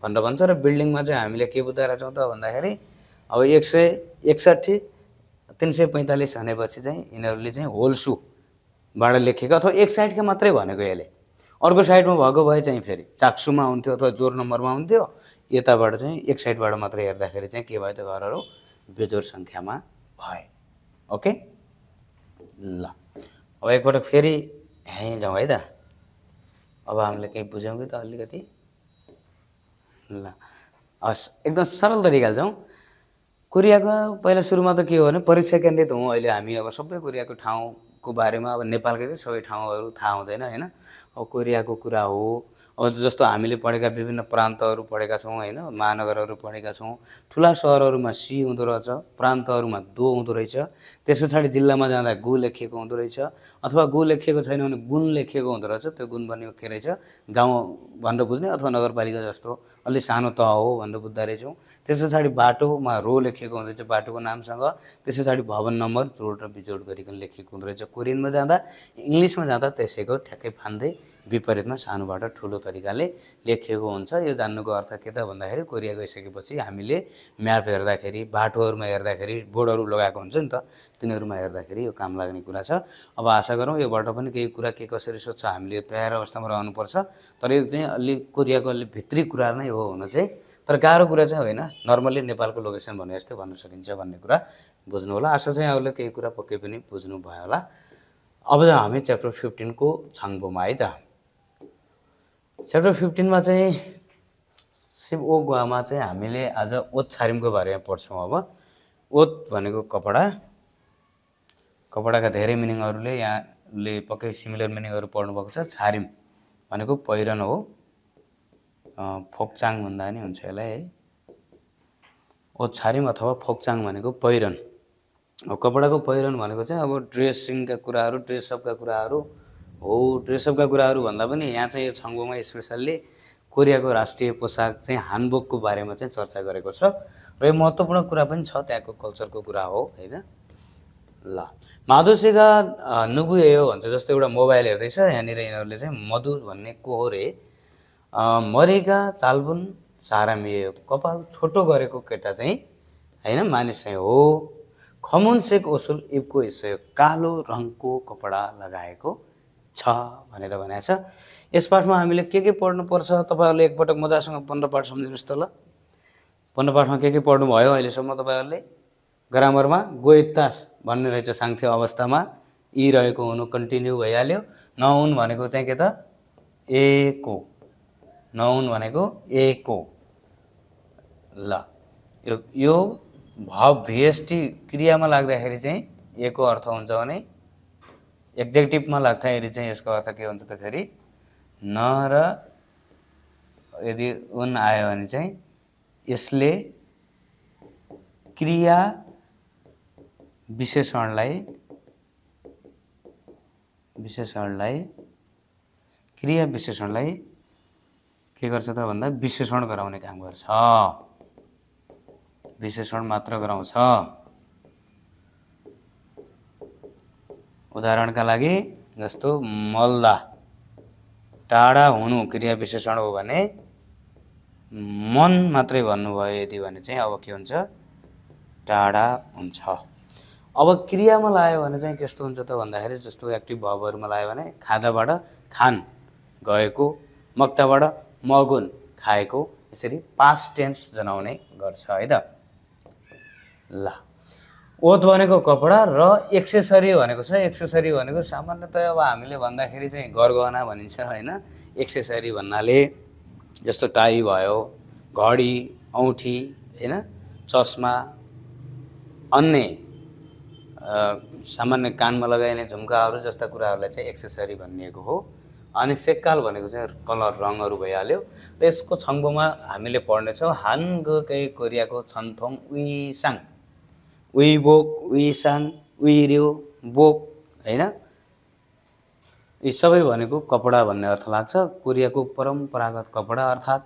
भनेर भन्छ। र बिल्डिङमा चाहिँ हामीले के बुझ्दा रहेछौँ त भन्दाखेरि अब 161 345 भनेपछि चाहिँ यिनीहरूले चाहिँ होल्सुबाट लेखेको अथवा एक साइडका मात्रै भनेको यसले। अर्को साइडमा भएको भए चाहिँ फेरि चाक्सुमा हुन्थ्यो अथवा जोर नम्बरमा हुन्थ्यो। यताबाट चाहिँ एक साइडबाट मात्रै हेर्दाखेरि चाहिँ के भयो त घरहरू बेजोड सङ्ख्यामा भए। ओके ल अब एकपटक फेरि यहीँ जाउँ है त। अब हामीले केही बुझ्यौँ कि त अलिकति। ल हस् एकदम सरल तरिकाले जाउँ। कोरियाको पहिला सुरुमा त के हो भने परीक्षा केन्द्रित हौँ अहिले हामी। अब सबै कोरियाको ठाउँ को बारेमा अब नेपालकै त सबै ठाउँहरू थाहा हुँदैन हैन। अब कोरियाको कुरा हो, अब जस्तो हामीले पढेका विभिन्न प्रान्तहरू पढेका छौँ हैन, महानगरहरू पढेका छौँ। ठुला सहरहरूमा सी हुँदो रहेछ, प्रान्तहरूमा दो हुँदो रहेछ। त्यस पछाडि जिल्लामा जाँदा गु लेखिएको हुँदो रहेछ, अथवा गु लेखिएको छैन भने गुण लेखिएको हुँदो रहेछ। त्यो गुण भनेको के रहेछ, गाउँ भनेर बुझ्ने अथवा नगरपालिका जस्तो अलि सानो तह हो भनेर बुझ्दा रहेछौँ। त्यस पछाडि बाटोमा रो लेखिएको हुँदो रहेछ बाटोको नामसँग। त्यस पछाडि भवन नम्बर जोड र बिजोड गरिकन लेखिएको हुँदो रहेछ। कोरियनमा जाँदा, इङ्ग्लिसमा जाँदा त्यसैको ठ्याक्कै फान्दै विपरीतमा सानोबाट ठुलो तरिकाले लेखिएको हुन्छ। यो जान्नुको अर्थ के त भन्दाखेरि कोरिया गइसकेपछि हामीले म्याप हेर्दाखेरि, बाटोहरूमा हेर्दाखेरि बोर्डहरू लगाएको हुन्छ नि त, तिनीहरूमा हेर्दाखेरि यो काम लाग्ने कुरा छ। अब आशा गरौँ योबाट पनि केही कुरा के कसरी सोध्छ हामीले यो तयार अवस्थामा रहनुपर्छ। तर यो चाहिँ अलि कोरियाको अलि भित्री कुरा नै हो हुन चाहिँ, तर गाह्रो कुरा चाहिँ होइन। नर्मल्ली नेपालको लोकेसन भने जस्तै भन्न सकिन्छ भन्ने कुरा बुझ्नु होला। आशा चाहिँ यहाँहरूले केही कुरा पक्कै पनि बुझ्नु भयो होला। अब हामी च्याप्टर 15 को छाङ्बोमा है त। च्याप्टर 15 मा चाहिँ सिप ओ गुवामा चाहिँ हामीले आज ओत छारिमको बारेमा पढ्छौँ। अब ओत भनेको कपडा, कपडाका धेरै मिनिङहरूले यहाँले पक्कै सिमिलर मिनिङहरू पढ्नुभएको छ। छारिम भनेको पहिरन हो, फोक्चाङ भन्दा नि हुन्छ यसलाई है। ओत छारिम अथवा फोक्चाङ भनेको पहिरन। अब कपडाको पहिरन भनेको चाहिँ अब ड्रेसिङका कुराहरू, ड्रेसअपका कुराहरू हो। ड्रेसअपका कुराहरू भन्दा पनि यहाँ चाहिँ यो छाङ्बोमा स्पेसल्ली कोरियाको राष्ट्रिय पोसाक चाहिँ हानबोकको बारेमा चाहिँ चर्चा गरेको छ र यो महत्त्वपूर्ण कुरा पनि छ, त्यहाँको कल्चरको कुरा हो हैन। ल माधुसिगा नुगुएयो भन्छ। जस्तो एउटा मोबाइल हेर्दैछ, यहाँनिर यिनीहरूले चाहिँ मधु भन्ने को हो रे, मरेका चालबुन सारा मियो, कपाल छोटो गरेको केटा चाहिँ हैन मानिस चाहिँ हो। खमुन सेक ओसुल इबको हिस्से कालो रङको कपडा लगाएको छ भनेर भनेको छ। यस पाठमा हामीले के पढ्नुपर्छ तपाईँहरूले एकपटक मजासँग 15 पाठ सम्झिनुहोस् त ल। 15 पाठमा के पढ्नु भयो अहिलेसम्म तपाईँहरूले? ग्रामरमा गोइतास भन्ने रहेछ साङ्थ्य अवस्थामा, इ रहेको हुनु कन्टिन्यू भइहाल्यो। नहुन भनेको चाहिँ के त, एको। नहुन भनेको एको। ल यो भव भिएसटी क्रियामा लाग्दाखेरि चाहिँ एको अर्थ हुन्छ भने, एक्जेक्टिभमा लाग्दाखेरि चाहिँ यसको अर्थ के हुन्छ त फेरि न र यदि उन आयो भने चाहिँ यसले क्रिया विशेषणलाई के गर्छ त भन्दा विशेषण गराउने काम गर्छ। विशेषण मात्र गराउँछ। उदाहरणका लागि जस्तो मल्दा टाढा हुनु क्रिया विशेषण हो भने मन मात्रै भन्नुभयो यदि भने चाहिँ अब के हुन्छ, टाढा हुन्छ। अब क्रियामा लायो भने चाहिँ कस्तो हुन्छ त भन्दाखेरि जस्तो एक्टिभ भर्बहरुमा लायो भने खाजाबाट खान गएको, मक्ताबाट मगुन खाएको, यसरी पास्ट टेन्स जनाउने गर्छ है त। ल ओत भनेको कपडा र एक्सेसरी भनेको छ। एक्सेसरी भनेको सामान्यतया अब हामीले भन्दाखेरि चाहिँ गरगहना भनिन्छ हैन। एक्सेसरी भन्नाले जस्तो टाई भयो, घडी, औँठी हैन, चस्मा, अन्य सामान्य कानमा लगाइने झुम्काहरू जस्ता कुराहरूलाई चाहिँ एक्सेसरी भनिएको हो। अनि सेक्काल भनेको चाहिँ कलर रङहरू भइहाल्यो। र यसको छङ्बोमा हामीले पढ्नेछौँ हानगकै कोरियाको छन्थोङ उइसाङ, उइबोक, उइसाङ, उइर्यो, बोक हैन। यी सबै भनेको कपडा भन्ने अर्थ लाग्छ। कोरियाको परम्परागत कपडा अर्थात्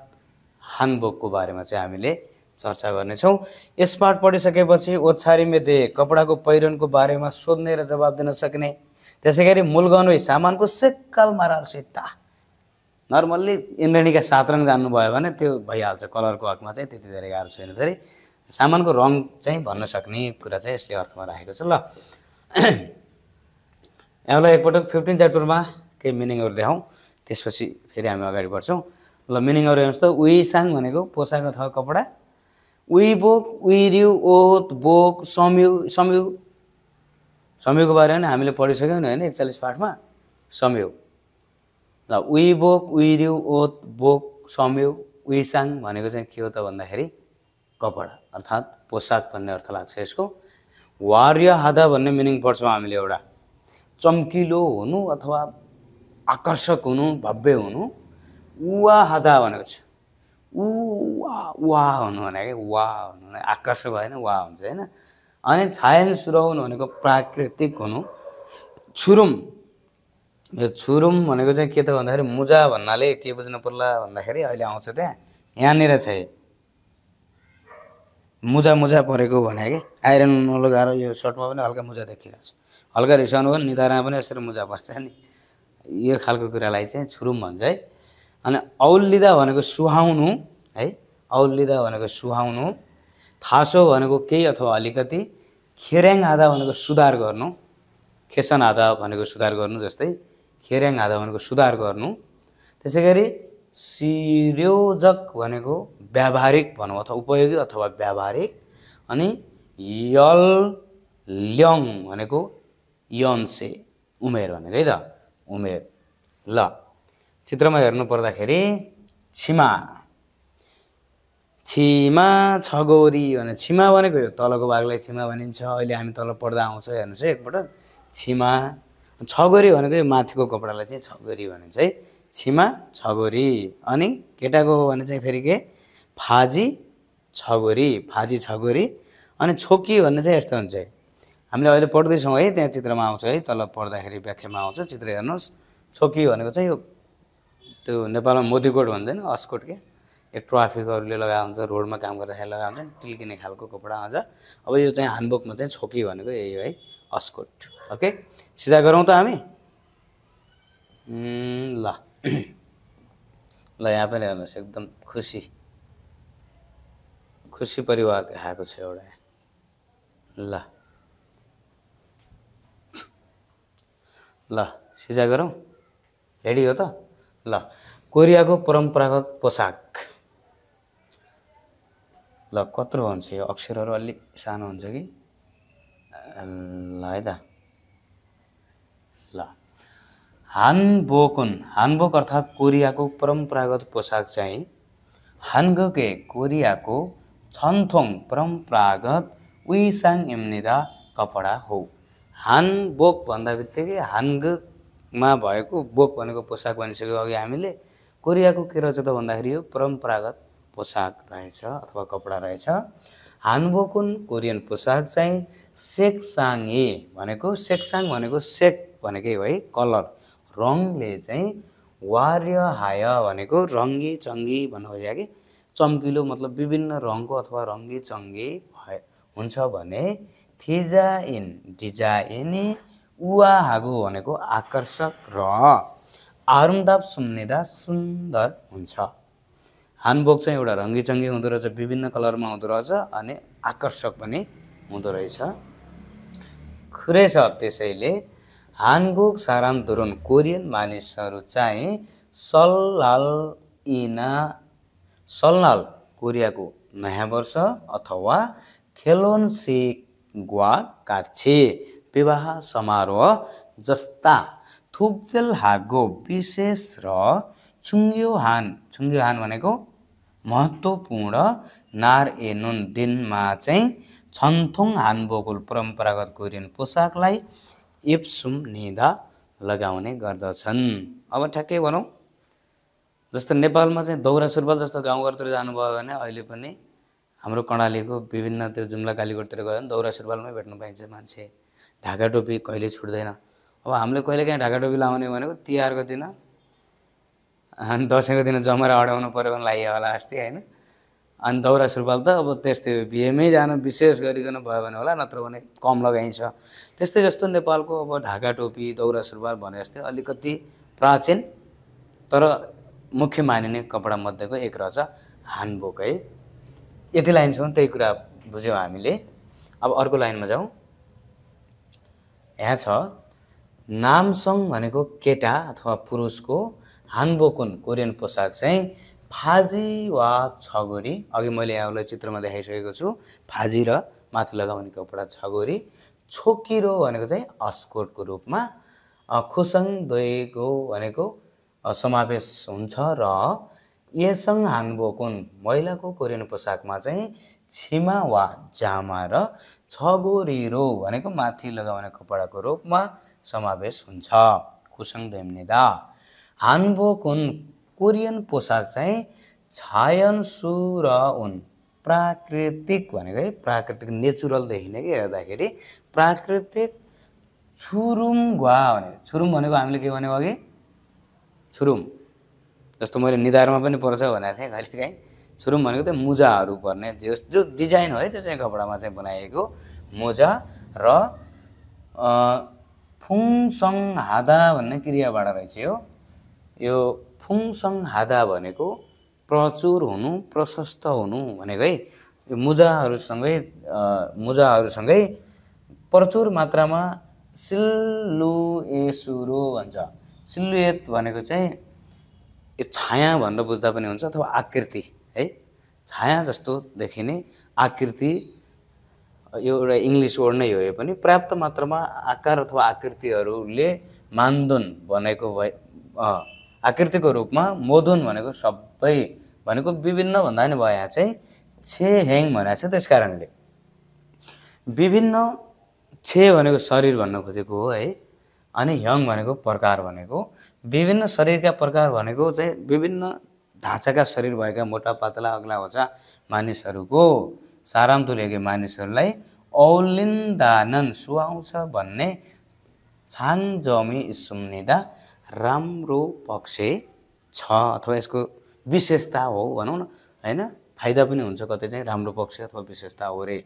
हानबोकको बारेमा चाहिँ हामीले चर्चा गर्नेछौँ। यस पाठ पढिसकेपछि ओछारी मेदे कपडाको पहिरनको बारेमा सोध्ने र जवाब दिन सक्ने, त्यसैगरी मूलगन सामानको सेक्काल माराल सित्ता। नर्मल्ली इन्द्रणीका 7 रङ जान्नुभयो भने त्यो भइहाल्छ। कलरको हकमा चाहिँ त्यति धेरै गाह्रो छैन। फेरि सामानको रङ चाहिँ भन्न सक्ने कुरा चाहिँ यसले अर्थमा राखेको छ। ल यहाँलाई एकपटक 15 च्याप्टरमा केही मिनिङहरू देखाउँ, त्यसपछि फेरि हामी अगाडि बढ्छौँ। ल मिनिङहरू हेर्नुहोस् त। उइसाङ भनेको पोसाक अथवा कपडा, उइबोक, उइर्यु, ओत, बोक, सम्यु। सम्युको बारेमा हामीले पढिसक्यौँ नि हैन 41 पाठमा सम्यु। ल उइबोक, उइर्यु, ओत, बोक, सम्यु, उइसाङ भनेको चाहिँ के हो त भन्दाखेरि कपडा अर्थात् पोसाक भन्ने अर्थ लाग्छ यसको। वार्य हादा भन्ने मिनिङ पढ्छौँ हामीले एउटा। चम्किलो हुनु अथवा आकर्षक हुनु, भव्य हुनु। वाहदा भनेको छ वा हुनु भनेको वा हुनु आकर्षक भएन वा हुन्छ होइन। अनि छायन सुराउनु भनेको प्राकृतिक हुनु। छुरुम, यो छुरुम भनेको चाहिँ के त भन्दाखेरि मुजा भन्नाले के बुझ्नु पर्ला भन्दाखेरि अहिले आउँछ त्यहाँ यहाँनिर चाहिँ मुजा मुजा परेको भने कि आइरन नलगाएर यो सर्टमा पनि हल्का मुजा देखिरहेको छ। हल्का रिसाउनु पनि निधारमा पनि यसरी मुजा पर्छ नि, यो खालको कुरालाई चाहिँ छुरुम भन्छ है। अनि औलिँदा भनेको सुहाउनु है, औलिँदा भनेको सुहाउनु। थासो भनेको केही अथवा अलिकति। खेर्याङ आधा भनेको सुधार गर्नु, खेसन आधा भनेको सुधार गर्नु जस्तै खेर्याङ आधा भनेको सुधार गर्नु। त्यसै गरी सिर्योजक भनेको व्यावहारिक भनौँ अथवा उपयोगी अथवा व्यावहारिक। अनि यल ल्याङ भनेको यन्से उमेर भनेको है त उमेर। ल चित्रमा हेर्नु पर्दाखेरि छिमा, छिमा छगोरी भने छिमा भनेको यो तलको भागलाई छिमा भनिन्छ। अहिले हामी तल पढ्दा आउँछ हेर्नुहोस् है एकपटक छिमा। छगोरी भनेको यो माथिको कपडालाई चाहिँ छगोरी भनिन्छ है, छिमा छगोरी। अनि केटाको हो भने चाहिँ फेरि के फाजी छगोरी, फाजी छगोरी। अनि छोकी भन्ने चाहिँ यस्तो हुन्छ है, हामीले अहिले पढ्दैछौँ है त्यहाँ चित्रमा आउँछ है, तल पढ्दाखेरि व्याख्यामा आउँछ। चित्र हेर्नुहोस्, छोकी भनेको चाहिँ यो त्यो नेपालमा मोदीकोट भन्छन् अस्कोट के, यो ट्राफिकहरूले लगाएको हुन्छ, रोडमा काम गर्दाखेरि लगाएको हुन्छ टिल्किने खालको कपडा हुन्छ। अब यो चाहिँ हानबोकमा चाहिँ छोकी भनेको यही हो है, अस्कोट। ओके सिधा गरौँ त हामी। ल ल यहाँ पनि हेर्नुहोस् एकदम खुसी खुसी परिवार देखाएको छ एउटा। ल ल सिधा गरौँ, रेडी हो त। ल कोरियाको परम्परागत पोसाक। ल कत्रो हुन्छ यो अक्षरहरू अलि सानो हुन्छ कि ल है त। ल हानबोकुन, हानबोक अर्थात् कोरियाको परम्परागत पोसाक चाहिँ हानगके कोरियाको छन्थोङ परम्परागत उइसाङ इम्निदा कपडा हो। हानबोक भन्दा बित्तिकै हानगमा भएको बोक भनेको पोसाक भनिसक्यो अघि हामीले। कोरियाको के रहेछ त भन्दाखेरि यो परम्परागत पोसाक रहेछ अथवा कपडा रहेछ। हानबोकुन कोरियन पोसाक चाहिँ सेक्साङे भनेको, सेक्साङ भनेको सेक भनेकै हो है कलर, रङले चाहिँ वार्य हाय भनेको रङ्गी चङ्गी भन्नु खोजेको कि चम्किलो मतलब विभिन्न रङको अथवा रङ्गी चङ्गी हुन्छ भने थिजाइन डिजाइने उवाहागु भनेको आकर्षक र आरामदायक सुन्निदा सुन्दर हुन्छ। हानबोक चाहिँ एउटा रङ्गी चङ्गी हुँदो रहेछ, विभिन्न कलरमा हुँदो रहेछ अनि आकर्षक पनि हुँदो रहेछ। खुरेछ त्यसैले हानबोक साराम दुरुन कोरियन मानिसहरू चाहिँ सल्लाल कोरियाको नयाँ वर्ष अथवा खेलोन्सेग्वा काछे विवाह समारोह जस्ता थुक्जेल हागो विशेष र छुङ्ग्योहान भनेको महत्त्वपूर्ण नार एनुन दिनमा चाहिँ छन्थोङ हानबोकुल परम्परागत कोरियन पोसाकलाई इप्सुम निदा लगाउने गर्दछन्। अब ठ्याक्कै भनौँ जस्तो नेपालमा चाहिँ दौरा सुरुवाल जस्तो गाउँघरतिर जानुभयो भने अहिले पनि हाम्रो कर्णालीको विभिन्न त्यो जुम्ला कालीकोटतिर गयो भने दौरा सुरुवालमै भेट्नु पाइन्छ मान्छे। ढाका टोपी कहिले छुट्दैन। अब हामीले कहिले काहीँ ढाका टोपी लाउने भनेको तिहारको दिन अनि दसैँको दिन जमरा अड्याउनु पऱ्यो भने लाइयो होला अस्ति होइन। अनि दौरा सुरुवाल त अब त्यस्तै बिहेमै जानु विशेष गरिकन भयो भने होला, नत्र भने कम लगाइन्छ। त्यस्तै जस्तो नेपालको अब ढाका टोपी दौरा सुरुवाल भने जस्तै अलिकति प्राचीन तर मुख्य मानिने कपडा मध्येको एक रहेछ हानबोक है। यति लाइनसम्म त्यही कुरा बुझ्यौँ हामीले। अब अर्को लाइनमा जाउँ। यहाँ छ नामसङ भनेको केटा अथवा पुरुषको, हानबोकुन कोरियन पोसाक चाहिँ फाजी वा छगोरी। अघि मैले यहाँलाई चित्रमा देखाइसकेको छु फाजी र माथि लगाउने कपडा छगोरी। छोकिरो भनेको चाहिँ अस्कोटको रूपमा, खुसङ दोइगो भनेको समावेश हुन्छ र येसङ हानबोकुन महिलाको कोरियन पोसाकमा चाहिँ छिमा वा जामा र छगोरिरो भनेको माथि लगाउने कपडाको रूपमा समावेश हुन्छ। कुसङ देम्निदा हानबोकुन कोरियन पोसाक चाहिँ छायनसु र उन प्राकृतिक भनेको है प्राकृतिक नेचुरल देखिने कि हेर्दाखेरि प्राकृतिक छुरुम ग्वा भने छुरुम भनेको हामीले के भनेको अघि छुरुम जस्तो मैले निधारमा पनि पर्छ भनेको थिएँ कहिलेकाहीँ छुरुम भनेको त्यो मुजाहरू पर्ने जो डिजाइन हो है त्यो चाहिँ कपडामा चाहिँ बनाइएको मोजा र फुङसङ हादा भन्ने क्रियाबाट रहेछ यो फुङसङ हादा भनेको प्रचुर हुनु प्रशस्त हुनु भनेको है यो मुजाहरूसँगै प्रचुर मात्रामा सिल्लुएसुरो भन्छ। सिल्लुएट भनेको चाहिँ यो छाया भनेर बुझ्दा पनि हुन्छ अथवा आकृति है छाया जस्तो देखिने आकृति यो एउटा इङ्ग्लिस वर्ड नै हो यो पनि पर्याप्त मात्रामा आकार अथवा आकृतिहरूले मान्दुन भनेको आकृतिको रूपमा मोदुन भनेको सबै भनेको विभिन्न भन्दा नि भयो यहाँ चाहिँ छे हेङ भनेको छ। त्यस कारणले विभिन्न छे भनेको शरीर भन्न खोजेको हो है अनि ह्यङ भनेको प्रकार भनेको विभिन्न शरीरका प्रकार भनेको चाहिँ विभिन्न ढाँचाका शरीर भएका मोटा पातला अग्ला होचा मानिसहरूको साराम तुलेको मानिसहरूलाई औलिन्दानन सुहाउँछ भन्ने छाङजमी सुम्निदा राम्रो पक्ष छ अथवा यसको विशेषता हो भनौँ न हैन फाइदा पनि हुन्छ कतै चाहिँ राम्रो पक्ष अथवा विशेषता हो रे।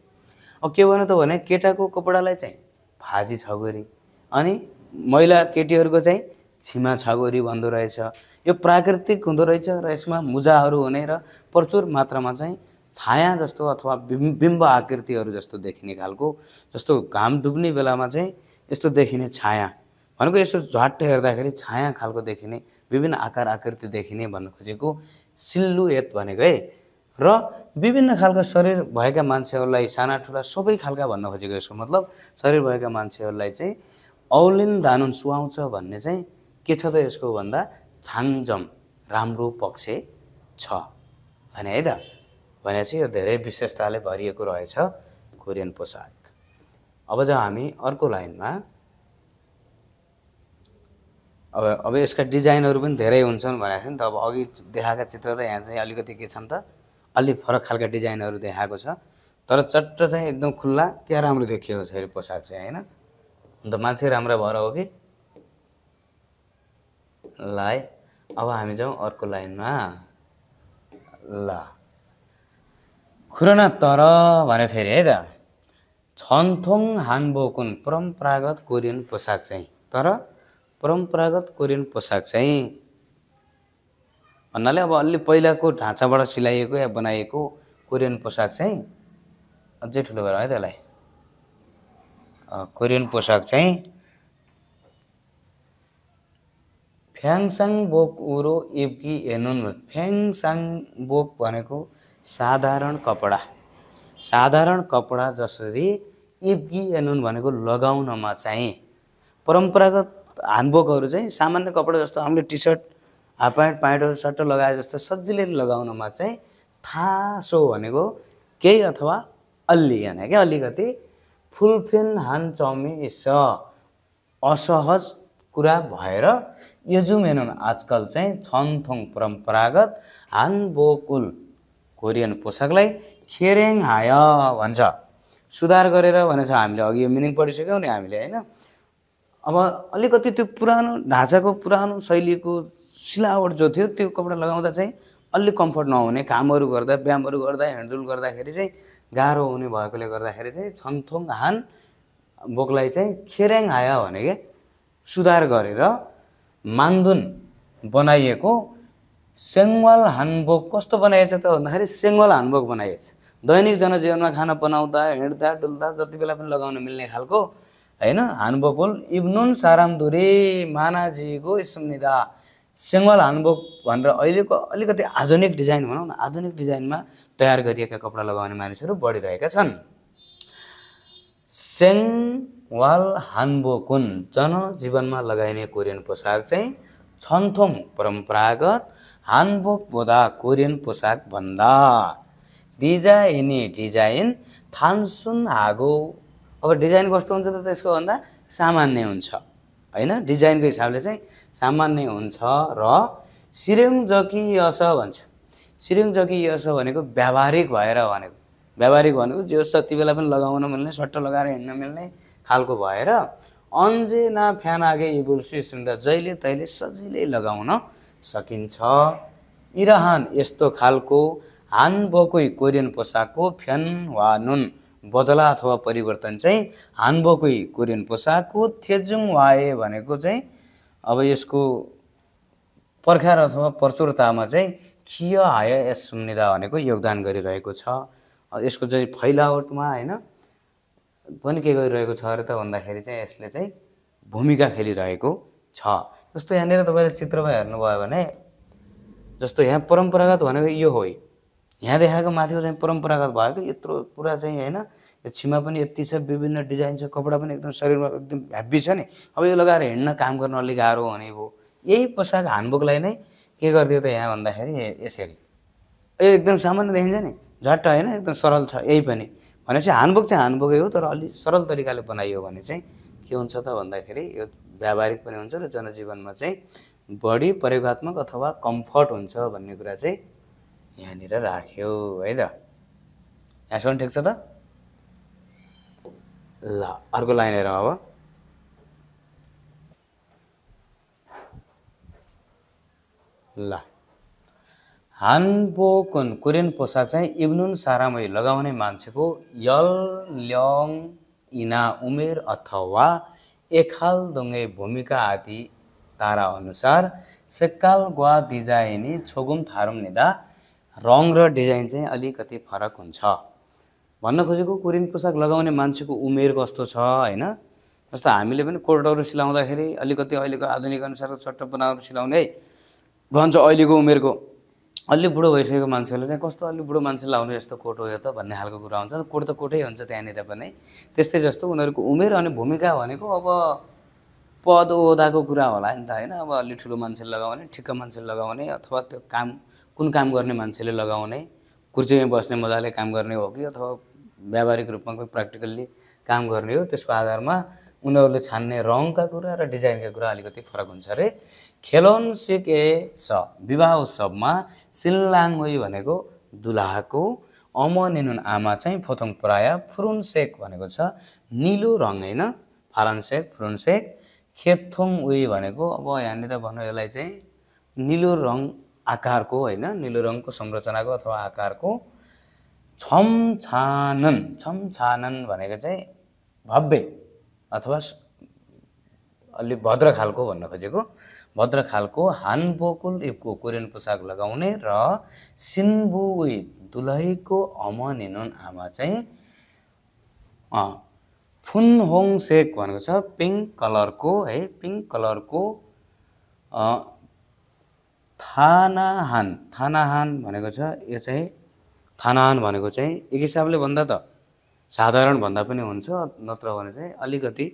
अब के भन्नु त भने केटाको कपडालाई चाहिँ फाजी छगोरी अनि महिला केटीहरूको चाहिँ छिमा छगोरी भन्दो रहेछ। यो प्राकृतिक हुँदो रहेछ र यसमा मुजाहरू हुने र प्रचुर मात्रामा चाहिँ छाया जस्तो अथवा बिम्ब आकृतिहरू जस्तो देखिने खालको जस्तो घाम डुब्ने बेलामा चाहिँ यस्तो देखिने छाया भनेको यसो झट्ट हेर्दाखेरि छाया खालको देखिने विभिन्न आकार आकृति देखिने भन्न खोजेको सिल्लुएट भनेको है र विभिन्न खालका शरीर भएका मान्छेहरूलाई साना ठुला सबै खालका भन्न खोजेको यसको मतलब शरीर भएका मान्छेहरूलाई चाहिँ औलिन दानुन सुहाउँछ भन्ने चाहिँ के छ त यसको भन्दा छाङजम राम्रो पक्ष छ भने है त भनेपछि यो धेरै विशेषताले भरिएको रहेछ कोरियन पोसाक। अब जब हामी अर्को लाइनमा अब यसका डिजाइनहरू पनि धेरै हुन्छन् भनेको थिएँ नि त। अब अघि देखाएका चित्र र यहाँ चाहिँ अलिकति के छन् त अलि फरक खालका डिजाइनहरू देखाएको छ तर चट्ट चाहिँ एकदम खुल्ला क्या राम्रो देखिएको छ यो पोसाक चाहिँ हैन। अन्त मान्छे राम्रा भएर हो कि ल है। अब हामी जाउँ अर्को लाइनमा ल खुरना तर भने फेरि है त छन्थोङ हानबोकुन परम्परागत कोरियन पोसाक चाहिँ तर परम्परागत कोरियन पोसाक चाहिँ भन्नाले अब अलि पहिलाको ढाँचाबाट सिलाइएको या बनाइएको कोरियन पोसाक चाहिँ अझै ठुलो भएर है त्यसलाई कोरियन पोसाक चाहिँ फ्याङसाङ बोक उरो इब्की एनुन फ्याङसाङ बोक भनेको साधारण कपडा जसरी इब्की एनुन भनेको लगाउनमा चाहिँ परम्परागत हानबोकहरू चाहिँ सामान्य कपडा जस्तो हामीले टी सर्ट हाफ प्यान्टहरू सर्ट लगाए जस्तो सजिलै लगाउनमा चाहिँ थासो भनेको केही अथवा अलि यानि क्या अलिकति फुलफिन हान चौमी असहज कुरा भएर यजुमेनन आजकल चाहिँ छन्थोङ परम्परागत हानबोकुल कोरियन पोसाकलाई खेरेङ हाय भन्छ सुधार गरेर भनेछ। हामीले अघि यो मिनिङ पढिसक्यौँ नि हामीले हैन। अब अलिकति त्यो पुरानो ढाँचाको पुरानो शैलीको सिलावट जो थियो त्यो कपडा लगाउँदा चाहिँ अलि कम्फर्ट नहुने कामहरू गर्दा व्यायामहरू गर्दा हिँडडुल गर्दाखेरि चाहिँ गाह्रो हुने भएकोले गर्दाखेरि चाहिँ छन्थोङ हान बोकलाई चाहिँ खेरेङ हाय भने के सुधार गरेर मान्दुन बनाइएको सेङ्वाल हानबोक कस्तो बनाइएछ त भन्दाखेरि सेङ्वाल हानबोक बनाइएछ। दैनिक जनजीवनमा खाना बनाउँदा हिँड्दा डुल्दा जति बेला पनि लगाउन मिल्ने खालको हैन हानबोकुल इब्नुन सारामदुरी मानाजीको स्मृदा सेङ्वाल हानबोक भनेर अहिलेको अलिकति आधुनिक डिजाइन भनौँ न आधुनिक डिजाइनमा तयार गरिएका कपडा लगाउने मानिसहरू बढिरहेका छन्। सेङ्वाल हानबोकुन जनजीवनमा लगाइने कोरियन पोसाक चाहिँ छन्थोङ परम्परागत हानबोक बोदा कोरियन पोसाक भन्दा डिजाइन थानसुन हागो। अब डिजाइन कस्तो हुन्छ त त्यसको भन्दा सामान्य हुन्छ हैन डिजाइनको हिसाबले चाहिँ सामान्य हुन्छ र सिर्योङजकियस भन्छ। सिर्योङजकियस भनेको व्यावहारिक भएर भनेको, व्यावहारिक भनेको जो जति बेला पनि लगाउन मिल्ने सट्ट लगाएर हिँड्न मिल्ने खालको भएर अन्जेना फ्यान आगे इबुल्सु सुन्दा जहिले तहिले सजिलै लगाउन सकिन्छ। इराहान यस्तो खालको हानबोकुई कोरियन पोसाकको फ्यान वा नुन बदला अथवा परिवर्तन चाहिँ हानबोकुई कोरियन पोसाकको थेजुङ वाए भनेको चाहिँ अब यसको पर्खार अथवा प्रचुरतामा चाहिँ खिय हाय यस सुन्निदा भनेको योगदान गरिरहेको छ। यसको चाहिँ फैलावटमा हैन पनि के गरिरहेको छ र त भन्दाखेरि चाहिँ यसले चाहिँ भूमिका खेलिरहेको छ। जस्तो यहाँनिर तपाईले चित्रमा हेर्नुभयो भने जस्तो यहाँ परम्परागत भनेको यो हो, यहाँ देखाएको माथिको चाहिँ परम्परागत भएको यत्रो पुरा चाहिँ हैन यो छिमा पनि यति छ, विभिन्न डिजाइन छ, कपडा पनि एकदम शरीरमा एकदम हेभी छ नि। अब यो लगाएर हिँड्न काम गर्न अलिक गाह्रो हुने भयो। यही पोसाक हानबोकलाई नै के गरिदियो त यहाँ भन्दाखेरि यसरी यो एकदम सामान्य देखिन्छ नि, झट्ट हैन एकदम सरल छ। यही पनि भनेपछि हानबोक चाहिँ हानबोकै हो, तर अलि सरल तरिकाले बनाइयो भने चाहिँ के हुन्छ त भन्दाखेरि यो व्यावहारिक पनि हुन्छ र जनजीवनमा चाहिँ बढी प्रयोगात्मक अथवा कम्फर्ट हुन्छ भन्ने कुरा चाहिँ यहाँनिर राख्यो है त। यहाँसम्म ठिक छ त? ल अर्को लाइन हेरौँ अब। ल हानबोकन कोरियन पोसाक चाहिँ इब्नुन सारामै लगाउने मान्छेको यल ल्याङ इना उमेर अथवा एखाल दोङ्गे भूमिका आदि तारा अनुसार सेक्काल ग्वा डिजाइनी छोगुम थारुम निदा रङ र डिजाइन चाहिँ अलिकति फरक हुन्छ। भन्न खोजेको कोरियन पोसाक लगाउने मान्छेको उमेर कस्तो छ हैन। जस्तो हामीले पनि कोटहरू सिलाउँदाखेरि अलिकति अहिलेको आधुनिक अनुसारको चट्ट बनाएर सिलाउने भन्छ अहिलेको उमेरको अलि बुढो भइसकेको मान्छेले चाहिँ कस्तो अलि बुढो मान्छे लाउने यस्तो कोट हो यो त भन्ने खालको कुरा हुन्छ। कोट त कोटै हुन्छ त्यहाँनिर पनि। त्यस्तै जस्तो उनीहरूको उमेर अनि भूमिका भनेको अब पद ओहदाको कुरा होला नि त हैन। अब अलि ठुलो मान्छेले लगाउने, ठिक्क मान्छेले लगाउने अथवा त्यो काम कुन काम गर्ने मान्छेले लगाउने, कुर्सीमा बस्ने मजाले काम गर्ने हो कि अथवा व्यावहारिक रूपमा कोही प्र्याक्टिकल्ली काम गर्ने हो, त्यसको आधारमा उनीहरूले छान्ने रङका कुरा र डिजाइनका कुरा अलिकति फरक हुन्छ रे। खेलोन सिके स विवाह उत्सवमा सिल्लाङोइ भनेको दुलाहाको अमनिनुन आमा चाहिँ फोथोङ प्राय फुरुनसेक भनेको छ निलो रङ हैन, फारनसेक फुरुनसेक। खेथोङ उइ भनेको अब यहाँनिर भन्नु यसलाई चाहिँ निलो रङ आकारको हैन, निलो रङको संरचनाको अथवा आकारको छमछानन, छमछानन भनेको चाहिँ भव्य अथवा अलि भद्र खालको भन्न खोजेको, भद्र खालको हानबोकुल इबको कोरियन पोसाक लगाउने र सिन्बुई दुलहीको अमनिनुन आमा चाहिँ फुनहोङसेक भनेको छ पिङ्क कलरको है, पिङ्क कलरको थानाहान, थानाहान भनेको छ यो चाहिँ थानाहान भनेको चाहिँ एक हिसाबले भन्दा त साधारण भन्दा पनि हुन्छ, नत्र भने चाहिँ अलिकति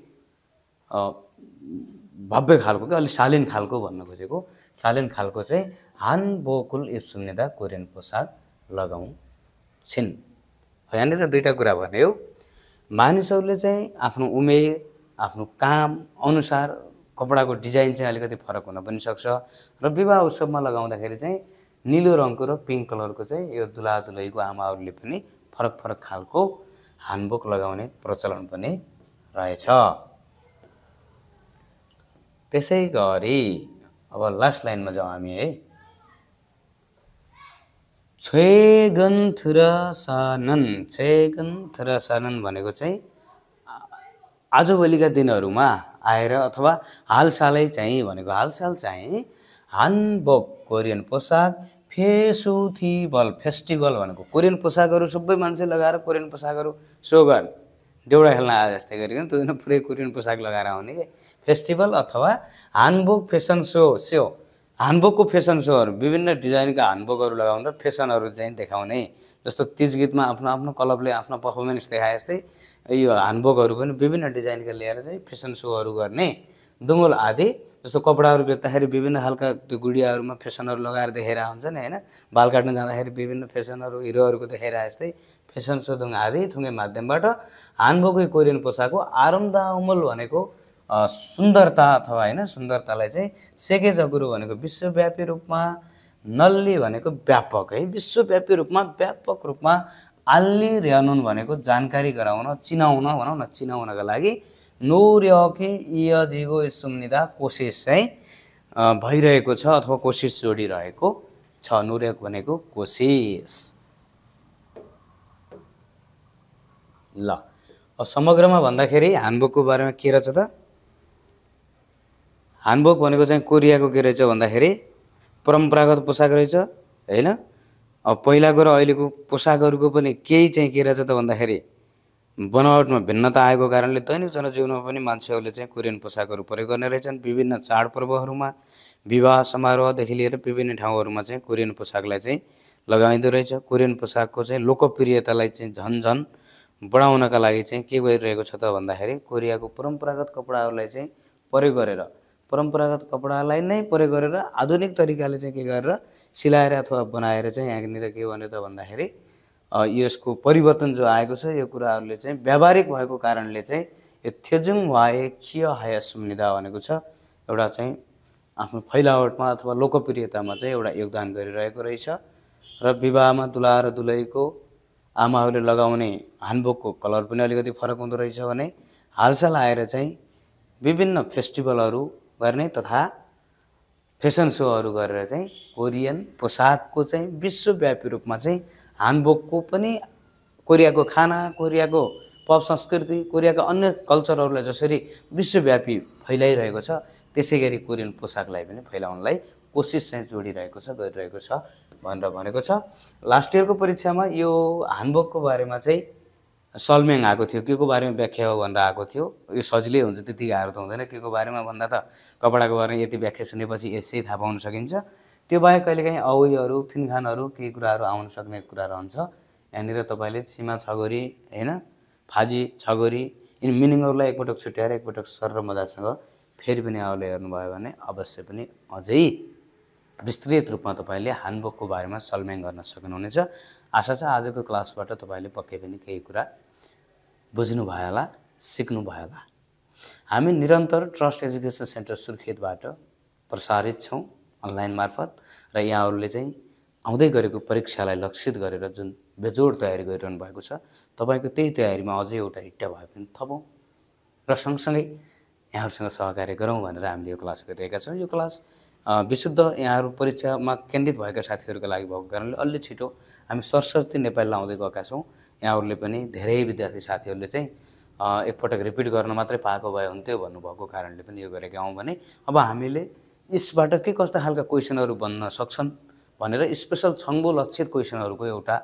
भव्य खालको कि अलि शालीन खालको भन्न खोजेको। शालीन खालको चाहिँ हानबोकुल इप्सुन्नेदा कोरियन पोसाक लगाउँछिन्। यहाँनिर दुईटा कुरा भन्यो, मानिसहरूले चाहिँ आफ्नो उमेर आफ्नो काम अनुसार कपडाको डिजाइन चाहिँ अलिकति फरक हुन पनि सक्छ र विवाह उत्सवमा लगाउँदाखेरि चाहिँ निलो रङको र पिङ्क कलरको चाहिँ यो दुला दुलहीको आमाहरूले पनि फरक फरक खालको हानबोक लगाउने प्रचलन पनि रहेछ। त्यसै गरी अब लास्ट लाइनमा जाउँ हामी है। छेगन्थुरासानन, छेगन्थुरासानन भनेको चाहिँ आजभोलिका दिनहरूमा आएर अथवा हालसालै चाहिँ भनेको हालसाल चाहिँ हानबोक कोरियन पोसाक फेसुथिबल फेस्टिभल भनेको कोरियन पोसाकहरू सबै मान्छे लगाएर कोरियन पोसाकहरू सो गर्ने, देउडा खेल्न आए जस्तै गरिकन त्यो दिन पुरै कोरियन पोसाक लगाएर आउने के फेस्टिभल अथवा हानबोक फेसन सो स्यो, हानबोकको फेसन सोहरू विभिन्न डिजाइनका हानबोकहरू लगाउने र फेसनहरू चाहिँ देखाउने। जस्तो तीज गीतमा आफ्नो आफ्नो क्लबले आफ्नो पर्फर्मेन्स देखाए जस्तै यो हानबोकहरू पनि विभिन्न डिजाइनका लिएर चाहिँ फेसन सोहरू गर्ने। दुङ्गुल आदि जस्तो कपडाहरू बेच्दाखेरि विभिन्न खालका त्यो गुडियाहरूमा फेसनहरू लगाएर देखाइरहेको हुन्छ नि हैन, बाल काट्न जाँदाखेरि विभिन्न फेसनहरू हिरोहरूको देखाइरहेको जस्तै फेसन सो दुङ आदि थुङ्गे माध्यमबाट हानबोकै कोरियन पोसाकको आरामदायक भनेको सुन्दरता अथवा हैन सुन्दरतालाई चाहिँ सेके जगुरु भनेको विश्वव्यापी रूपमा, नल्ली भनेको व्यापक है, विश्वव्यापी रूपमा व्यापक रूपमा आल्लिरहनुन् भनेको जानकारी गराउन, चिनाउन भनौँ न, चिनाउनका लागि नोर्यकी इयजिगो सुम्निदा कोसिस चाहिँ भइरहेको छ अथवा कोसिस जोडिरहेको छ। नोर्यक भनेको कोसिस। ल अब समग्रमा भन्दाखेरि हानबोकको बारेमा के रहेछ त? हानबोक भनेको चाहिँ कोरियाको के रहेछ भन्दाखेरि परम्परागत पोसाक रहेछ हैन। अब पहिलाको र अहिलेको पोसाकहरूको पनि केही चाहिँ के रहेछ त भन्दाखेरि बनावटमा भिन्नता आएको कारणले दैनिक जनजीवनमा पनि मान्छेहरूले चाहिँ कोरियन पोसाकहरू प्रयोग गर्ने रहेछन्। विभिन्न चाडपर्वहरूमा, विवाह समारोहदेखि लिएर विभिन्न ठाउँहरूमा चाहिँ कोरियन पोसाकलाई चाहिँ लगाइँदो रहेछ। कोरियन पोसाकको चाहिँ लोकप्रियतालाई चाहिँ झन बढाउनका लागि चाहिँ के गरिरहेको छ त भन्दाखेरि कोरियाको परम्परागत कपडाहरूलाई चाहिँ प्रयोग गरेर, परम्परागत कपडालाई नै प्रयोग गरेर आधुनिक तरिकाले चाहिँ के गरेर सिलाएर अथवा बनाएर चाहिँ यहाँनिर के भन्यो त भन्दाखेरि यसको परिवर्तन जो आएको छ यो कुराहरूले चाहिँ व्यावहारिक भएको कारणले चाहिँ यो थेजुङ वाए खिय हाय सुम्निदा भनेको छ एउटा चाहिँ आफ्नो फैलावटमा अथवा लोकप्रियतामा चाहिँ एउटा योगदान गरिरहेको रहेछ। र विवाहमा दुला र दुलहीको आमाहरूले लगाउने हानबोकको कलर पनि अलिकति फरक हुँदो रहेछ भने हालसाल आएर चाहिँ विभिन्न फेस्टिभलहरू गर्ने तथा फेसन सोहरू गरेर चाहिँ कोरियन पोसाकको चाहिँ विश्वव्यापी रूपमा चाहिँ हानबोकको पनि कोरियाको खाना, कोरियाको पप संस्कृति, कोरियाका अन्य कल्चरहरूलाई जसरी विश्वव्यापी फैलाइरहेको छ त्यसै गरी कोरियन पोसाकलाई पनि फैलाउनलाई कोसिस चाहिँ जोडिरहेको छ, गरिरहेको छ भनेर भनेको छ। लास्ट इयरको परीक्षामा यो हानबोकको बारेमा चाहिँ सल्म्याङ आएको थियो, के को बारेमा व्याख्या हो भनेर आएको थियो। यो सजिलै हुन्छ, त्यति गाह्रो त हुँदैन। के को बारेमा भन्दा त कपडाको बारेमा यति व्याख्या सुनेपछि यसै थाहा पाउन सकिन्छ। त्यो बाहेक कहिलेकाहीँ औईहरू, फिनखानहरू केही कुराहरू आउन सक्ने कुरा रहन्छ। यहाँनिर तपाईँले सीमा छगोरी हैन, फाजी छगोरी यिनी मिनिङहरूलाई एकपटक छुट्याएर एकपटक सर र मजासँग फेरि पनि आउले हेर्नुभयो भने अवश्य पनि अझै विस्तृत रूपमा तपाईँले हानबोकको बारेमा सल्म्याङ गर्न सक्नुहुनेछ। आशा छ आजको क्लासबाट तपाईँले पक्कै पनि केही कुरा बुझ्नुभयो होला, सिक्नुभयो होला। हामी निरन्तर ट्रस्ट एजुकेसन सेन्टर सुर्खेतबाट प्रसारित छौँ अनलाइन मार्फत र यहाँहरूले चाहिँ आउँदै गरेको परीक्षालाई लक्षित गरेर जुन बेजोड तयारी गरिरहनु भएको छ तपाईँको त्यही तयारीमा अझै एउटा हिट्टा भए पनि थपौँ र सँगसँगै यहाँहरूसँग सहकार्य गरौँ भनेर हामीले यो क्लास गरिरहेका छौँ। यो क्लास विशुद्ध यहाँहरू परीक्षामा केन्द्रित भएका साथीहरूका लागि भएको कारणले अलि छिटो हामी सरस्वती नेपाली लाउँदै गएका छौँ। यहाँहरूले पनि धेरै विद्यार्थी साथीहरूले चाहिँ एकपटक रिपिट गर्न मात्रै पाएको भए हुन्थ्यो भन्नुभएको कारणले पनि यो गरेका हौँ भने अब हामीले यसबाट के कस्ता खालका क्वेसनहरू बन्न सक्छन् भनेर स्पेसल छङ्बो लक्षित क्वेसनहरूको एउटा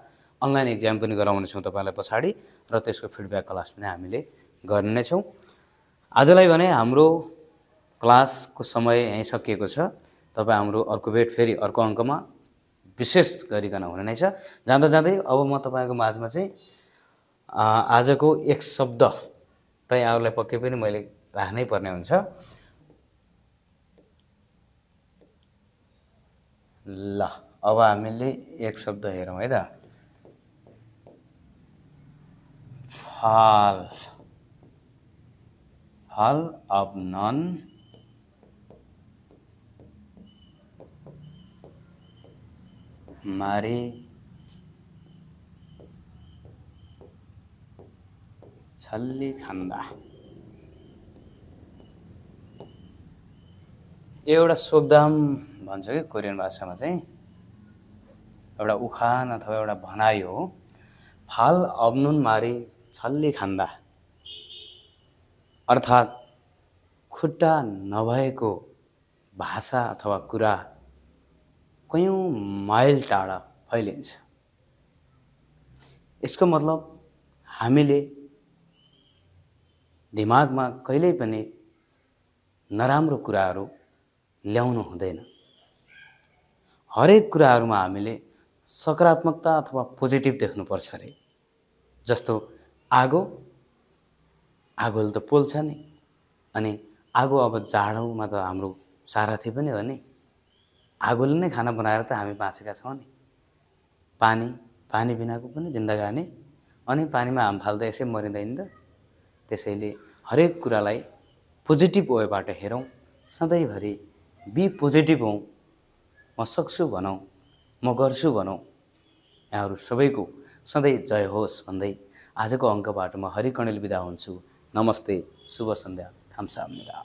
अनलाइन एक्जाम पनि गराउनेछौँ तपाईँलाई पछाडि र त्यसको फिडब्याक क्लास पनि हामीले गर्ने छौँ। आजलाई भने हाम्रो क्लासको समय यहीँ सकिएको छ। तपाईँ हाम्रो अर्को भेट फेरि अर्को अङ्कमा विशेष गरिकन हुने नै छ। जाँदा जाँदै अब म तपाईँको माझमा चाहिँ आजको एक शब्द त यहाँहरूलाई पक्कै पनि मैले राख्नै पर्ने हुन्छ। ल अब हामीले एक शब्द हेरौँ है त। फाल, फाल अफ नन मारी छल्ली खान्दा। एउटा सोक्दाम भन्छ कि कोरियन भाषामा चाहिँ एउटा उखान अथवा एउटा भनाइ हो। फाल अब्नुन मारी छल्ली खान्दा अर्थात् खुट्टा नभएको भाषा अथवा कुरा कयौं माइल टाढा फैलिन्छ। यसको मतलब हामीले दिमागमा कहिल्यै पनि नराम्रो कुराहरू ल्याउनु हुँदैन। हरेक कुराहरूमा हामीले सकारात्मकता अथवा पोजिटिभ देख्नुपर्छ रे। जस्तो आगो, आगोले त पोल्छ नि, अनि आगो अब जाडोमा त हाम्रो सारथी पनि हो नि। आगोले नै खाना बनाएर त हामी बाँचेका छौँ नि। पानी, पानी बिनाको पनि जिन्दगानी, अनि पानीमा हाम फाल्दा यसै मरिँदैन त। त्यसैले हरेक कुरालाई पोजिटिभ वेबाट हेरौँ, सधैँभरि बी पोजिटिभ हौँ। म सक्छु भनौँ, म गर्छु भनौँ। यहाँहरू सबैको सधैँ जय होस् भन्दै आजको अङ्कबाट म हरि कणेल बिदा हुन्छु। नमस्ते, शुभ सन्ध्या, खाम्साहाम्निदा।